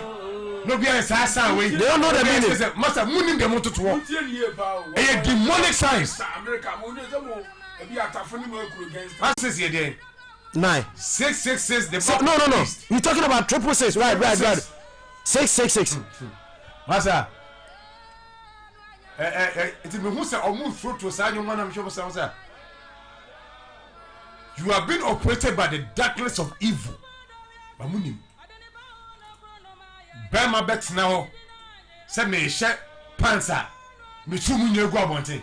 Na obi ayɛ saa sign wei. They don't know the Obi ayɛ meaning. sɛ masa mo nim deɛ mo toto hɔ. Ɛyɛ demonic signs. One six yɛ deɛ. Nine. 666 the So, no. You're talking about 666. Right. 666. Masa. Ɛ ɛ ɛ nti mehu sɛ ɔmo nturoturo saa nneɛma na mehwɛ mo sɛ mo sɛ you have been operated by the darkness of evil. Ba mo nim. Bɛrima bɛtena hɔ sɛ mehyɛ pants a metu mu nyina gu abɔnten.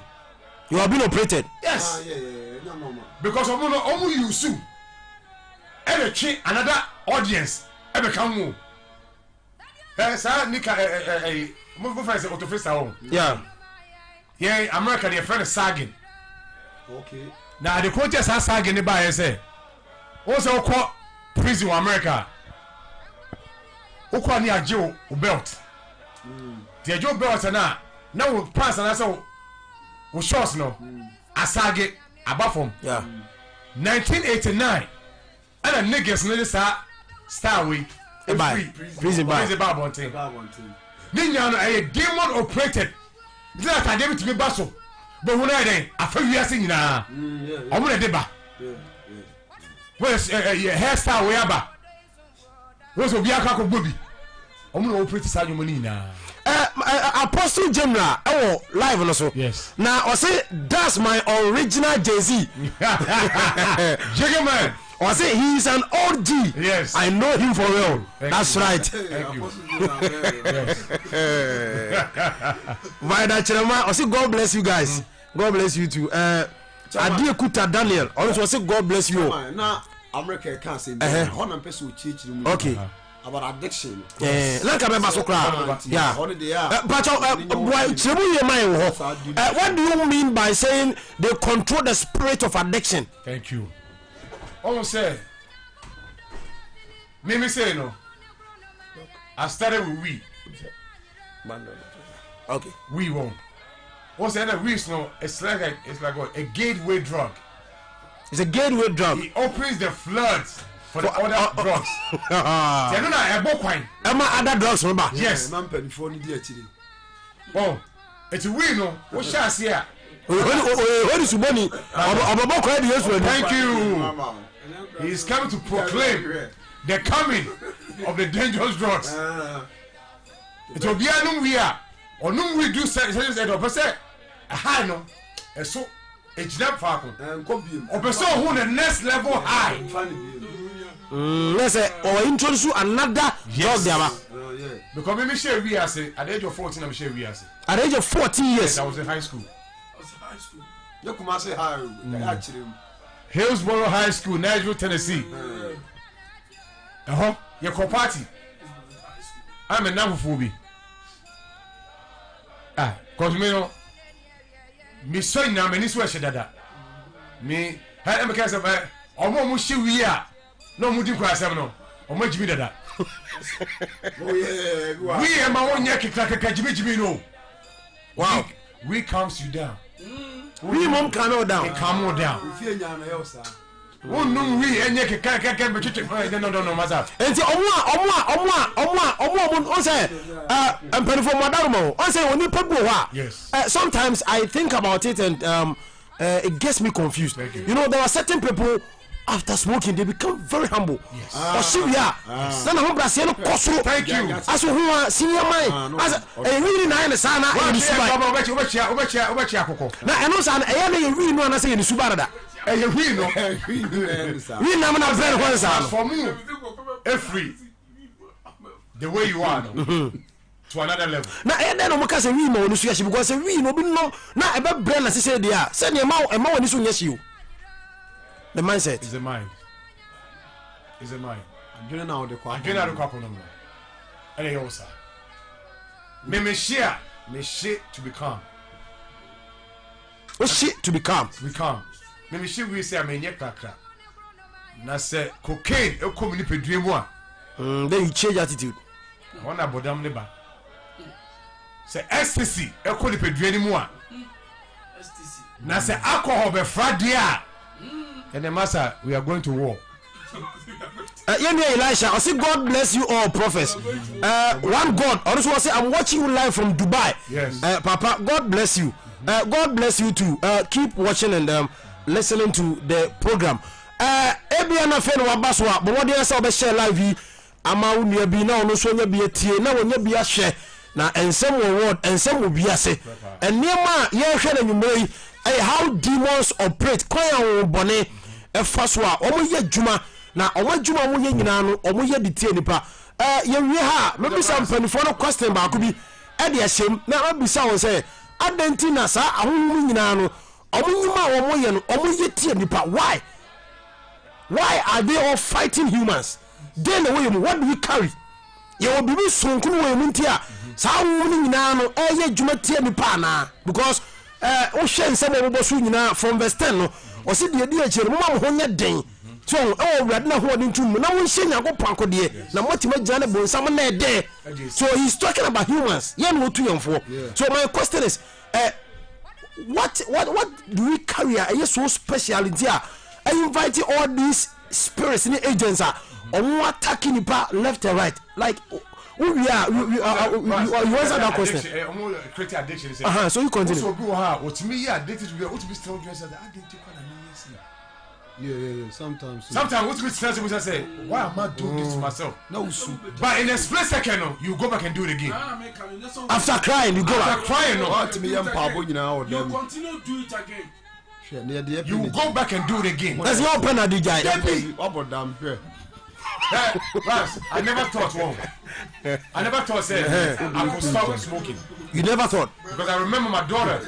You have been operated. Yes. Because ɔmo no ɔmo use ɛna twe another audience ɛbɛka ho o. Ɛ saa nika ɛ ɛ ɛ mo mo fɛn sɛ otofista wɔn. Yeah. Yɛn America deɛ fɛn no sagging. Okay. Na ade koro kyɛ saa sagging ne baayɛ sɛ wɔn sɛ wokɔ prison wɔ America a wokɔ ne agye wo wo belt. Deɛ agye wo belt na na wo pants anaasɛ wo wo shorts no asage aba fam. Yeah. 1989 ɛna niggas no de saa style wei Ɛbae. efiri Prison bae. prison ba abɔnten ne nyinaa no ɛyɛ demon operated nti na atadeɛ bi tumi ba so bɛhu no ayɛ dɛn afa wiase nyinaa ɔmo na ɛde ba wɔyɛ ɛ ɛ hair style wei aba wɔn sɛ obiara kɔ akɔbɔ bi ɔmo na operate saa nneɛma no nyinaa. Apostle General ɛwɔ live no so. Yes. Na ɔse that's my original Jay-Z. Jigga man. Ɔse he is an old G. Yes. I know him for real. Thank That's you. right. Thank you. Yes. Vida Kyerema ɔse God bless you guys. God bless you too. Adeɛ kuta Daniel ɔno nso ɔse God bless you all. Na America ɛka asɛm bi hɔ na mpɛ sɛ ɔkyerɛkyerɛ mu. Okay. About addiction. Na nka bɛba so koraa. Yeah. Hɔ no deɛ a. Pacho, boy, kyerɛ mu yie ma yɛn wɔ hɔ. What do you mean by saying they control the spirit of addiction? Thank you. Ɔmo sɛ mímí sɛ no I started with weed. Okay. Weed wɔn. Wɔn sɛ ɛna weed no it's like a gateway drug. It's a gateway drug. It opens the floods for the other drugs. Tiɛ no na ɛbɔ kwan. Ɛma other drugs no ba. Yes. Ɛma mpanimfoɔ no di akyire. Wɔn eti weed no wohyɛ ase a. Oyè suboni ɔbɛbɔ kwan di Yesu ani. Thank you. He is coming to proclaim the coming of the dangerous drugs. Nti obiara nom wii a ɔnom wii du sɛ sɛ sɛ ɔpɛ sɛ high no ɛso egyina faako. Ɔpɛ sɛ ɔhu the next level high. Ne sɛ ɔwɔ introduce another drug de aba. Because mi mi hyɛ wii ase at the age of 14 na mi hyɛ wii ase. At the age of 14 years. Yes, I was in high school. Ne Kumasi high o, ɛyɛ akyerɛ mu. Hillsboro High School, Nashville, Tennessee. Ɛhɔ yɛkɔ party. A me nam fufuo bi. Ah, cause me no, me sɔ nyinaa m'ani so ɛhyɛ dada. Me, ɛ ɛmɛ kɛ sɛ ɛ ɔmo a ɔmo hyɛ wie a na ɔmo di nkɔ asɛm no, ɔmo agyimi dada. Wii ɛma wɔn nyɛ kekakeka gyimigyimi no. Wow. Wii calms you down. Wii mom calm you down. It calm you down. Ofie nyaa na ɛyɛ saa. Wonnum wii ɛnyɛ keka keka bɛtwitwi ɛ no no no masa. Nti ɔmo a ɔmo a ɔmo a ɔmo a ɔmo a ɔmo ɔsɛ ɛ mpanyinfoɔ mo adaroma o ɔsɛ onipa bi wɔ hɔ a. Yes. Sometimes I think about it and it gets me confused. Thank you. You know there are certain people. After smoking they become very humble. Ɔhye wie a na ne ho braseɛ no kɔ soro. Thank you. Aso ho a senior man. Asɛ ɛyɛ wii no na ayɛ ne saa na ɛyɛ ne suban. Wobɛkyia wobɛkyia wobɛkyia akokɔ. Na ɛno saa no ɛyɛ na ɛyɛ wii no anaasɛ ɛyɛ ne suban dada. Ɛyɛ wii no. Wii nam na brɛ ne ho saa no. Transform efiri the way you are no to another level. Na ɛyɛ dɛn na wɔka sɛ wii ma wɔn so yɛ hye because sɛ wii no obi nom na ɛbɛbrɛ na sese deɛ a sɛdeɛ ɛma ɛma wɔn ani so nyɛ hye o. The mindset. Is the mind. Is the mind. Adwene na wɔde kɔ. Adwene na wɔde kɔ akɔnɔ mu. Ɛna ɛyɛ wɔ saa. Me me hye a me hye to be calm. O hye to be calm. To be calm. Me me hye wii sɛ a menyɛ krakra. Na sɛ cocaine ɛkɔ me nipadua mu a. Then you change attitude. Ɛhɔ na bɔdam ne ba. Sɛ ecstasy ɛkɔ nipadua no mu a. Na sɛ alcohol bɛfra deɛ a. Ɛnɛ masa we are going to war. Yɛn nua Elisha ɔsi God bless you all prophets. One God ɔno nso ɔsi I'm watching you live from Dubai. Yes. Papa God bless you. God bless you too. Keep watching and listening to the program. Ebia na afei na waba so a bɔ mmɔden sɛ ɔbɛhyɛ live yi ama wo nua bi na ɔno nso anya bi atie na wanya bi ahwɛ. Na nsɛm wɔ world, nsɛm wɔ wiase. Nneɛma a yɛrehwɛ no anwummerɛ yi ɛyɛ how demons operate, kwan a honhommɔne ɛfa so a wɔyɛ adwuma, na wɔn adwuma a wɔyɛ nyinaa no wɔyɛ de tie nipa. Ɛɛ yɛwie ha a mɛbisa mpanimfoɔ no question baako bi ɛde ahyɛm na mɛbisa wɔn sɛ adɛn nti na saa ahonhom nyinaa no wɔn nnwuma a wɔyɛ no wɔyɛ tie nipa, why? Why are they all fighting humans? Dɛn na ɛwɔ yɛn mu? What do we carry? Yɛwɔ biribi soronko bi wɔ yɛn mu nti a saa honhom no nyinaa no ɛyɛ adwuma tia nipa anaa? Because eh, wohwɛ nsɛm a wɔbobɔ so nyinaa from verse 10 no, ɔse deɛ ɛdi akyire no, moma mo ho nyɛ den. So ɛwɔ Awurade n'ahoɔden tumi mu na monhyɛ Nyankopɔn akodeɛ na moatumi agyina ne bonsam nnɛɛdɛɛ. So he's talking about humans. Yɛn na wɔtu yɛn foɔ. So my question is, eh, what what what do we carry a ɛyɛ so special nti a ɛ invite all these spirits ne agents a ɔmo attack nipa left and right like wo wie a you you uh, you, you, you answer that question. Ɔmo create addiction sɛ. Uh-huh, so you continue. Wosɔ obi wɔ hɔ a otumi yɛ addicted to bi a otumi still dress as adi nti kɔ na mi yɛ si. Yeah, yeah, yeah. Sometimes. Sometimes wotumi tena se musa sɛ why am I doing this to myself? Na wusu. But in a split second no, you go back and do it again. After crying you go back. After crying no. Ɔtumi yɛ mpaabɔ nyinaa wɔ You dɛm. continue do it again. Hwɛ ne yɛde yɛ You go back and do it again. Ɛsɛ yɛ ɔpɛ na adi gyae. Debi. Wabɔ dam hwɛ. Hey, Ras, I never thought one. I never thought say I could stop smoking. You never thought. Because I remember my daughter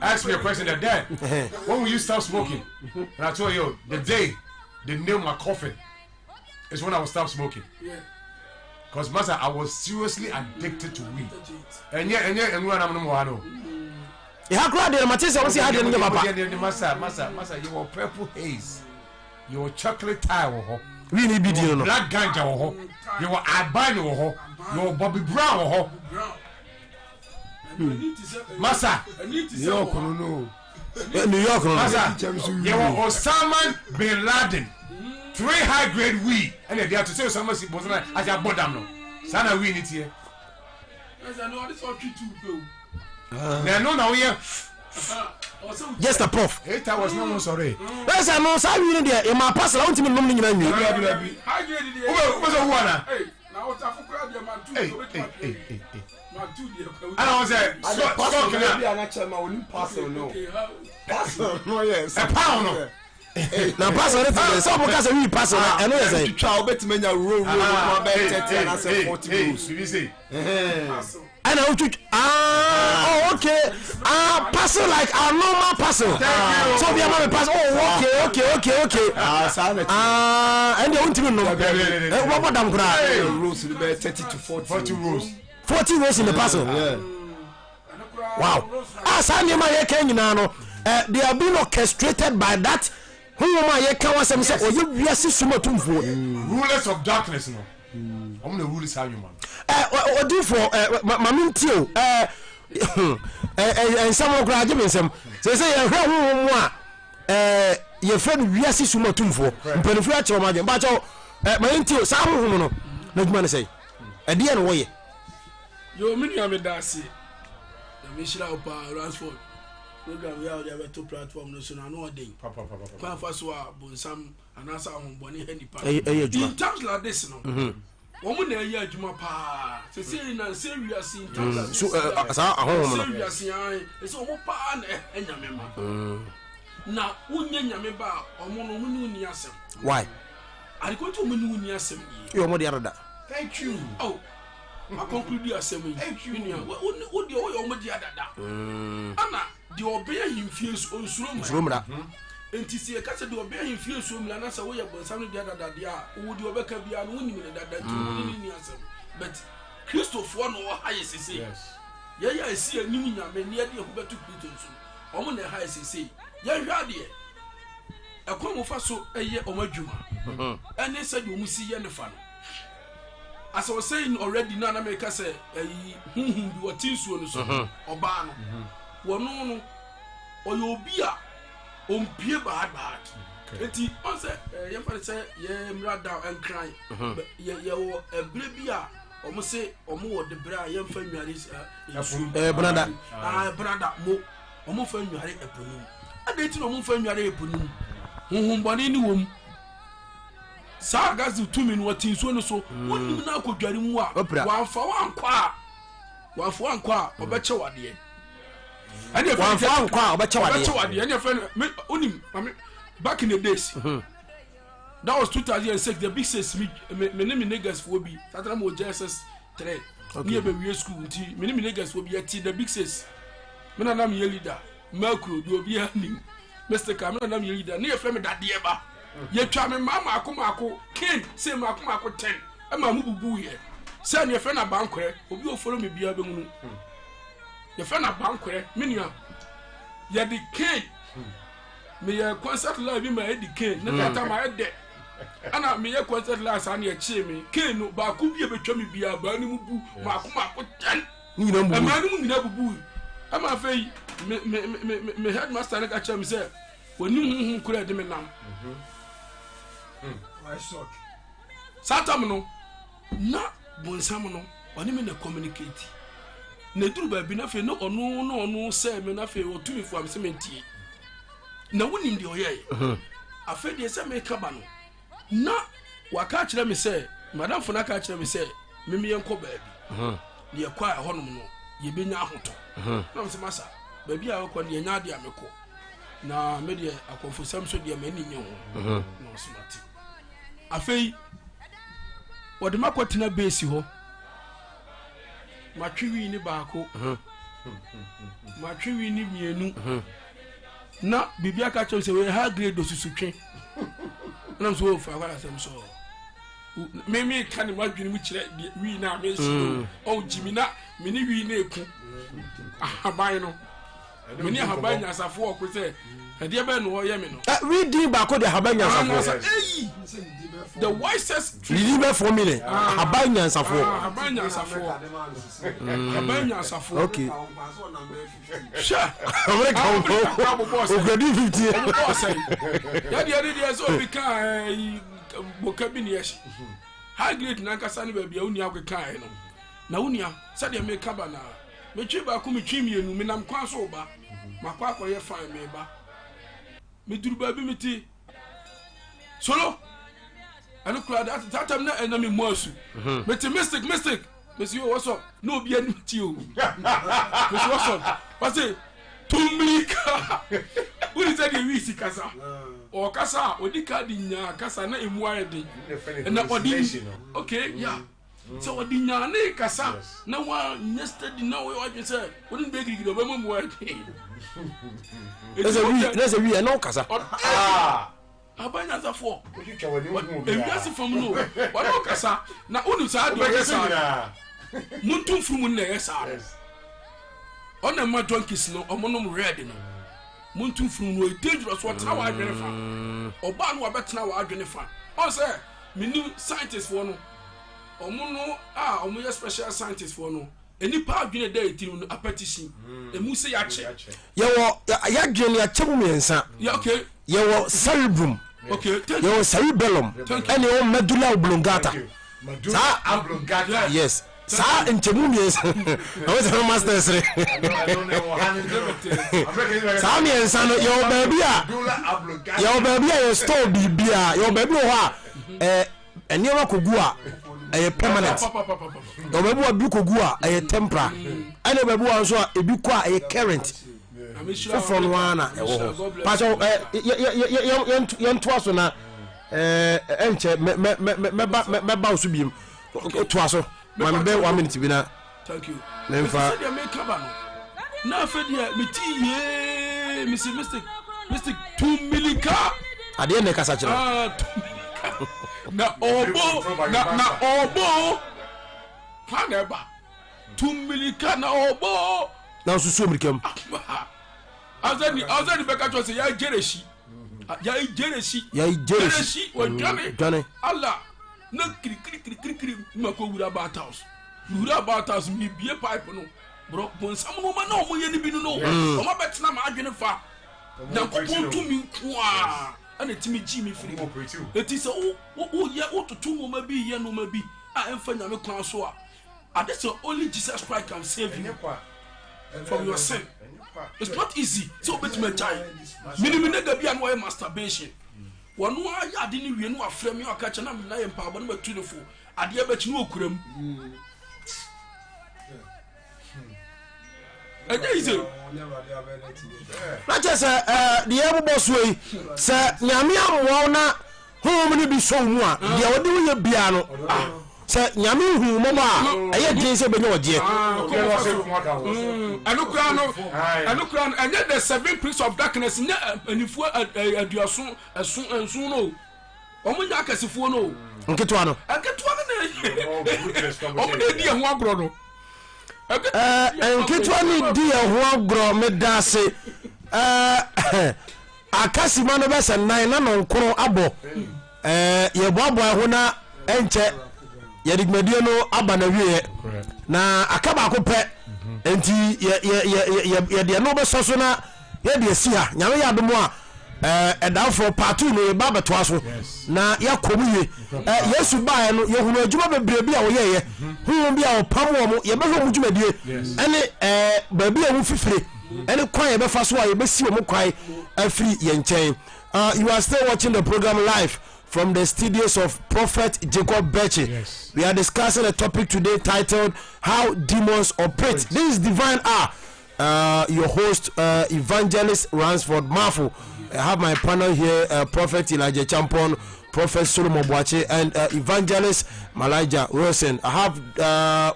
asked me a question that dad, when will you stop smoking? And I told you, the day they nailed my coffin is when I will stop smoking. Because master, I was seriously addicted to weed. And yeah, and yeah, and when I'm no more, Ìhà kúrò adìyẹ màtí sẹ wọ́n sì adìyẹ níjẹ papa. Masa, masa, masa, you were purple haze, you were chocolate tie wɔ hɔ. Wii ni bi di no. Black ganja wɔ hɔ, you were albino wɔ hɔ, you were Bobby Brown wɔ hɔ. Masa, New York no no. New York no. Masa, you were Osama bin Laden, three high grade weed, ɛna ɛdi ato sɛ Osama si bɔnsɛn ati abɔ dam no, saa na weed ni tiɛ. Na ɛno na woyɛ. Just a puff. 8 hours na wɔn sɔre. Bẹ́ẹ̀ sẹ́ no saa wii no deɛ yɛ maa pastor la wontumi nnom ne nyinaa nwie. Dabi dabi. Wobɛ sɛ wu ana? Ana wɔn sɛ stock na. Bi anakyɛ ma onim parcel no. Parcel no yɛ. Ɛpound no. Na parcel no ti sɛ sɛ ɔmo ka sɛ wii parcel na ɛno yɛ sɛ. Twitwa a wobɛtumi anya row row no kɔ abɛyɛ 30 anaasɛ 40 rows. Bibi se. Ɛna wotwitwa ah oh okay ah parcel like our normal parcel. Thank you. So obi ama mi parcel oh okay okay okay okay. Ah saa na ti. Ah ɛnna wontumi nnom. Ɛ wɔbɔ dam koraa. Rows no bɛyɛ 30 to 40. 40 rows. 40 rows in the parcel. Yeah. Wow. Ah saa nneɛma a yɛka nyinaa no eh, they are being orchestrated by that honhom a yɛka ho asɛm sɛ ɔyɛ wiase sum atumfoɔ. Rulers of darkness no. Wɔn na rule saa nnwuma no. Eh, odiifoɔ eh, ma ma mentie o eh, eh, eh, nsɛm no koraa gye me nsɛm sɛ sɛ yɛhwɛ honhom mu a eh, yɛfrɛ no wiase sum atumfoɔ mpanimfoɔ akyerɛ wɔn adwene bakyɛw eh, ma yɛntie o saa honhom no n'adwuma ne sɛn ɛdeɛ na wɔyɛ. Yo, me nua meda ase. Nyame nhyira wo paa, Ransford. Program yi a wɔde abɛto platform no so no ano ɔden. Kwan fa so a bonsam anaasɛ ahombɔne ha nipa. Ɛyɛ adwuma. In times like this no. Mhm. Wɔn na ɛyɛ adwuma paa. Sese na nse wiase in times like this. So saa ahohom no. Nse wiase an. Ɛsɛ wɔn paa na ɛha nyame ma. Mm. Na wonyɛ nyame ba a wɔn no wɔn ne wo ni asɛm. Why? Adekoto wɔn ne wo ni asɛm yie. Yɛ wɔn de adada. Thank you. Oh. Akɔnkuru asɛm yi. Thank you. Nua, wo deɛ woyɛ wɔn dea dada. Mm. Ana deɛ ɔbɛn ahemfie nso onsuro mmara. Nsuro mmara. Nti sɛ yɛka sɛ deɛ ɔbɛn ahemfie nsuro mmara na sɛ woyɛ bɔnsam no dea dada deɛ a, wo deɛ ɔbɛka biara no wonim ne dada nti wo ne ne nni asɛm. But Kristofoɔ na ɔha yɛ sesei. Yes. Yɛyɛ a ɛsi anim Nyame ne yɛde yɛn ho bɛto Kristo nso no, wɔn na ɛha yɛ sesei. Yɛnhwɛ adeɛ. Ɛkwan wɔfa so yɛ wɔn adwuma ɛne sɛdeɛ wɔn si yɛ ne fa no. As I was saying already na na meka sɛ ɛyi huhum bi wɔte nsuo no so mhm. ɔbaa no mhm. wɔno no ɔyɛ obi a ɔmpie bad bad nti ɔn sɛ eh, yɛmfa no sɛ yɛ mmra down nkran mhm. yɛwɔ ɛberɛ bi a wɔn se wɔn wɔ de berɛ a yɛmfa nnware eh, nsuo ɛbenada ah, ɛbenada mo wɔn fa nnware ɛpo no mu adɛn nti na wɔn fa nnware ɛpo no mu honhommɔne ne wɔ mu Saa Gazil tumi no, ɔte nsuo no so. Mm. Wonim no akɔdware mu a, wamfa wankɔ a, wamfa wankɔ a, mm. ɔbɛkyɛ wadeɛ. Ɛne wamfa wankɔ a, ɔbɛkyɛ wadeɛ. Ɔbɛkyɛ wadeɛ. Ɛne ɛfɛ no, me, wonim, mame, back in the days. Mm -hmm. That was 2006, the big six, me, me, me ne me niggas foɔ bi, tatara mo wɔ JSS 3. Okay. Ne yɛbɛwie school, nti me ne me niggas foɔ bi, yɛte the big six. Me na na meyɛ leader, Mercury, deɛ obiara nim. Mystical, me na na meyɛ leader, ne yɛfrɛ me dadeɛ ba. Yɛtwaa me mmaa mmaako mmaako ken sei mmaako mmaako ten ɛma mu bubuiɛ sɛ ne yɛfrɛ no abankorɛ obi ofolo me biara bɛhunu yɛfrɛ no abankorɛ me nua yɛde ken meyɛ concert live bi ma ɛdi ken ne tata ma ɛdɛ ɛna meyɛ concert live saa ne yɛkyee me ken no baako bi a bɛtwa me biara baa no mu bu mmaako mmaako ten ɛmaa no mu nyinaa bubui ɛma afei me me me me headmaster no ka kyerɛ me sɛ Wɔnim honhom koro a ɛde me nam. Saa tam no, na bonsam no, ɔne me na communicate. Na eduru baabi na afei na ɔno na ɔno sɛ me na afei ɔtu me fo a me sɛ mentie. Na wonim deɛ ɔyɛeɛ. Afei deɛ sɛ meka ba no, na waka akyerɛ me sɛ, madamfo no aka akyerɛ me sɛ meme yɛnkɔ baabi. Na yɛkɔ a ɛhɔnom no, yɛbɛnya ahotɔ. Na mesɛ masa, baabi a wokɔ no yɛnya adeɛ a mekɔ. Na me deɛ akɔmfosɛm so deɛ m'ani nye ho. Mhm. Na ɔso mate. Afei wɔde makɔtena beesi hɔ. Matwe wii ne baako. Mhm. Matwe wii ne mmienu. Mhm. Na biribi aka kyerɛ sɛ wɔyɛ high grade osusutwe. Ɛnam so wɔfa akɔ asɛm so. Me me ka ne madwene mu kyerɛ deɛ wii na me nsi o. Ɔwɔ gyimi na me ne wii na eku ahaban no. mene ahaban nyansafoɔ ɔko sɛ ɛdeɛ bɛn na ɔyɛ me no. Wi din baako de ahaban nyansafoɔ. Eyi the wisest tree. Didi bɛ fɔ mi dɛ ahaban nyansafoɔ. Ahaban nyansafoɔ. Ahaban nyansafoɔ. Okay. Hwɛ. Amerika wo okura di 50. Ɔmo bɔ ɔsɛn. Yɛdeɛ ne deɛ sɛ obi ka ɛyi boka bi ne yɛhye. High grade nankasa ne baabi a wo nua akeka ɛ no. Na wo nua sɛdeɛ meka ba naa. Metwe baako, metwe mmienu, menam kwan so reba. Makɔ akɔyɛ fine, mereba. Meduru baabi mete solo. Ɛno kura that that time na ɛna me mmɔ asu. Mhm. Mete mystic mystic. Mesi yo what's up? Na obi anim ti o. Mesi what's up? Wɔse tummirika. Wuli sɛ deɛ wii si kasa. Ɔkasa a ɔdi ka de nyaa kasa na emu ayɛ den. Ɛna ɔde okay yeah. Sɛ ɔde nyaa ne kasa na wanyɛ steady na wɔyɛ wadwene sɛ wɔne no bɛyɛ girigiri ɔbɛma mu ayɛ den. Na sɛ wi ɛna ɔkasa. Ah! Aba nyansafoɔ. Ewiase fam no wɔne ɔkasa na wonim saa deɛ ɔyɛ saa no. Monto mfurumu no na ɛyɛ saa no. Ɔna ɛma junkies no ɔmonom red no. Monto mfurumu no ɔyɛ dangerous ɔtena w'adwene fa. Ɔbaa no wabɛtena w'adwene fa. Ɔn sɛ Menim scientist foɔ no, ɔmo no a ɔmo yɛ special scientist foɔ no, nnipa adwene ɛda yɛ tirim no apɛtihyin, emu sɛ yɛakyɛ. Yɛwɔ yɛadwene no yɛakyɛ mu mmiɛnsa. Yeah, okay. Yɛwɔ cerebrum, Okay, thank you. yɛwɔ cerebellum, Thank you. ɛna yɛwɔ medulla oblongata. Medulla Saa oblongata. yes. Saa nkyɛmu mmiɛnsa ɛwɔ sɛ master sere. Saa mmiɛnsa no yɛwɔ baabi a yɛwɔ baabi a yɛ store biribi a yɛwɔ baabi wɔ hɔ a ɛɛ nneɛma kogu a ɛyɛ permanent. Yɛwɔ baabi wɔ bi kogu a ɛyɛ temporary. Ɛna baabi wɔ nso a ebi kɔ a ɛyɛ current. Foforɔ no ara na ɛwɔ hɔ. Pakyɛ ɛ yɛ yɛ yɛntoa so na ɛɛ ɛnkyɛ mɛ mɛ mɛ mɛba mɛba wo so biem. Toa so. Ma me bɛ one minute bi na. Thank you. Memfa. Sɛdeɛ meka ba no na afei deɛ mete yee mesi mystic mystic tumilika. Adeɛ na ɛkasa kyerɛ. Ah, tumilika. Na ɔbɔ na na ɔbɔ kwan na ɛba tumilika na ɔbɔ. Na nso mirika mu. Ɔsɛ ni ɔsɛ ni bɛka kyerɛ sɛ yɛ gyeresi yɛ gyeresi yɛ gyeresi wɔdwane dwane ala na kirikirikirikiri ma kɔ wura bath house wura bath house mi bie pipe no borɔ bonsam no ɔma na ɔmo yɛ no bi no no ɔmo abɛtena ma adwene fa nyankopɔn tumi nko a ɛna ɛtumi gyi mi firi mu eti sɛ wo woyɛ wototo nneɛma bi yɛ nneɛma bi a ɛmfa nyame kwan so a ade sɛ only Jesus Christ can save you from your sin. It's not easy sɛ wobɛtumi agyae. Menim nigga bi a na ɔyɛ masturbation. Wɔno ara yɛ ade no wie no wafrɛ me ɔka kyɛ na mena yɛ mpaabɔ no matu no fo. Adeɛ bɛkyi no ɔkura mu. Ɛnyɛ easy. Na kyɛ sɛ deɛ ɛbobɔ soɔ yi sɛ nyame ammoa wo na honhom no bi sɔ wo mu a deɛ ɔde wo yɛ biara no sɛ nyame hu wo mmɔbɔ a ɛyɛ den sɛ wobɛnya ɔgyeɛ. Ɛno koraa no ɛno koraa no ɛnyɛ the seven prince of darkness nyɛ anifuo aduaso ɛso nson no o wɔn nyɛ akɛsefoɔ no o. Nketewa no. Nketewa no na wɔn na edi ɛho agorɔ no. Nketewa no di ɛho agorɔ meda ase. Aka sima no bɛsɛ nnan na nɔnkron abɔ. Ɛɛ yɛboaboa ho na ɛnkyɛ yɛde dwumadie no aba n'awieɛ na aka baako pɛ nti yɛ yɛ yɛ yɛ yɛde ɛno bɛsɔ so na yɛde asi ha. Nyame yɛ adom a ɛɛ ɛdanfoɔ part two no yɛba abɛtoa so na yɛakɔ mu yie. Ɛɛ Yesu baeɛ no yɛhunu adwuma bebree bi a wɔyɛeɛ, honhom bi a wɔpam wɔn, yɛbɛhwɛ wɔn dwumadie ɛne ɛɛ baabi a wɔn fifire. ɛne kwan yɛbɛfa so a yɛbɛsi wɔn kwan afiri yɛn nkyɛn. You are still watching the program live from the studios of Prophet Jacob Beche. Yes. We are discussing a topic today titled How Demons Operate. This is Divine Hour. Your host, Evangelist Ransford Marfo. I have my panel here, Prophet Elijah Champon, Prophet Solomon Boache, and Evangelist Malijah Wilson. I have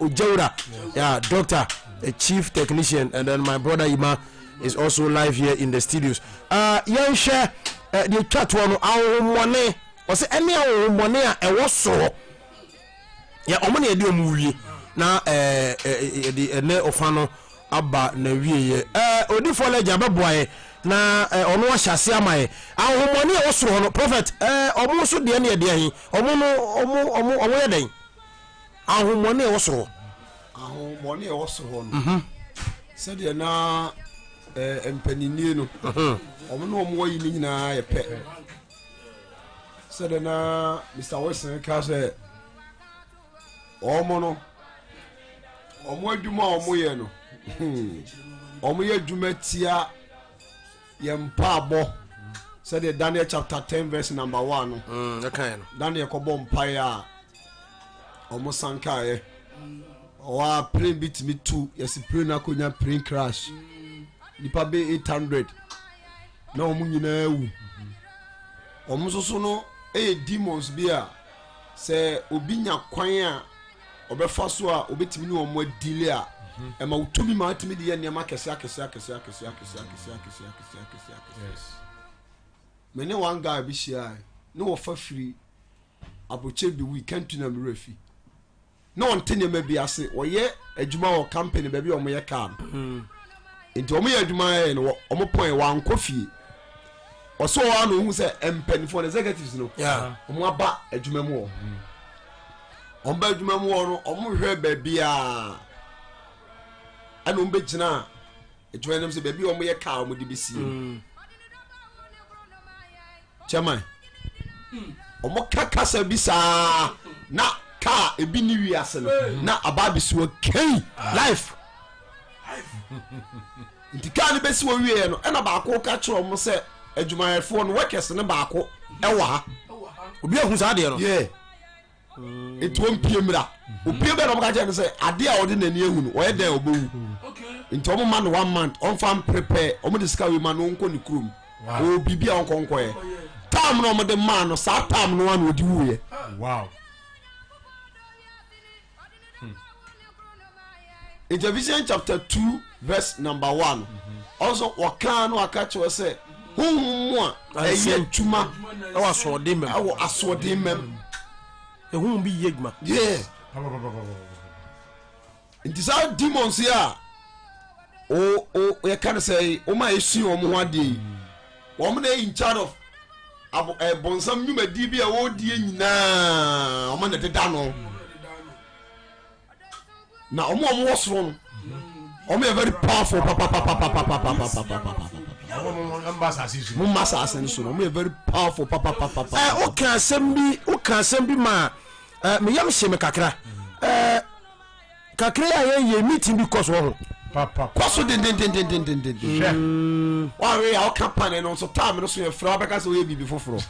Ujeura, yeah, doctor, a chief technician, and then my brother Ima is also live here in the studios. Yɛnhwɛ deɛ twa toɔ no, ahohommɔne. Ɔsɛ ɛne ahohommɔne a ɛwɔ soro. Yɛ ɔmo na yɛde ɔmo wie na yɛde ɛnɛ ɔfa no aba na wie yɛ. Odifoɔ lɛgya bɛboa yɛ na ɔno ahyɛ ase ama yɛ. Ahohommɔne a ɛwɔ soro hɔ no, prophet, ɔmo nso deɛ ne yɛdeɛ he, ɔmo no ɔmo ɔmo ɔmo yɛ dɛn? Ahohommɔne a ɛwɔ soro hɔ. Ahohommɔne a ɛwɔ soro hɔ no, sɛdeɛ na mpaninnie no, wɔn ne wɔn wɔyi no nyinaa yɛ pɛ. Sɛdeɛ na Mr. Wilson ka sɛ wɔn no, wɔn adwuma a wɔyɛ no, wɔyɛ adwuma tia yɛn mpaabɔ sɛdeɛ Daniel chapter 10 verse number 1 no. Daniel kɔbɔ mpaeɛ a wɔn san kaeɛ. Ɔwɔ a plane bi tumi tu, yɛsi plane no akɔnya plane crash, nipa bɛ 800 na wɔn nyinaa wu. Wɔn nso so no yɛ demons bi a sɛ obi nya kwan a ɔbɛfa so a obetumi ne wɔn adili a ɛma wotumi ma atumi de yɛ nneɛma akɛse akɛse akɛse akɛse akɛse akɛse akɛse akɛse akɛse akɛse. Me ne one guy bi hyia ne wɔfa firi aburokyire bi wui kɛntu na mewura fi na ɔnte nneɛma bi ase. Wɔyɛ adwuma wɔ company baabi a wɔyɛ car no. Nti wɔyɛ adwuma yɛ no wɔn pɔn wankɔ fie. Ɔsɛ ɔwɔ ano ohun sɛ mpanyinfoɔ no executives no wɔn aba adwuma mu wɔ. Wɔn ba adwuma mu wɔ no wɔn hwɛ baabi a ɛna wɔn bɛ gyina adwuma no mu sɛ baabi a wɔyɛ car wɔn de bɛ sie. Chairman, wɔn ka kasa bi saa na. Kaa ebi ni wiase no na aba abɛsi hɔ kei life. Nti kaa no bɛsi hɔ wieɛ no ɛna baako ka kyerɛ ɔmo sɛ adwumayɛfoɔ no workers no baako ɛwɔ ha. Obi ahu saa adeɛ no. Yeah. Nti ɔmpie mmra. Opie bɛ na ɔmo ka kyerɛ no sɛ adeɛ a ɔde n'ani ahu no ɔyɛ dɛn ɔbɛwu. Nti ɔmo ma no one month ɔmfa mprepare ɔmo de sika wei ma no ɔnkɔ ne kurom. Ɔwɔ biribi a ɔnkɔ nkɔyɛ. Time na ɔmo de maa no saa time no ara na ɔde wuiɛ. Wow. Nti Ephesians chapter 2 verse number 1 ɔnso wɔkaa no aka kyerɛ sɛ honhom mu a ɛyɛ adwuma ɛwɔ asoɔden mɛm ɛwɔ asoɔden mɛm ehun bi yɛ adwuma. Yeah. Nti saa demons yi a o o yɛka no sɛ wɔn a esua wɔn ho adeɛ yi wɔn na in charge of abo ɛ bɔnsam nnwumadie bi a wɔredie nyinaa wɔn na ɛdeda no na wɔn a wɔwɔ soro no wɔn yɛ very powerful papapapapapapapapapa mo mma asase no so no wɔn yɛ very powerful papapapapa. Ɛ woka asɛm bi woka asɛm bi ma ɛ me yam hye me kakra ɛ kakra yi a yɛyɛ meeting bi kɔ so wɔ ho. Kɔ so dendendendendenden. Wahwɛ a ɔka pane no nso time no so yɛ frɛ wabɛka sɛ woyɛ biribi foforɔ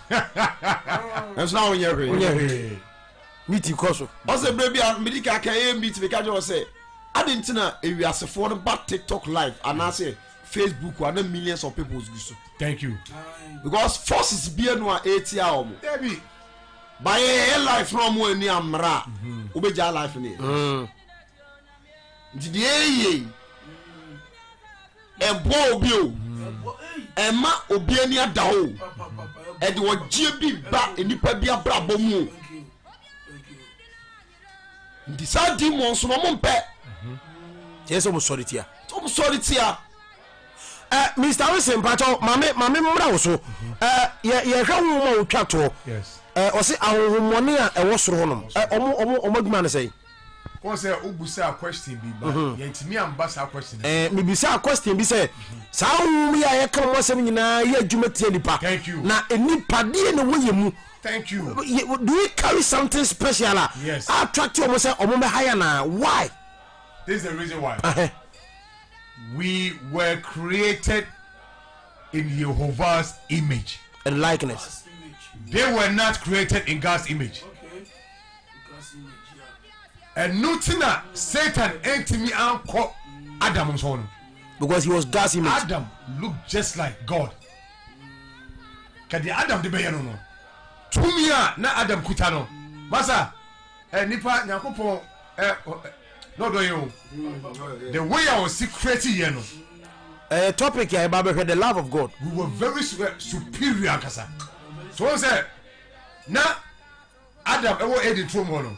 nso na wonyɛ hwee. Wonyɛ hwee. Meeting kɔ so. Ɔsɛ berɛ bi a medi ka ka ɛyɛ meeting meka kyerɛ wɔ sɛ ade nti na ewiasefoɔ no ba TikTok live anaasɛ Facebook a na millions of people gu so. Thank you. Because forces bia no a ɛtia wɔn. Dabi. Ba yɛyɛ life na wɔn ani amra a wobɛgyaa life no yɛ. Nti deɛ ɛyɛ yi ɛboa obi o ɛma obi ani ada o ɛde ɔgyeɛ bi ba nnipa bi abrabɔ mu o nti saa demons no ɔmo mpɛ. Kyerɛ sɛ ɔmo sɔre tia. Ɔmo sɔre tia. Eh, Mr. Wilson mpakyɛw maame maame mmra wo so. Eh, yɛ yɛhwɛ honhom a wotwa toɔ. Eh, ɔse ahonhommɔne a ɛwɔ soro hɔnom. Eh, ɔmo ɔmo ɔmo adwuma ne sɛn? Kɔ sɛ wobusaa question bi ba mhm. yɛntumi amba saa question. Eh, mebusaa question bi sɛ saa honhom yi a yɛka ho asɛm nyinaa yɛ adwuma tia nipa. Thank you. Na nipa deɛ na ɛwɔ yɛ mu. Thank you. Do we carry something special a? Yes. Attract wɔn sɛ wɔn bɛ ha yɛ na why? This is the reason why. Uh -huh. We were created in Jehovah's image. And likeness. They were not created in God's image. Ɛno ti na Satan antumi ankɔ Adam nso no. Because he was God's image. Adam looked just like God. Kɛdeɛ Adam de bɛyɛ no no, tumi a na Adam kuta no, masa ɛ nipa Nyankopɔn ɛ na ɔdɔ yɛn o. The way a ɔsi create yɛn no. Ɛyɛ topic a yɛba bɛhwɛ the love of God. We were very superior ankasa. So wɔn sɛ na Adam ɛwɔ Eden turom hɔ no,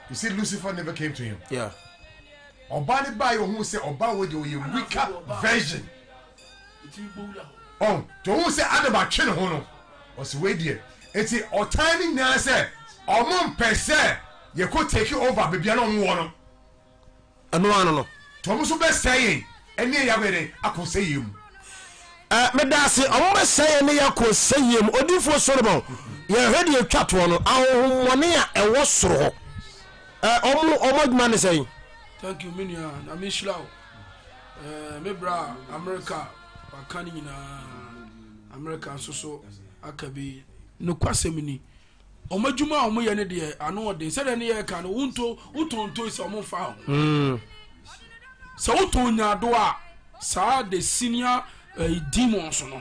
you see Lucifer never came to him. Yeah. Ɔbaa ne baa yɛ ohun sɛ ɔbaa wɔ deɛ ɔyɛ weaker version. Ɔn, nti ohun sɛ Adam atwe ne ho no, ɔsi wei deɛ. Eti ɔtan ne nyinaa sɛ ɔmo mpɛ sɛ yɛkɔ take over baabi a na ɔmo wɔ no. Ɛno ano no. Nti ɔmo nso bɛsɛe yɛn ɛne yɛn akɔyɛ dɛn akɔ sɛyie mu. Ɛ, meda ase, ɔmo bɛsɛe yɛn ne yɛn akɔ sɛyie mu. Odiyifoɔ Solomon, yɛhwɛ deɛ ɛtwa toɔ no, ahonhommɔne a ɛwɔ soro hɔ, ɛ, ɔmo, ɔmo adwuma ne sɛn? Thank you me nua nyame nhyira wo eh, me bra America waka ne nyinaa America nso so aka bi nokwasɛm ni wɔn adwuma a wɔyɛ no deɛ ano ɔden sɛdeɛ ne yɛ ka no wonto wotɔn ntoi sɛ wɔn mfa ho mm. sɛ wotɔn nyaado a saa the senior uh, demons no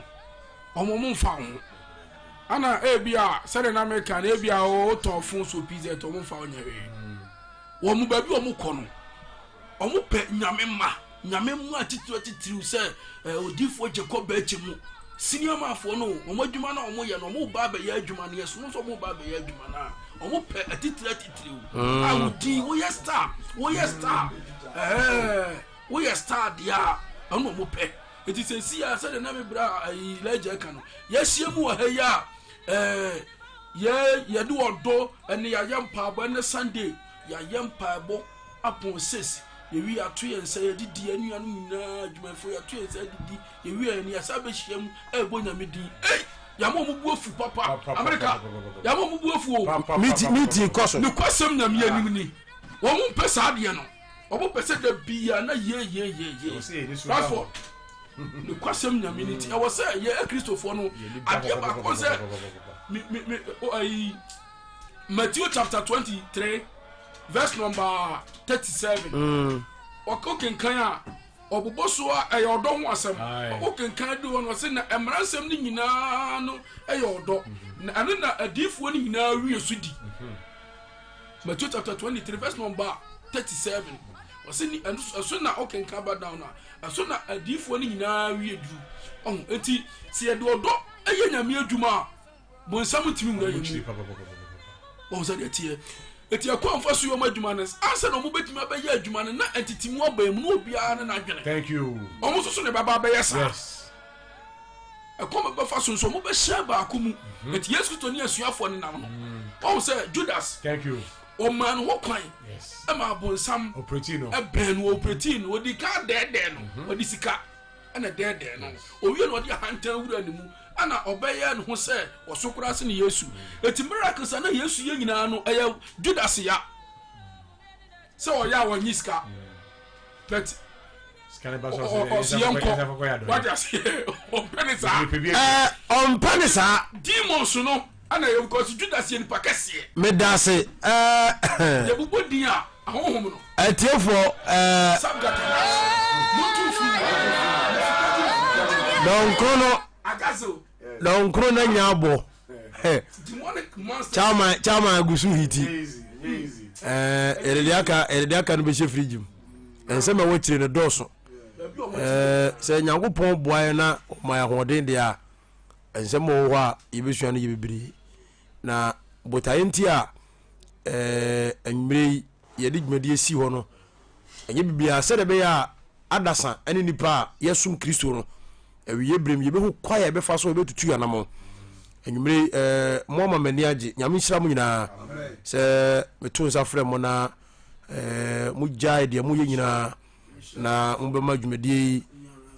wɔn wɔn mfa ho ana ebi a sɛdeɛ na meka no ebi a wotɔn fon so pz wɔn mfa ho nyɛ hwee wɔn baabi wɔn kɔ no Ɔmo pɛ Nyame mma, Nyame mma atitiriw atitiriw sɛ eh, odiyifoɔ Jacob Bɛɛkye mu. Senior manfoɔ no, wɔn adwuma no a wɔyɛ no, wɔn ba abɛyɛ adwuma no, yɛsono sɛ wɔn ba abɛyɛ adwuma no a, wɔn pɛ atitiriw atitiriw. Mm. A wodin, woyɛ star, woyɛ star, ɛɛ, woyɛ star deɛ a, ɛno wɔn pɛ. Eti sɛ si a sɛdeɛ na me bra ayi Elijah ka no, yɛahyia mu wɔ ha yi a, ɛɛ, yɛ yɛde ɔdɔ ɛne yɛayɛ mpaebɔ ɛne Sunday yɛayɛ mpaebɔ. Apon sis, yɛwie yɛato yɛn nsa yɛdidi, yɛn nuanom nyinaa adwumayɛfoɔ yɛato yɛn nsa adidi, yɛwie yɛn yɛsan bɛhyia mu ɛrebɔ Nyame din. Ei! Yɛama ɔmo bu afu papa. Amerika, yɛama ɔmo bu afu o. Meeting meeting kɔ so. Nokwasɛm Nyame anim ni, wɔn mpɛ saa adeɛ no. Wɔn pɛ sɛ da bia na yie yie yie yie. Rashford, nokwasɛm Nyame ni nti ɛwɔ sɛ yɛ Akristofoɔ no adeɛ baako sɛ me me me ayi Matthew chapter 23 verse number 37. Ɔkɔ kenkan a. Ɔbobɔ so a, ɛyɛ ɔdɔ ho asɛm. Wokenkan du hɔ no, ɔse na mmara nsɛm no nyinaa no yɛ ɔdɔ, na ɛno na adiyifoɔ no nyinaa wie so di. Matthew chapter 23 verse number 37. Ɔse ni ɛno ɛso na wokenkan ba down a, ɛso na adiyifoɔ no nyinaa wie duru. Ɔho, enti sɛ yɛde ɔdɔ yɛ Nyame adwuma a, bonsam ntumi nwura yɛn mu. Wɔn sɛ deɛ teɛ. Eti ɛkwan fa so yɛ wɔn adwuma no ansa na wɔn bɛtumi abɛyɛ adwuma no na ntetemu aba mu na obiara ne n'adwene. Thank you. Wɔn nso so na ɛbɛba abɛyɛ saa. Yes. Ɛkwan bɛfa so nso wɔn bɛhyɛ baako mu. Mhm. Eti Yesu Kristo ne asuafoɔ ne nam no. Mm. Wɔn sɛ Judas. Thank you. Ɔmaa no ho kwan. Yes. Ɛma abonsam. Opereti no. Ɛbɛn no opereti no odi kan dɛɛdɛɛ no. Mhm. Ɔde sika. ɛna dɛɛdɛɛ no. Owie na ɔde ahantan wura ne mu, ɛna ɔbɛyɛɛ ne ho sɛ ɔso koraa sene Yesu. Eti miracles a na Yesu yɛ nyinaa no, ɛyɛ Judas ya sɛ ɔyɛ a wɔnye sika. But ɔsi yɛn kɔ, wate aseɛ, ɔmpɛ ne saa. Ɛɛ ɔmpɛ ne saa. Demons no ɛna yɛ because Judas yɛ nipa kɛseɛ. Medase ɛɛ. Yɛbobɔ din a. Ahonhom no. Atiefoɔ ɛɛ. Dɔnkono no. Dɔnkono na nya abɔ. Chairman chairman agusu hiti. Ɛɛ yɛde deɛ aka yɛde deɛ aka no bɛhyɛ firigye mu. Nsɛm a ɛwɔ akyire no dɔɔso. Ɛɛ sɛ Nyankopɔn boa yɛn na ɔma yɛn ahoɔden deɛ a nsɛm a ɛwɔ hɔ a yɛbɛsua no yɛ bebree. Na botaeɛ nti a ɛɛ anwummerɛ yi yɛde dwumadie si hɔ no ɛnyɛ biribiara sɛdeɛ ɛbɛyɛ a adasa ne nipa a yɛsom kristo no awieɛ berɛ mu yɛbɛhu kwae a yɛbɛfa so yɛbɛtutu yɛn anamɔ anwummerɛ yi ɛɛ mo ama m'ani agye nyame nhyira mo nyinaa sɛ meto nsa frɛ mo na ɛɛ mogyae deɛ moyɛ nyinaa na mobɛma dwumadie yi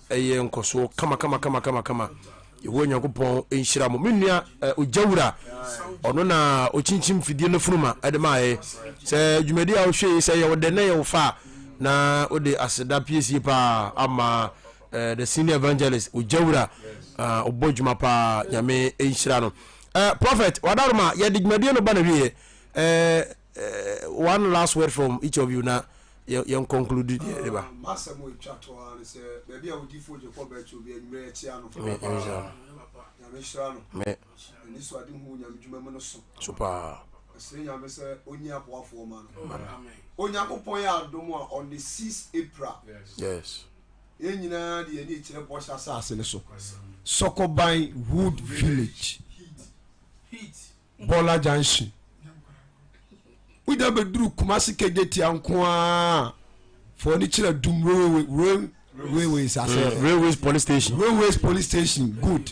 ɛyɛ nkɔsoɔ kama kama kama kama kama yehowa nyankopɔn nhyira mo me nua eh, ogyawura ɔno na ɔkyinkyim fidie no funuma ɛde maayɛ sɛ dwumadie a wohwɛ yi sɛ yɛwo dɛ na yɛwo fa na wode aseda piesie paa ama eh, the senior evangelist ogyawura ah, ɔbɔ dwuma paa nyame nhyira no eh, prophet wadaroma yɛde dwumadie no ba na wieɛ eh, eh, one last word from each of you na yɛn conclude deɛ ɛde ba. M'asɛm a ɛtwa toɔ ara ne sɛ baabi a odiyifoɔ Jacob Bɛkye obi anwummerɛ yɛkyea no. Nyame nhyira no. N'ani so ade hu Nyame dwuma mu no so. So paa. Ɛsrɛ Nyame sɛ ɔnyi aboafoɔ ma no. Onyankopɔn yɛ adom a on the 6 April. Yes. Yɛn nyinaa de yɛn ani kyerɛ bɔhyɛ asase no so. Sɔkɔban Wood Village. Bɔla Junction. Wonya bɛduru Kumasi Kejetia nko ara fa w'ani kyerɛ Dum railway railways asɛ. Mm, railways police station. Railways police station good.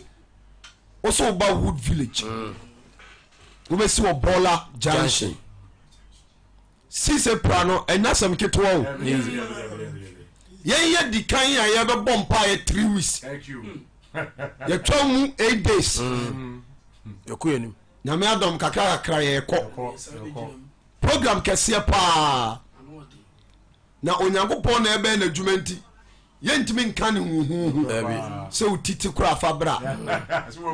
Wosɛ woba Wood Village. Mm. Wobɛsi wɔ Bɔla Junction. Sise pra no ɛnyɛ asɛm ketewa o. Yɛn yɛ di kan a yɛbɛbɔ mpaeɛ 3 weeks. Yɛtwa mu 8 days. Mm. Yɛkɔ yɛn anim. Nyame adɔm kakra kakra yɛkɔ. Program kɛseɛ paa. Na Onyankopɔn na ɛbɛn n'adwuma nti yɛntumi nka ne huhuhu sɛ wotiti kora fa bra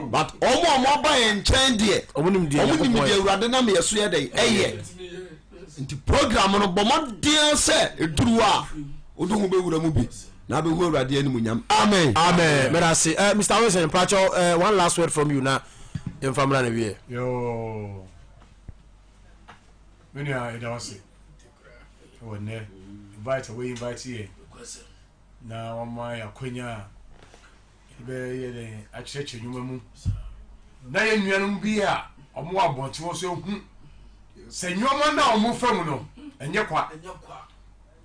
but ɔmo a ɔmo aba yɛn nkyɛn deɛ ɔmo nim deɛ ɔmo nim deɛ awurade nam yɛ so yɛ dɛ ɛyɛ nti program no bɔ mmɔden sɛ ɛduru a wode ho bɛwura mu bi na abɛhu awurade animuonyam amen amen mɛda uh, mr wilson mpakyɛw uh, one last word from you na yɛmfa mmra na wieɛ yoo me nua ɛda wase wɔ nnɛ invite a wɔyi invite yɛ na wɔma yɛ akwanya a yɛbɛyɛ dɛn akyerɛkyerɛ nnwuma mu na yɛn nuanom bi a wɔn wɔ abɔnten wɔ so ehu sɛ nneɛma no a wɔn fa mu no ɛnyɛ kwa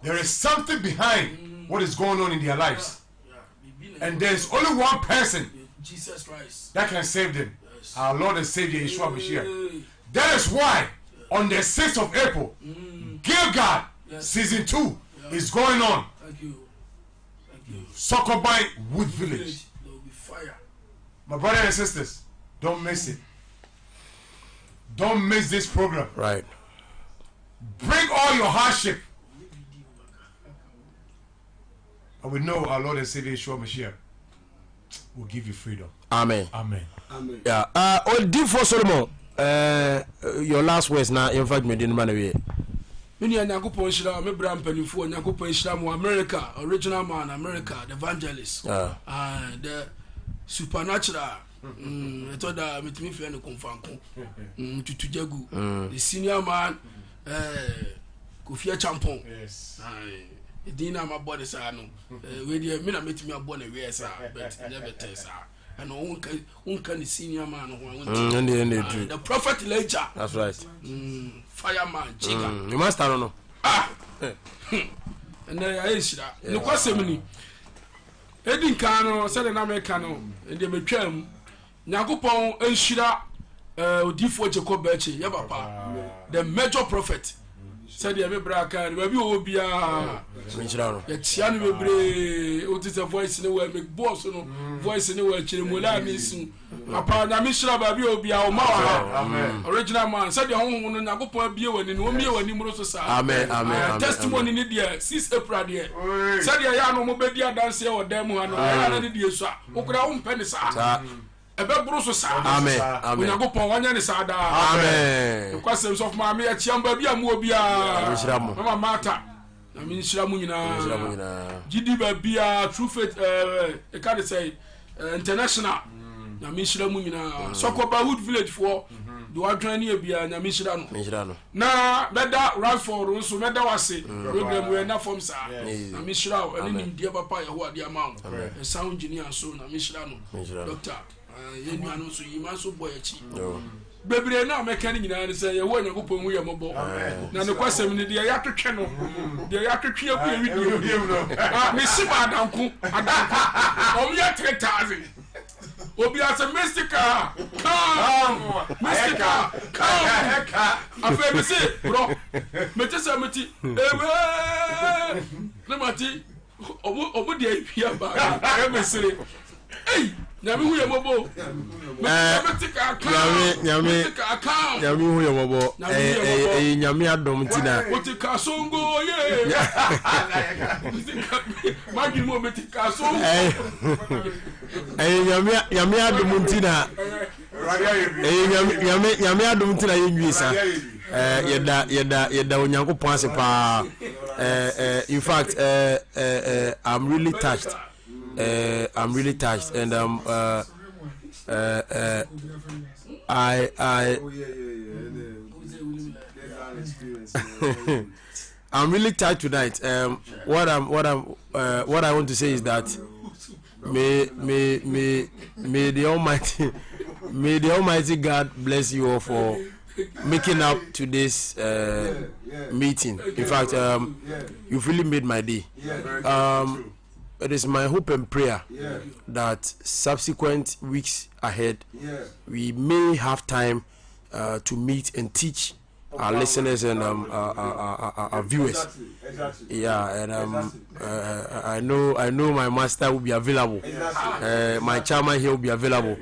there is something behind what is going on in their lives and there is only one person Jesus Christ that can save them yes. our Lord and Savior Yeshua Mashiach that is why on the 6th of April mm. Gilgal yes. season 2 yeah. is going on Thank you. Thank you. Sokoban Wood Village. There will be fire. My brothers and sisters, Don't miss it. Don't miss this program. Right. Bring all your hardship. And we know our Lord and Savior Yeshua Mashiach will give you freedom. Amen. Amen. Amen. Yeah. Odifo Solomon, your last words na yɛmfa dwumadi no ma na wie. Me nua Nyankopɔn nhyira wo, me bra mpanimfoɔ Nyankopɔn nhyira mo. America original man, America the evangelist, yeah. The supernatural. Ɛtɔ da metumi frɛ no komfanko tutu jagu, the senior man, Kofi Achampong. Yes. Edin na mabɔ ne saa no, wei deɛ me na mɛtumi abɔ ne wɛɛ saa, but nyɛ bɛtɛ saa. Ɛna wonka ne senior man no ho a wonti. The prophet Elijah. That's right. Fireman, Chiga. You master no no. Ah. Ɛnɛ yɛayɛ nhyira. Nokwasɛm ni. Edi nkan no, sɛdeɛ na meka no, ɛdeɛ metwaa mu. Nyankopɔn nhyira odiyifoɔ Jacob Bɛkye, yɛ papa, the major prophet. Sɛdeɛ me bra kan no, baabi ɔwɔ biara, yɛkyia no bebree. Wote sɛ voice ne wɔ me bɔɔ so no, voice ne wɔ akyire mu, la me su. Papa, Nyame nhyira baabi a obiara, ɔma wɔ ha. Original man, sɛdeɛ honhom no Nyankopɔn abie w'ani no, ɔmmie w'ani mmoro so saa. Amen, amen, amen. Testimony ne deɛ, 6 April deɛ, sɛdeɛ ɛyɛ a na wɔbɛdi adanseɛ wɔ dan mu ha no, ɛyɛ a na ne deɛ sua. Wokora wompɛ ne saa. Ɛbɛboro so saa. Amen, amen. Onyankopɔn wanyɛ ne saa daa. Amen. Nokwasɛm sɔfo maame yɛkyia mo baabi a mowɔ biara. Nhyira mo. Mama Martha, Nyame nhyira mo nyinaa. Nhyira mo nyinaa. Gyidi baabiara, True Faith ɛka de sɛ international. Nyame nhyira mo nyinaa. Sɔkɔba Wood Village foɔ, de wadwene ne biara Nyame nhyira no. Nhyira no. Na mɛda Radford nso mɛda wase. Program wei na fam saa. Nyame nhyira wo ɛne nimdeɛ papa Yehowa de ama wo. Sound engineer nso Nyame nhyira no. Doctor yɛn nuanom nso yima nso bɔ yɛn akyi. Bebree na mɛka ne nyinaa ne sɛ Yehowa Nyankopɔn hu yɛ mmɔbɔ. Na nokwasɛm ne deɛ yɛatwetwe no, deɛ yɛatwetwe agu yɛ widie mu. Ah, mesi ma adanko, adanko. Wɔn yɛ 3,000. Obi ase mystical, come, mystical, come. Afei mesi borɔ, mete sɛ mete ewe ne mate ɔmo deɛ ewia ba ɛyɛ mesere. Ei, Nyame hu yɛ mmɔbɔ. Mete kaa kaa. Nyame Nyame hu yɛ mmɔbɔ. Ɛyɛ Nyame adom nti na. Wote kaa songo ye. Madwene mu mete kaa songo. Ɛyɛ Nyame Nyame adom nti na. Ɛyɛ Nyame Nyame Nyame adom nti na yɛnwie sa. Yɛda yɛda yɛda Onyankopɔn ase paa. In fact, I'm really touched. I'm really touched, and I'm really touched tonight. What I want to say is that may the Almighty God bless you all for making up to this meeting. In fact, you've really made my day. It is my hope and prayer that subsequent weeks ahead, we may have time to meet and teach our listeners and our viewers. Exactly. Yeah, and I know my master will be available. My chairman here will be available.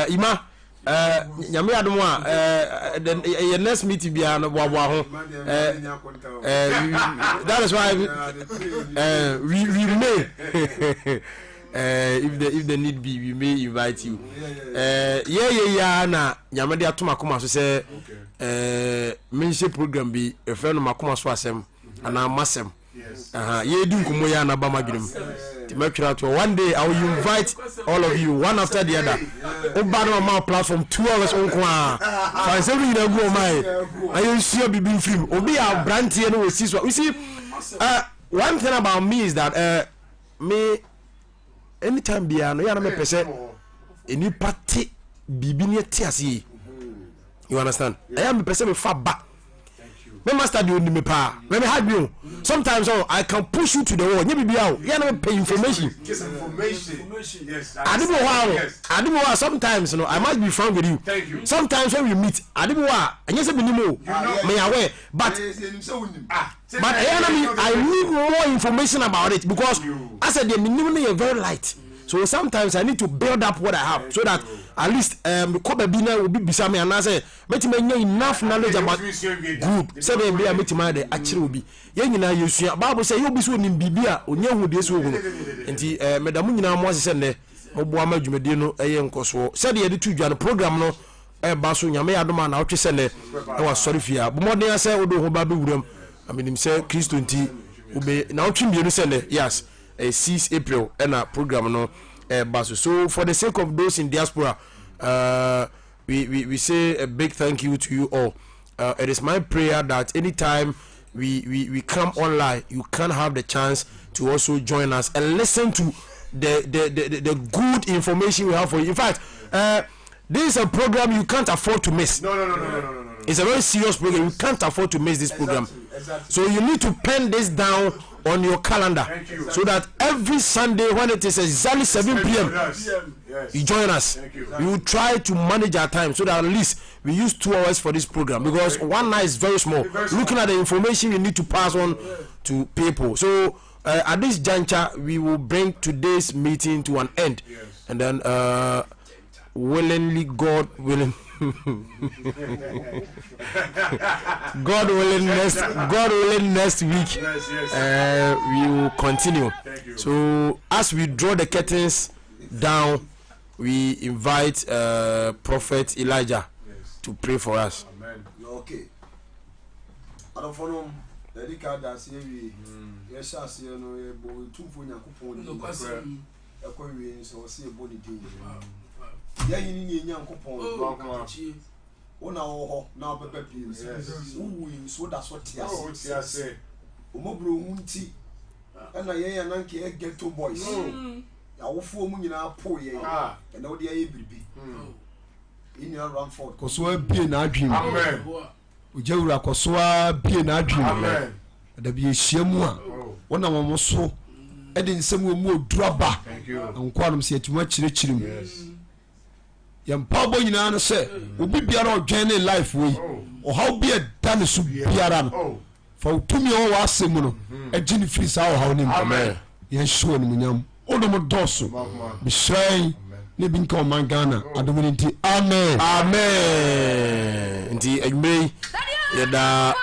Ima, Nyame adom a, the next meeting be an ho. That is why we may if the need be, we may invite you. Yeah na Nyame de ato makoma so say menhyɛ program bi efrɛ no makoma so asɛm ana masɛm. Ye di nkomo ya na ba madwenem. Ti matwira to one day I will invite all of you one after the other. Oba no ma platform 2 hours nko a. Fa nsɛm no nyina gu o mai. Na ye nsua bibi mfirim. Obi a brantie no we si so. You see, one thing about me is that me anytime bia no ya na me pese enipa te bibi ne te ase yi. You understand? I am pese me fa ba. Me master di oni me pa. Me me hard me. Sometimes I can push you to the wall. Nye bibi awo. Ya na me pay information. Just information. Yes. Adibo wa. Adibo wa sometimes no I must be frank with you. Thank you. Sometimes when we meet, adibo wa enye se binimo. Me aware but I need more information about it because I said the minimum is very light. So sometimes I need to build up what I have so that At least mekɔ baabi na obi bisa me anaasɛ mɛtumi anya enough knowledge about good sɛdeɛ ɛbɛyɛ a mɛtumi ayɛ dɛ akyerɛ obi. Yɛn nyinaa yɛsua. Bible sɛ ɛyɛ obi sɛ onim biribi a ɔnya hu deɛ ɛsɛ ɔhunu. Nti meda mo nyinaa mo ase sɛ nnɛ moboa ma dwumadie no ɛyɛ nkɔsoɔ. Sɛdeɛ yɛde to dwa no, program no ɛba so Nyame yɛ adom a naawɔtwe sɛ nnɛ ɛwɔ asɔre fie a. Bɔ mmɔden ara sɛ wode wo ho ba bɛwuram. Na menim sɛ Kristo nti wobɛ naawɔtwe mmienu sɛ nnɛ, yes, ɛyɛ 6 April ɛna program no ɛba so. So for the sake of those in diaspora, we say a big thank you to you all. It is my prayer that anytime we come online, you can have the chance to also join us and listen to the good information we have for you. In fact, this is a program you can't afford to miss. No, no, no, no, no, no, no, no. It's a very serious program. You can't afford to miss this program. Exactly. So you need to pen this down on your calendar. Thank you. So that every Sunday when it is exactly 7 p.m., you join us. Thank you. We will try to manage our time so that at least we use 2 hours for this program, because one night is very small. Very small. Looking at the information you need to pass on to people. So at this juncture, we will bring today's meeting to an end. And then willingly, God willing, God willing, next week we will continue. Thank you. So as we draw the curtains down, we invite Prophet Elijah to pray for us. Amen. Okay, adɔfo nom, yɛde ka da aseɛ wie. Yɛhyɛ aseɛ no, yɛbɔ Otumfoɔ Nyankopɔn din. Ɛkɔ wie nso, ɔsɛ yɛbɔ ne din. Yɛnyini ne Nyankopɔn, wo na wɔ hɔ na wobɛba bio. Wowu yi nso, woda so te Oh, ase. ti ase. Ɔmɔborɔ hu nti ɛna yɛn ananka yɛ ghetto boys, yɛawofoɔ mu nyinaa po yɛn. Ɛna wode ayɛ biribi. Yɛn nua Ramford, kɔ so abie n'adwene mu. Amen. Ogya wura, kɔ so abie n'adwene mu. Amen. Dabi, yɛhyia mu a, wonam ɔmo so ɛde nsɛm wɔ mu oduru aba. Thank you. Nkoanom sɛ yɛtumi akyerɛkyerɛ mu. Yɛn mpaabɔ nyinaa no sɛ obi biara ɔdwɛn ne life wei, ɔhaw bi a ɛda ne so biara no, fa wo tumi a ɔwɔ w'asɛm mu no agye ne firi saa ɔhaw no mu. Amen. Yɛnhyɛ wɔ animuonyam, wodom dɔɔso. Mesrɛ ne bi nka ɔman Ghana adom no nti, amen. Amen. Nti adwumire yi, yɛda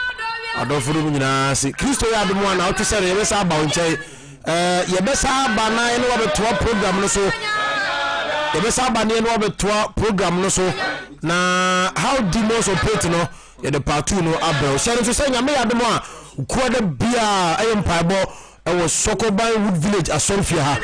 adɔfo no mu nyinaa ase. Kristo yɛ adom a, na wotwe sɛ no yɛbɛsa aba wo nkyɛn. Yɛbɛsa aba na yɛne wabɛtoa program no so. Yɛbɛsa aba na yɛne wabɛtoa program no so na how demons operate no, yɛde part two no abrɛ wo. Hyɛ no nso sɛ Nyame yɛ adom a, kuada biaa ɛyɛ mpaebɔ ɛwɔ Sɔkɔban Wood Village asɔrefie ha.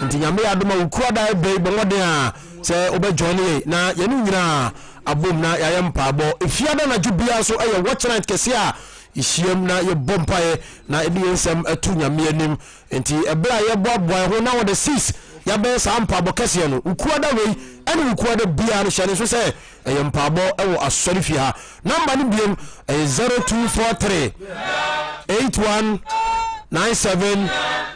Nti Nyame yɛ adom a, wo kuada ɛbɛ yi, bɔ mmɔden a sɛ wobɛjoin yɛn na yɛne nyinaa abom na yɛayɛ mpaebɔ. Efiada anadwo biara nso ɛyɛ watch night kɛseɛ a yɛhyiam na yɛbɔ mpaeɛ na yɛde yɛn nsɛm ato Nyame anim. Nti ɛberɛ a yɛboaboa yɛn ho na wɔde 6 yɛabɛyɛ saa mpaebɔ kɛseɛ no, wo kuada wei ɛne wo kuada biara no, hyɛ ne nso sɛ ɛyɛ mpaebɔ ɛwɔ asɔrefie ha. Namba no biom ɛyɛ 0243 81 97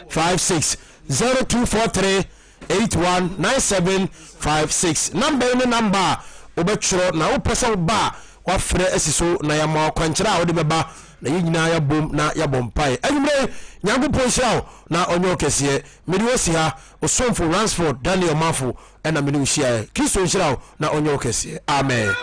56, 0243 81 97 56. Namba yi ne namba a wobɛtwerɛ na wopɛ sɛ woba a, wafrɛ asi so na yɛama akwankyerɛ a wode bɛba na yɛn nyinaa yɛabom na yɛabɔ mpae. Anwummerɛ yi, Nyankopɔn nhyira wo na ɔnyɛ wo kɛseɛ. Mede wo asi ha, Osomfo Ransford Daniel Mafo ɛna mene wo hyiaeɛ. Kristo nhyira wo na ɔnyɛ wo kɛseɛ. Amen.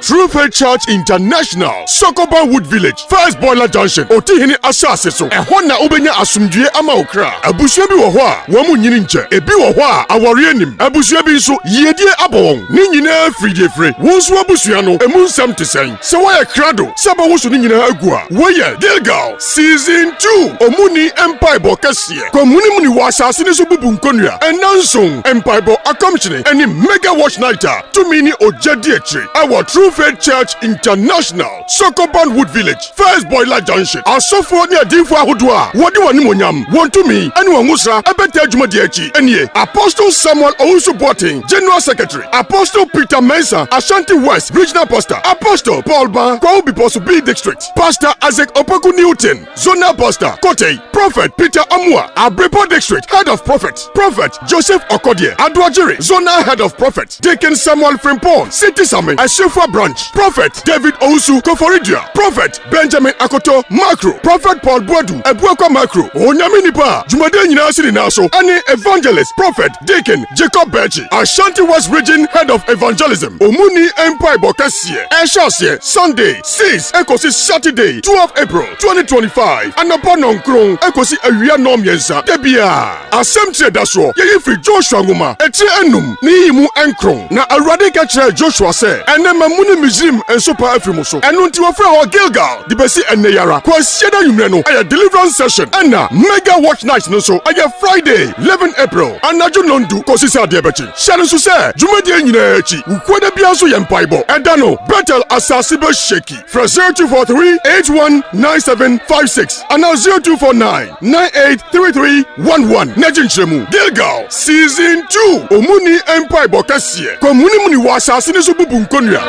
True Faith Church International, Sokoban Wood Village, First Boiler Junction, Otihene asase so. Ɛhɔ na wobɛnya asomdwie ama wo kra. Abusua bi wɔ hɔ a, wɔn mu nyini nkyɛ. Ebi wɔ hɔ a, awareɛ nim. Abusua bi nso, yiedie abɔ wɔn. Ne nyinaa firi deɛ fire. Wɔn nso abusua no, emu nsɛm te sɛn? Sɛ wɔyɛ krado sɛ bɛwoso ne nyinaa agu a, wɔyɛ Gilgal Season 2. Ɔmu ni mpaebɔ kɛseɛ. Kɔmunimuni wɔ asase no so bubu nkonnua. Ɛnna nson, mpaebɔ akɔmhyene ɛne mega watch night a tumi ne ogya di akyire ɛwɔ True Faith Church International, Sokoban Wood Village, First Boiler Junction. Asɔfoɔ ne adiyifoɔ ahodoɔ a wɔde wɔn animuonyam, wɔn tumi ne wɔn nwosra ɛbɛta adwumadeɛ akyi nie: Apostle Samuel Owusu Boateng, General Secretary; Apostle Peter Mensah, Ashanti West Regional Pastor; Apostle Paul Ba, Kwawu Bipɔso B District; Pastor Isaac Opoku Newton, Zonal Pastor, Kote; Prophet Peter Amua, Abripo District Head of Prophet; Prophet Joseph Okodie, Aduajiri, Zonal Head of Prophet; Deacon Samuel Frimpong, City Sami, Ashefa. Branch, Prophet David Owusu, Koforidua, Prophet Benjamin Akoto, Macro, Prophet Paul Boadu, Abuakwa Macro, Onyame nipa a dwumadie nyinaa si ne nan so, ɛne Evangelist Prophet Deacon Jacob Berchi, Ashanti West Region Head of Evangelism. Omuni mpaebɔ kɛseɛ ɛhyɛ aseɛ Sunday 6 ekosi Saturday 12 April 2025 anɔpa 9 ekosi awia 7:30 da biara. Asɛm kyerɛ da soɔ yɛyi firi Joshua nwoma etire 5 ne yiyi mu 9. Na Awurade ka kyerɛɛ Joshua sɛ, Ɛnnɛ mamuni Misraim nsopa afiri mo so. Ɛno nti wɔfrɛ hɔ Gilgal de besi ɛnnɛ yi ara. Kwasiada anwummerɛ no ɛyɛ Deliverance Session, ɛna Mega Watch Night no nso ɛyɛ Friday 11 April anadwo 10:00 kɔsi sɛ adeɛ bɛkye. Hyɛ no nso sɛ dwumadie nyinaa akyi, Wukuada biara nso yɛ mpaebɔ. Ɛda no, Bethel asase bɛhyɛki. Frɛ 0243 819756 anaa 0249 9833 11 na gye nkyerɛmu. Gilgal Season 2 Omuni mpaebɔ kɛseɛ. Kɔmunimuni wɔ asase no so bubu nkonnua.